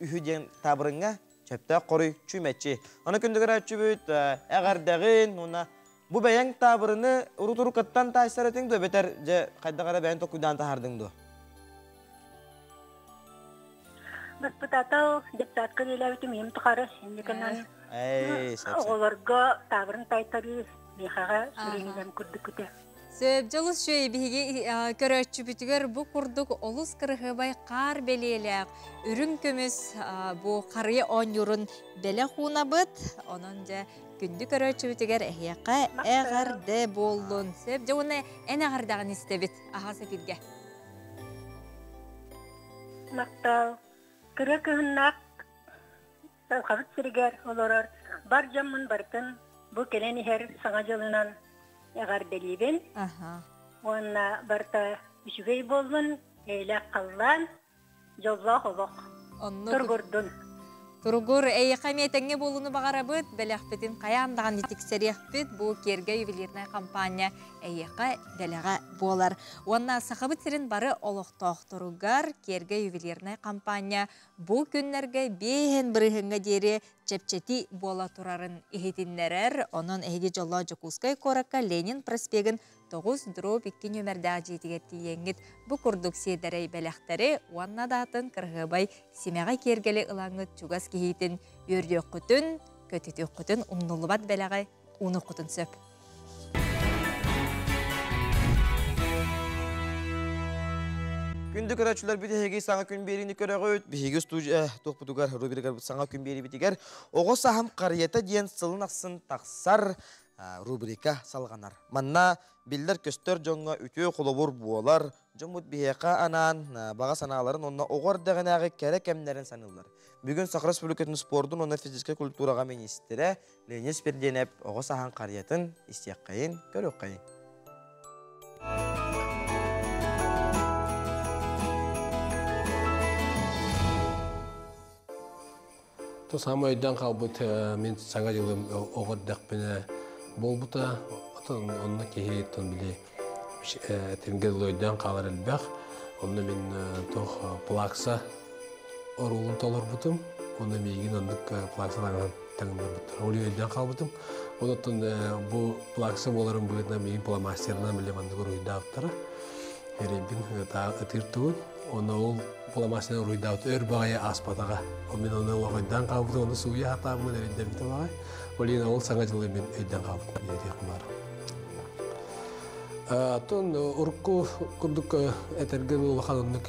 Speaker 1: үһү диэн таабырыҥҥа сөптөөх хоруй чүмэчи. Аны күндү көрөөччүбүт эҕэрдэҕин уонна бу бэйэҥ таабырыны урут-уруккаттан таайсар этиҥ дуо эбэтэр дьэ хайдах эрэ бэйэҥ толкуйдаан таһаардыҥ дуо?
Speaker 4: Баспытаатал детсадка үлэлээбитим ийэм тухары инникинэн оҕолорго таабырын тайтарыы миэхэҕэ сүрүнүнэн курдук күтэ.
Speaker 2: Сөп, дьолус үчүгэй биһиги көрөөччүбүтүгэр бу курдук олус кырыһыбай хаар бэлиэлээх үрүҥ көмүс бу харыйа оонньуурун бэлэх уунабыт. Онон дьэ күндү көрөөччүбүтүгэр эһиэхэ эҕэрдэ буоллун. Сөп, дьэ уонна эн эҕэрдэҕин истэбит аһаас эфиргэ.
Speaker 4: Махтал. Кыра кыһыннаах Сахабыт сиригэр олорор бар дьоммун барытын бу кэлэн иһэр Саҥа дьылынан эҕэрдэлиибин. Уонна барыта үчүгэй буоллун, эйэлээх халлаан, дьоллоох олох. Туругурдун.
Speaker 2: Туругур, эйиэхэ эмиэ тэҥҥэ буолууну баҕарабыт, бэлэхпитин хайаан даҕаны тиксэриэхпит. Бу Киэргэ ювелирнай хампаанньа эйиэхэ дэлэҕэ буолар. Уонна Сахабыт сирин бары олохтоохторугар Киэргэ ювелирнай хампаанньа бу күннэргэ биэһин бырыһыҥҥа диэри чэпчэтии буола турарын иһитиннэрэр. Онон эһиги дьоллоох Дьокуускай куоракка Ленин проспегын 9-2 нүөмэрдээх дьиэтигэр тиийэҥҥит бу курдук сиэдэрэй бэлэхтэри уонна даатын кыраһыабай симэҕи киэргэли ылаҥҥыт чугас киһитин үөрдүөххүтүн, көтүтүөххүтүн умнуллубат бэлэҕи уунуоххутун сөп.
Speaker 1: Күндү көрөөччүлэр биһиги саҥа күн биэриини көрөҕүт. Биһиги студия туохпутугар рубрикабыт саҥа күн биэрибитигэр оҕо саһам харыйата диэн сылын ахсын тахсар рубрика салҕанар. Манна биллэр-көстөр дьоҥҥо үтүө холобур буолар, Дьоммут биһиэхэ анаан баҕа санааларын уонна оҕо эрдэҕинээҕи кэрэ кэмнэрин саныыллар. Бүгүн Саха Республикатын спордун уонна физическэй культураҕа миниистирэ Леонид Спирдиэнэп оҕо саһан харыйатын истиэххэйин, көрүөххэйин.
Speaker 5: То саамай өйдөөн хаалбыт мин саҥа дьылым оҕо эрдэхпинэ буолбута. Отон онно киһи тон били этингэ дылы өйдөөн хаалар элбэх. Онно мин туох плакса оруолун толорбутум. Онно миигин оннук плакса таҥаһын таҥыннарбыттар. Ол өйдөөн хаалбытым. Онтон бу плакса буоларын быһыытынан миигин пломастерынан били маннык уруһуйдаабыттара. Эрэйбин ытыыр тугун. Онно ол фломастерынан уруһуйдаабыт өр баҕайы ааспатаҕа. Ол мин ону олох хаалбытым, ону сууйа сатааммын эрэйдэммитэ баҕай. Ол иһин ол саҥа дьылы мин өйдөөн хаалбытым диэтиэхпин баара. Оттон урукку курдук этэргэ улахан оннук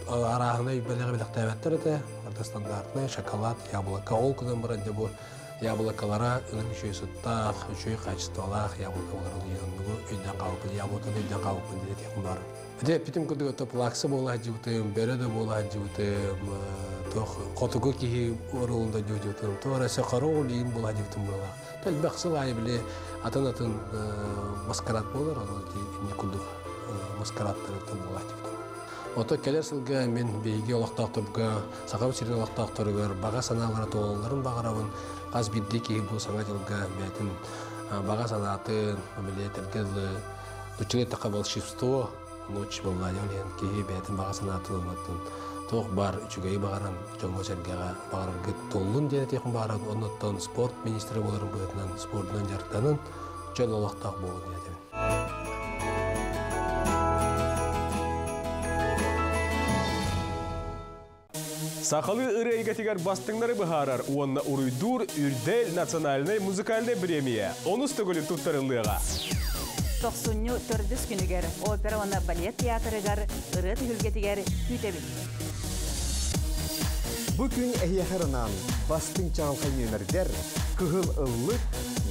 Speaker 5: арааһынай бэлэҕи бэлэхтээбэттэр этэ. Барыта стандартнай шоколад, яблоко. Ол гынан баран дьэ бу яблокалара ынын үчүгэй сыттаах, үчүгэй качестволаах яблоко боларын оннугу өйдөөн хаалбыт, яблоканы өйдөөн хаалбыппын диэтиэхпин баара. Ити эппитим курдук это плакса буола сылдьыбытым, бөрө да буола сылдьыбытым, туох хотугу киһи оруолунда дьуодьубутум, туох эрэ сахаро илиин буола сылдьыбытым буолла. Элбэх сыл аайы били атын-атын маскарад буолар, ону инник курдук маскарадтары буола сылдьыбытым. Ото кэлэр сылга мин биһиги олохтоохторго, Сахам сирин олохтоохторугар баҕа санаалара туолалларын баҕарабын. Хас биирдии киһи бу саҥа дьылга бэйэтин баҕа санаатын, били этэргэ дылы, Нуччалыы эттэххэ волшебство ночь буолла диэн киһи бэйэтин баҕа санаатын ылынатын туох баар үчүгэйи баҕаран дьоҥҥо-сэргэҕэ баҕараргыт туоллун диэн этиэхпин баҕарабын. Оннуттан спорт министрэ буоларым быһыытынан спордунан дьарыктанын, Чөл олохтоох буолун диэтим.
Speaker 6: Сахалыы ырыа эйгэтигэр бастыҥнары быһаарар уонна уруйдуур Үрдэл национальнай музыкальнай бириэмийэ онус төгүлүн туттарыллыаҕа.
Speaker 23: Тохсунньу төрдүс күнүгэр опера уонна балет театрыгар ырыа түһүлгэтигэр күүтэбит.
Speaker 7: Бу күн эһиэхэ анаан бастыҥ чаҕылхай нүөмэрдэр, кыһыл ыллык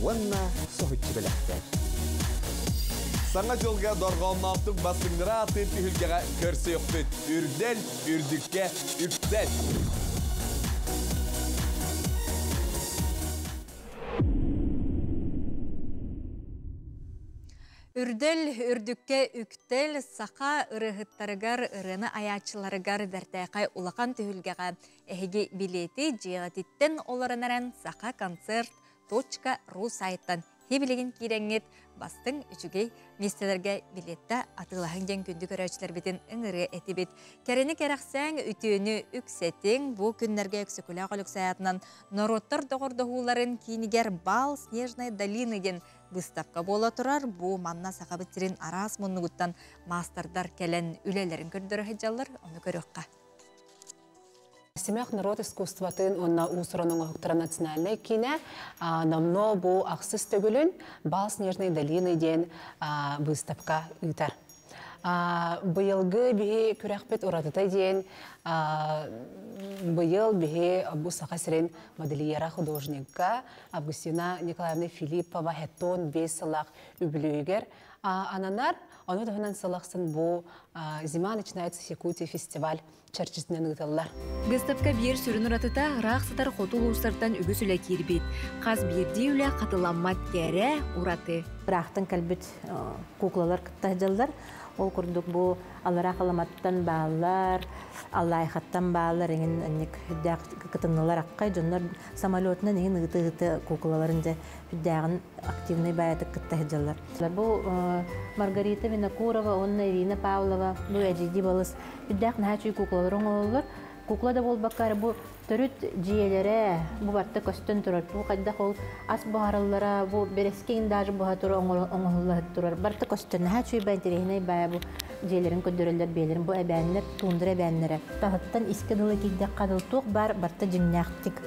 Speaker 7: уонна соһуччу бэлэхтэр.
Speaker 6: Саҥа дьылга дорҕоонноохтук бастыҥнара ааттыыр түһүлгэҕэ көрсүөхпүт. Үрдэл, үрдүккэ, үктэл!
Speaker 2: Үрдэл, үрдүккэ үктэл саха ырыаһыттарыгар, ырыаны айааччыларыгар бэртээхэй улахан түһүлгэҕэ эһиги билиэти дьиэҕититтэн олорон эрэн сахаконцерт точка ру сайтан Хи билигин киирэҥҥит бастыҥ үчүгэй миэстэлэргэ билиэттэ атыылаһыҥ диэн күндү көрөөччүлэрбитин ыҥырыа этибит. Кэрэни кэрэхсээҥ, үтүөнү үксэтиҥ. Бу күннэргэ Өксөкүлээх Өлөксөй аатынан норуоттар доҕордоһууларын киинигэр Бал Снежной долины диэн выставка буола турар. Бу манна Сахабыт сирин араас муннугуттан маастардар кэлэн үлэлэрин көрдөрө сылдьаллар. Ону көрүөххэ.
Speaker 8: Симэх норуот искусствотын уонна уус-уран оҥоһуктара национальнай киинэ номнуо бу ахсыс төгүлүн Бал Снежной долины диэн выставка ыытар. Быйылгы биһи күрэхпит уратыта диэн быйыл биһи бу Саха сирин модельера художникка Августина Николаевна Филиппова хеттон 5 сыллаах үбүлүөйүгэр ананар. Ону туһунан сыл ахсын бу «Зима начинается с Якутии» фестиваль чэрчитинэн ыытыллар.
Speaker 14: Выставка биир сүрүн уратыта ыраах сытар хоту улуустартан үгүс үлэ киирбит. Хас биирдии үлэ хатыламмат кэрэ, ураты.
Speaker 17: Ыраахтан кэлбит куклалар кытта сылдьаллар. Ол курдук бу аллараа Халаматтан бааллар, Аллайхаттан бааллар, эҥин анник үрдээх кытыннылар аккай дьоннор самолетунан иһин ыыты-ыыты куклаларын дьэ үрдээҕин активный баайатык кытта сылдьаллар. Бу Маргарита Винокурова уонна Ирина Павлова бу эдьиийдии балыс үрдээх наһаа үчүгэй куклалары оҥороллор. Кукла да буолбакка эрэ бу төрүт дьиэлэрэ бу барыта көстөн турар. Бу хайдах ол ас буһараллара, бу бэрэски даже буһа турар оҥоһулла турар. Барыта көстөн наһаа үчүгэй баа интэриэһинэй баа бу дьиэлэрин көрдөрөллөр биэлэрин бу эбээннэр туундра эбээннэрэ. Таһыттан искэ дылы киирдэххэ дылы туох баар барыта дьиҥнээхтик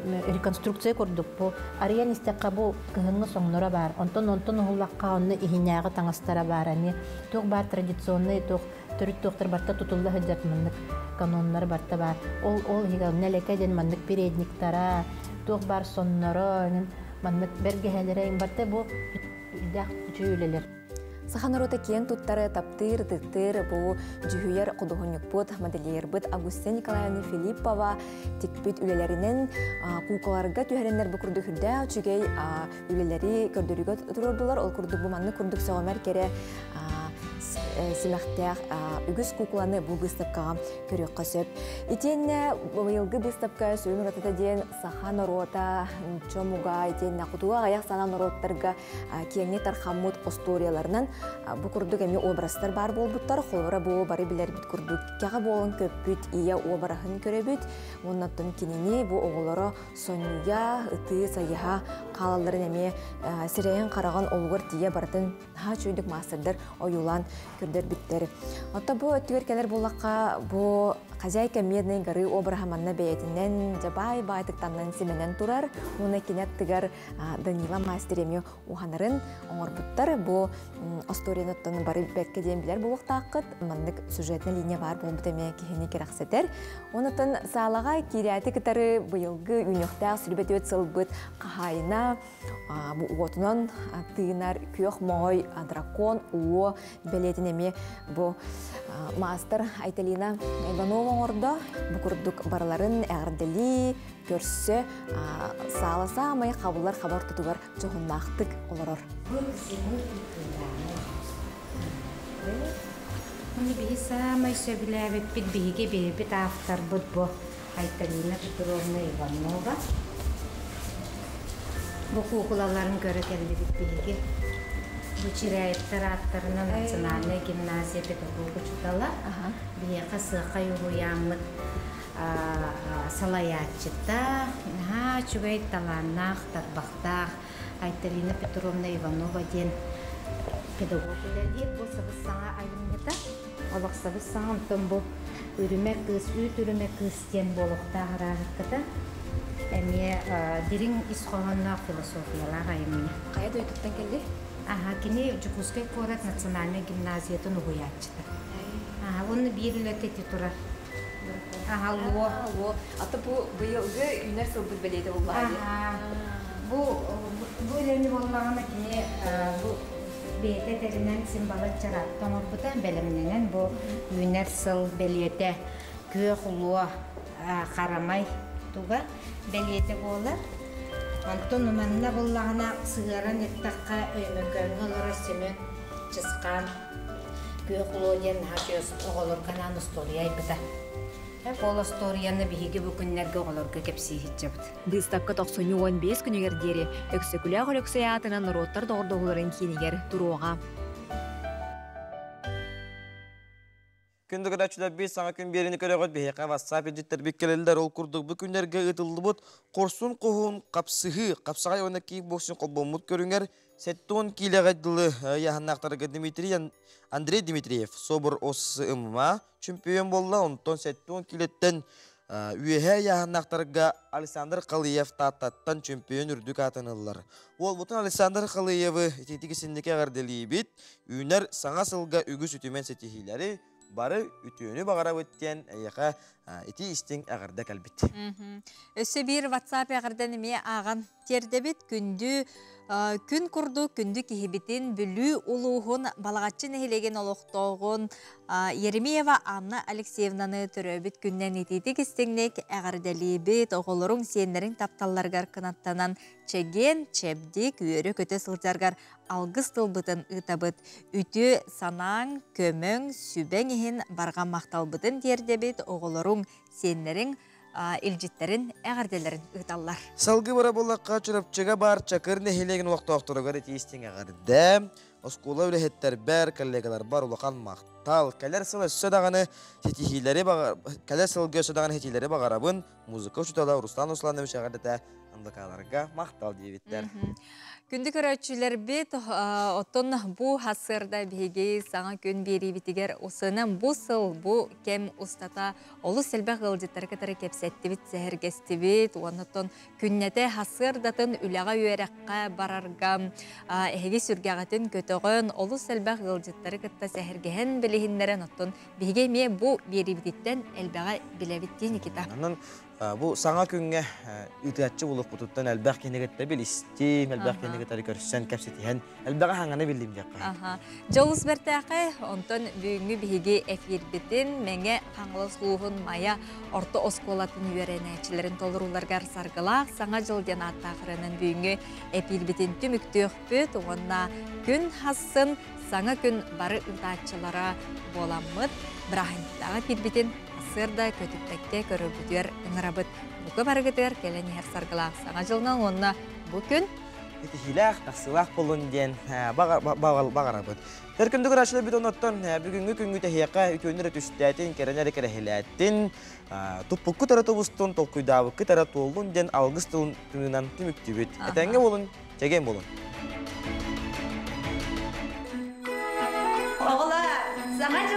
Speaker 17: реконструкция курдук бу арыйан истэххэ бу кыһыҥҥы соҥноро баар. Онтон онтон уһуллахха онно иһинээҕи таҥастара баар эмиэ туох баар традиционный туох төрүт туохтар барыта тутулла сылдьар маннык каноннар барыта баар. Ол ол иһигэр нэлэкэ диэн маннык передниктара, туох баар сонноро, маннык бэргэһэлэрэ барыта бу үрдээх үчүгэй үлэлэр.
Speaker 14: Саха норуота киэн туттары, таптыыр, ытыктыыр бу дьүһүйэр худуоһунньукпут, модельербыт Августина Николаевна Филиппова тикпит үлэлэринэн куукаларга түһэрэннэр бу курдук үрдээх үчүгэй үлэлэри көрдөрүүгэ туруордулар. Ол курдук бу маннык курдук сөҕүмэр кэрэ симэхтээх үгүс куукуланы бу быыстапкаҕа көрүөххэ сөп. Итиэннэ быйылгы быыстапка сүрүн уратыта диэн саха норуота чомуга итиэннэ хотугу аҕыйах сана норуоттарга киэҥник тархаммыт остуоруйаларынан бу курдук эмиэ образтар баар буолбуттар. Холобура бу бары билэрбит курдук кэҕэ буолан көппүт ийэ уобараһын көрөбүт. Уонна оттон кинини бу оҕолоро сонньуйа, ытыы, сайыһа хаалалларын эмиэ сирэйин-хараҕын олугар тиийэ барытын наһаа үчүгэйдик маастардар ойуулаан көрдөрбүттэр. Оттон бу өттүгэр кэлэр буоллахха, бу хозяйка Медной горы обраһа манна бэйэтинэн дьабаай баайтыктанан симэнэн турар. Уонна кини аттыгар Данила мастер эмиэ уһанарын оҥорбуттар. Бу остуоруйаны оттон бары бэркэ диэн билэр буолуохтааххыт. Маннык сюжетная линия баар буолбут эмиэ киһини кэрэхсэтэр. Онутан саалаҕа киирээти кытары быйылгы үүнүөхтээх сүрбэ сылбыт хаһаайына бу уотунан тыынар күөх моой дракон уо бэлиэтин эмиэ бу маастар Айталина Иванова оҥордо. Бу курдук барыларын эҕэрдэлии, көрсө саала саамай хабыллар хабар тутугар дьоһуннаахтык олорор.
Speaker 18: Уну биһи саамай сөбүлээбиппит биһиги бэйэбит авторбыт бу Айталина Петровна Иванова. Бу куукулаларын көрө кэллибит биһиги. Бу Чиряевтар ааттарынан национальнай гимназия педагог учуутала. Биһиэхэ сыахай уһуйааммыт салайааччыта, наһаа үчүгэй талааннаах, тарбахтаах. Айталина Петровна Иванова диэн педагог үлэлиир. Бу сабыс-саҥа айымньыта. Олох сабыс-саҥа, онтон бу Үрүмэ кыыс, үүт үрүмэ кыыс диэн буолуохтаах ырааһыккыта. Эмиэ дириҥ ис хоһоонноох философиялаах айымньы.
Speaker 14: Хайа дойдуттан кэлли?
Speaker 18: Аха, кини Дьокуускай куорат национальнай гимназиятын уһуйааччыта. Аха, уонна биир үлэтэ ити турар. Аха, луо.
Speaker 14: Луо. Ата бу быйылгы үүнэр сылбыт бэлиэтэ буоллаҕа дии.
Speaker 18: Бу бу үлэни буоллаҕына кини бу бэйэтэ этэринэн символы чараатта оҥорбута, бэлэмнэнэн бу үүнэр сыл бэлиэтэ күөх луо харамай туга бэлиэтэ буолар. Онтон манна буллаҕына сыһыаран эттэххэ Өймөкөөҥҥө олорор Семен Чысхаан күөх луо диэн наһаа оҕолорго анаан остуоруйа айбыта. Ол остуоруйаны биһиги бу күннэргэ оҕолорго кэпсии сылдьабыт.
Speaker 14: Быыстапка тохсунньу 15 күнүгэр диэри Өксөкүлээх Өлөксөй аатынан норуоттар доҕордоһууларын киинигэр туруоҕа.
Speaker 1: Күндү көрөөччүлэрбит саҥа күн биэриини көрөҕүт биһиэхэ WhatsApp илдьиттэрбит кэлэллэр. Ол курдук бу күннэргэ ыытыллыбыт хорсун хоһуун хапсыһыы, хапсаҕай уонна кикбоксинг холбоммут көрүҥэр 70 киилэҕэ дылы ыйааһыннаахтарга Дмитрий Андрей Дмитриев Собор ОСМА чемпион буолла. Онтон 70 киилэттэн үөһээ ыйааһыннаахтарга Александр Халыев Тааттаттан чемпион үрдүк аатын ыллар. Уолбутун Александр Халыевы ититик исинники эҕэрдэлиибит. Үүнэр саҥа сылга үгүс үтүмэн ситиһиилэри, бары үтүөнү баҕарабыт диэн эйиэхэ ити истиҥ эҕэрдэ кэлбит.
Speaker 2: Өссө биир WhatsApp эҕэрдэн эмиэ ааҕан тиэрдэбит. Күндү күн курдук күндү киһибитин Бүлүү улууһун Балаҕаччы нэһилиэгин олохтооҕун Еремеева Анна Алексеевнаны төрөөбүт күннэн итиитик истиҥник эҕэрдэлиибит. Оҕолоруҥ, сиэннэриҥ тапталларыгар кынаттанан чэгиэн, чэбдик, үөрэ-көтө сылдьаргар алгыс тылбытын ыытабыт. Үтүө санааҥ, көмөҥ, сүбэҥ иһин барҕа махталбытын тиэрдэбит. Оҕолоруҥ, сиэннэриҥ илдьиттэрин, эҕэрдэлэрин ыыталлар.
Speaker 1: Салгыы бара буллахха Чурапчыга баар Чакыр нэһилиэгин олохтоохторугар итии-истиҥ эҕэрдэ. Оскуола үлэһиттэрбэр, коллегаларбар улахан махтал. Кэлэр сыл өссө даҕаны ситиһиилэри кэлэр сылга өссө даҕаны ситиһиилэри баҕарабын. Музыка учуутала Руслан Русланович эҕэрдэтэ НВК-ларга махтал диэбиттэр.
Speaker 2: Күндү көрөөччүлэрбит, оттон бу сарсыарда биһиги саҥа күн биэриибитигэр усынан бу сыл, бу кэм устата олус элбэх ыалдьыттары кытары кэпсэттибит, сэһэргэстибит. Уонна күннэтэ сарсыардатын үлэҕэ-үөрэххэ барарга эһиги сүргэҕитин көтөҕөн, олус элбэх ыалдьыттары кытта сэһэргэһэн билиһиннэрэн, оттон биһиги эмиэ бу биэриибититтэн элбэҕи билэбит дии Никита.
Speaker 1: Онон бу саҥа күҥҥэ ыытыаччы булукпутуттан элбэх киһини кытта билистим, элбэх киһини кытары көрсөн, кэпсэтиһэн, элбэҕи хаҥаны биллим диэххэ.
Speaker 2: Аха. Дьолус бэртээхэй, онтон бүгүҥҥү биһиги эфирбитин Мэҥэ Хаҥалас улууһун Майа орто оскуолатын үөрэнээччилэрин толорууларыгар саргылаах Саҥа дьыл диэн ааттаах ырыанан бүгүҥҥү эфирбитин түмүктүөхпүт уонна күн хассын саҥа күн бары ыытааччылара буоламмыт бырааһынньыктааҕы эфирбитин сарсыарда көтүппэккэ көрөрбүтүгэр ыҥырабыт. Бука барыгытыгар кэлэн иһэр саргылаах Саҥа дьылынан уонна бу күн
Speaker 1: итиһиилээх, тахсыылаах буоллун диэн баҕарабыт. Төркүндү көрөөччүлэрбит оннуттан бүгүҥҥү күҥҥүт эһиэхэ үтүөнү эрэ түстээтин, кэрэни эрэ кэрэһилээтин, туппуккут эрэ тубустун, толкуйдаабыккыт эрэ туоллун диэн алгыс тылын тыынан түмүктүүбүт. Этэҥҥэ буолун, чэгиэн буолун.
Speaker 23: Оҕолор, саҥа дьыл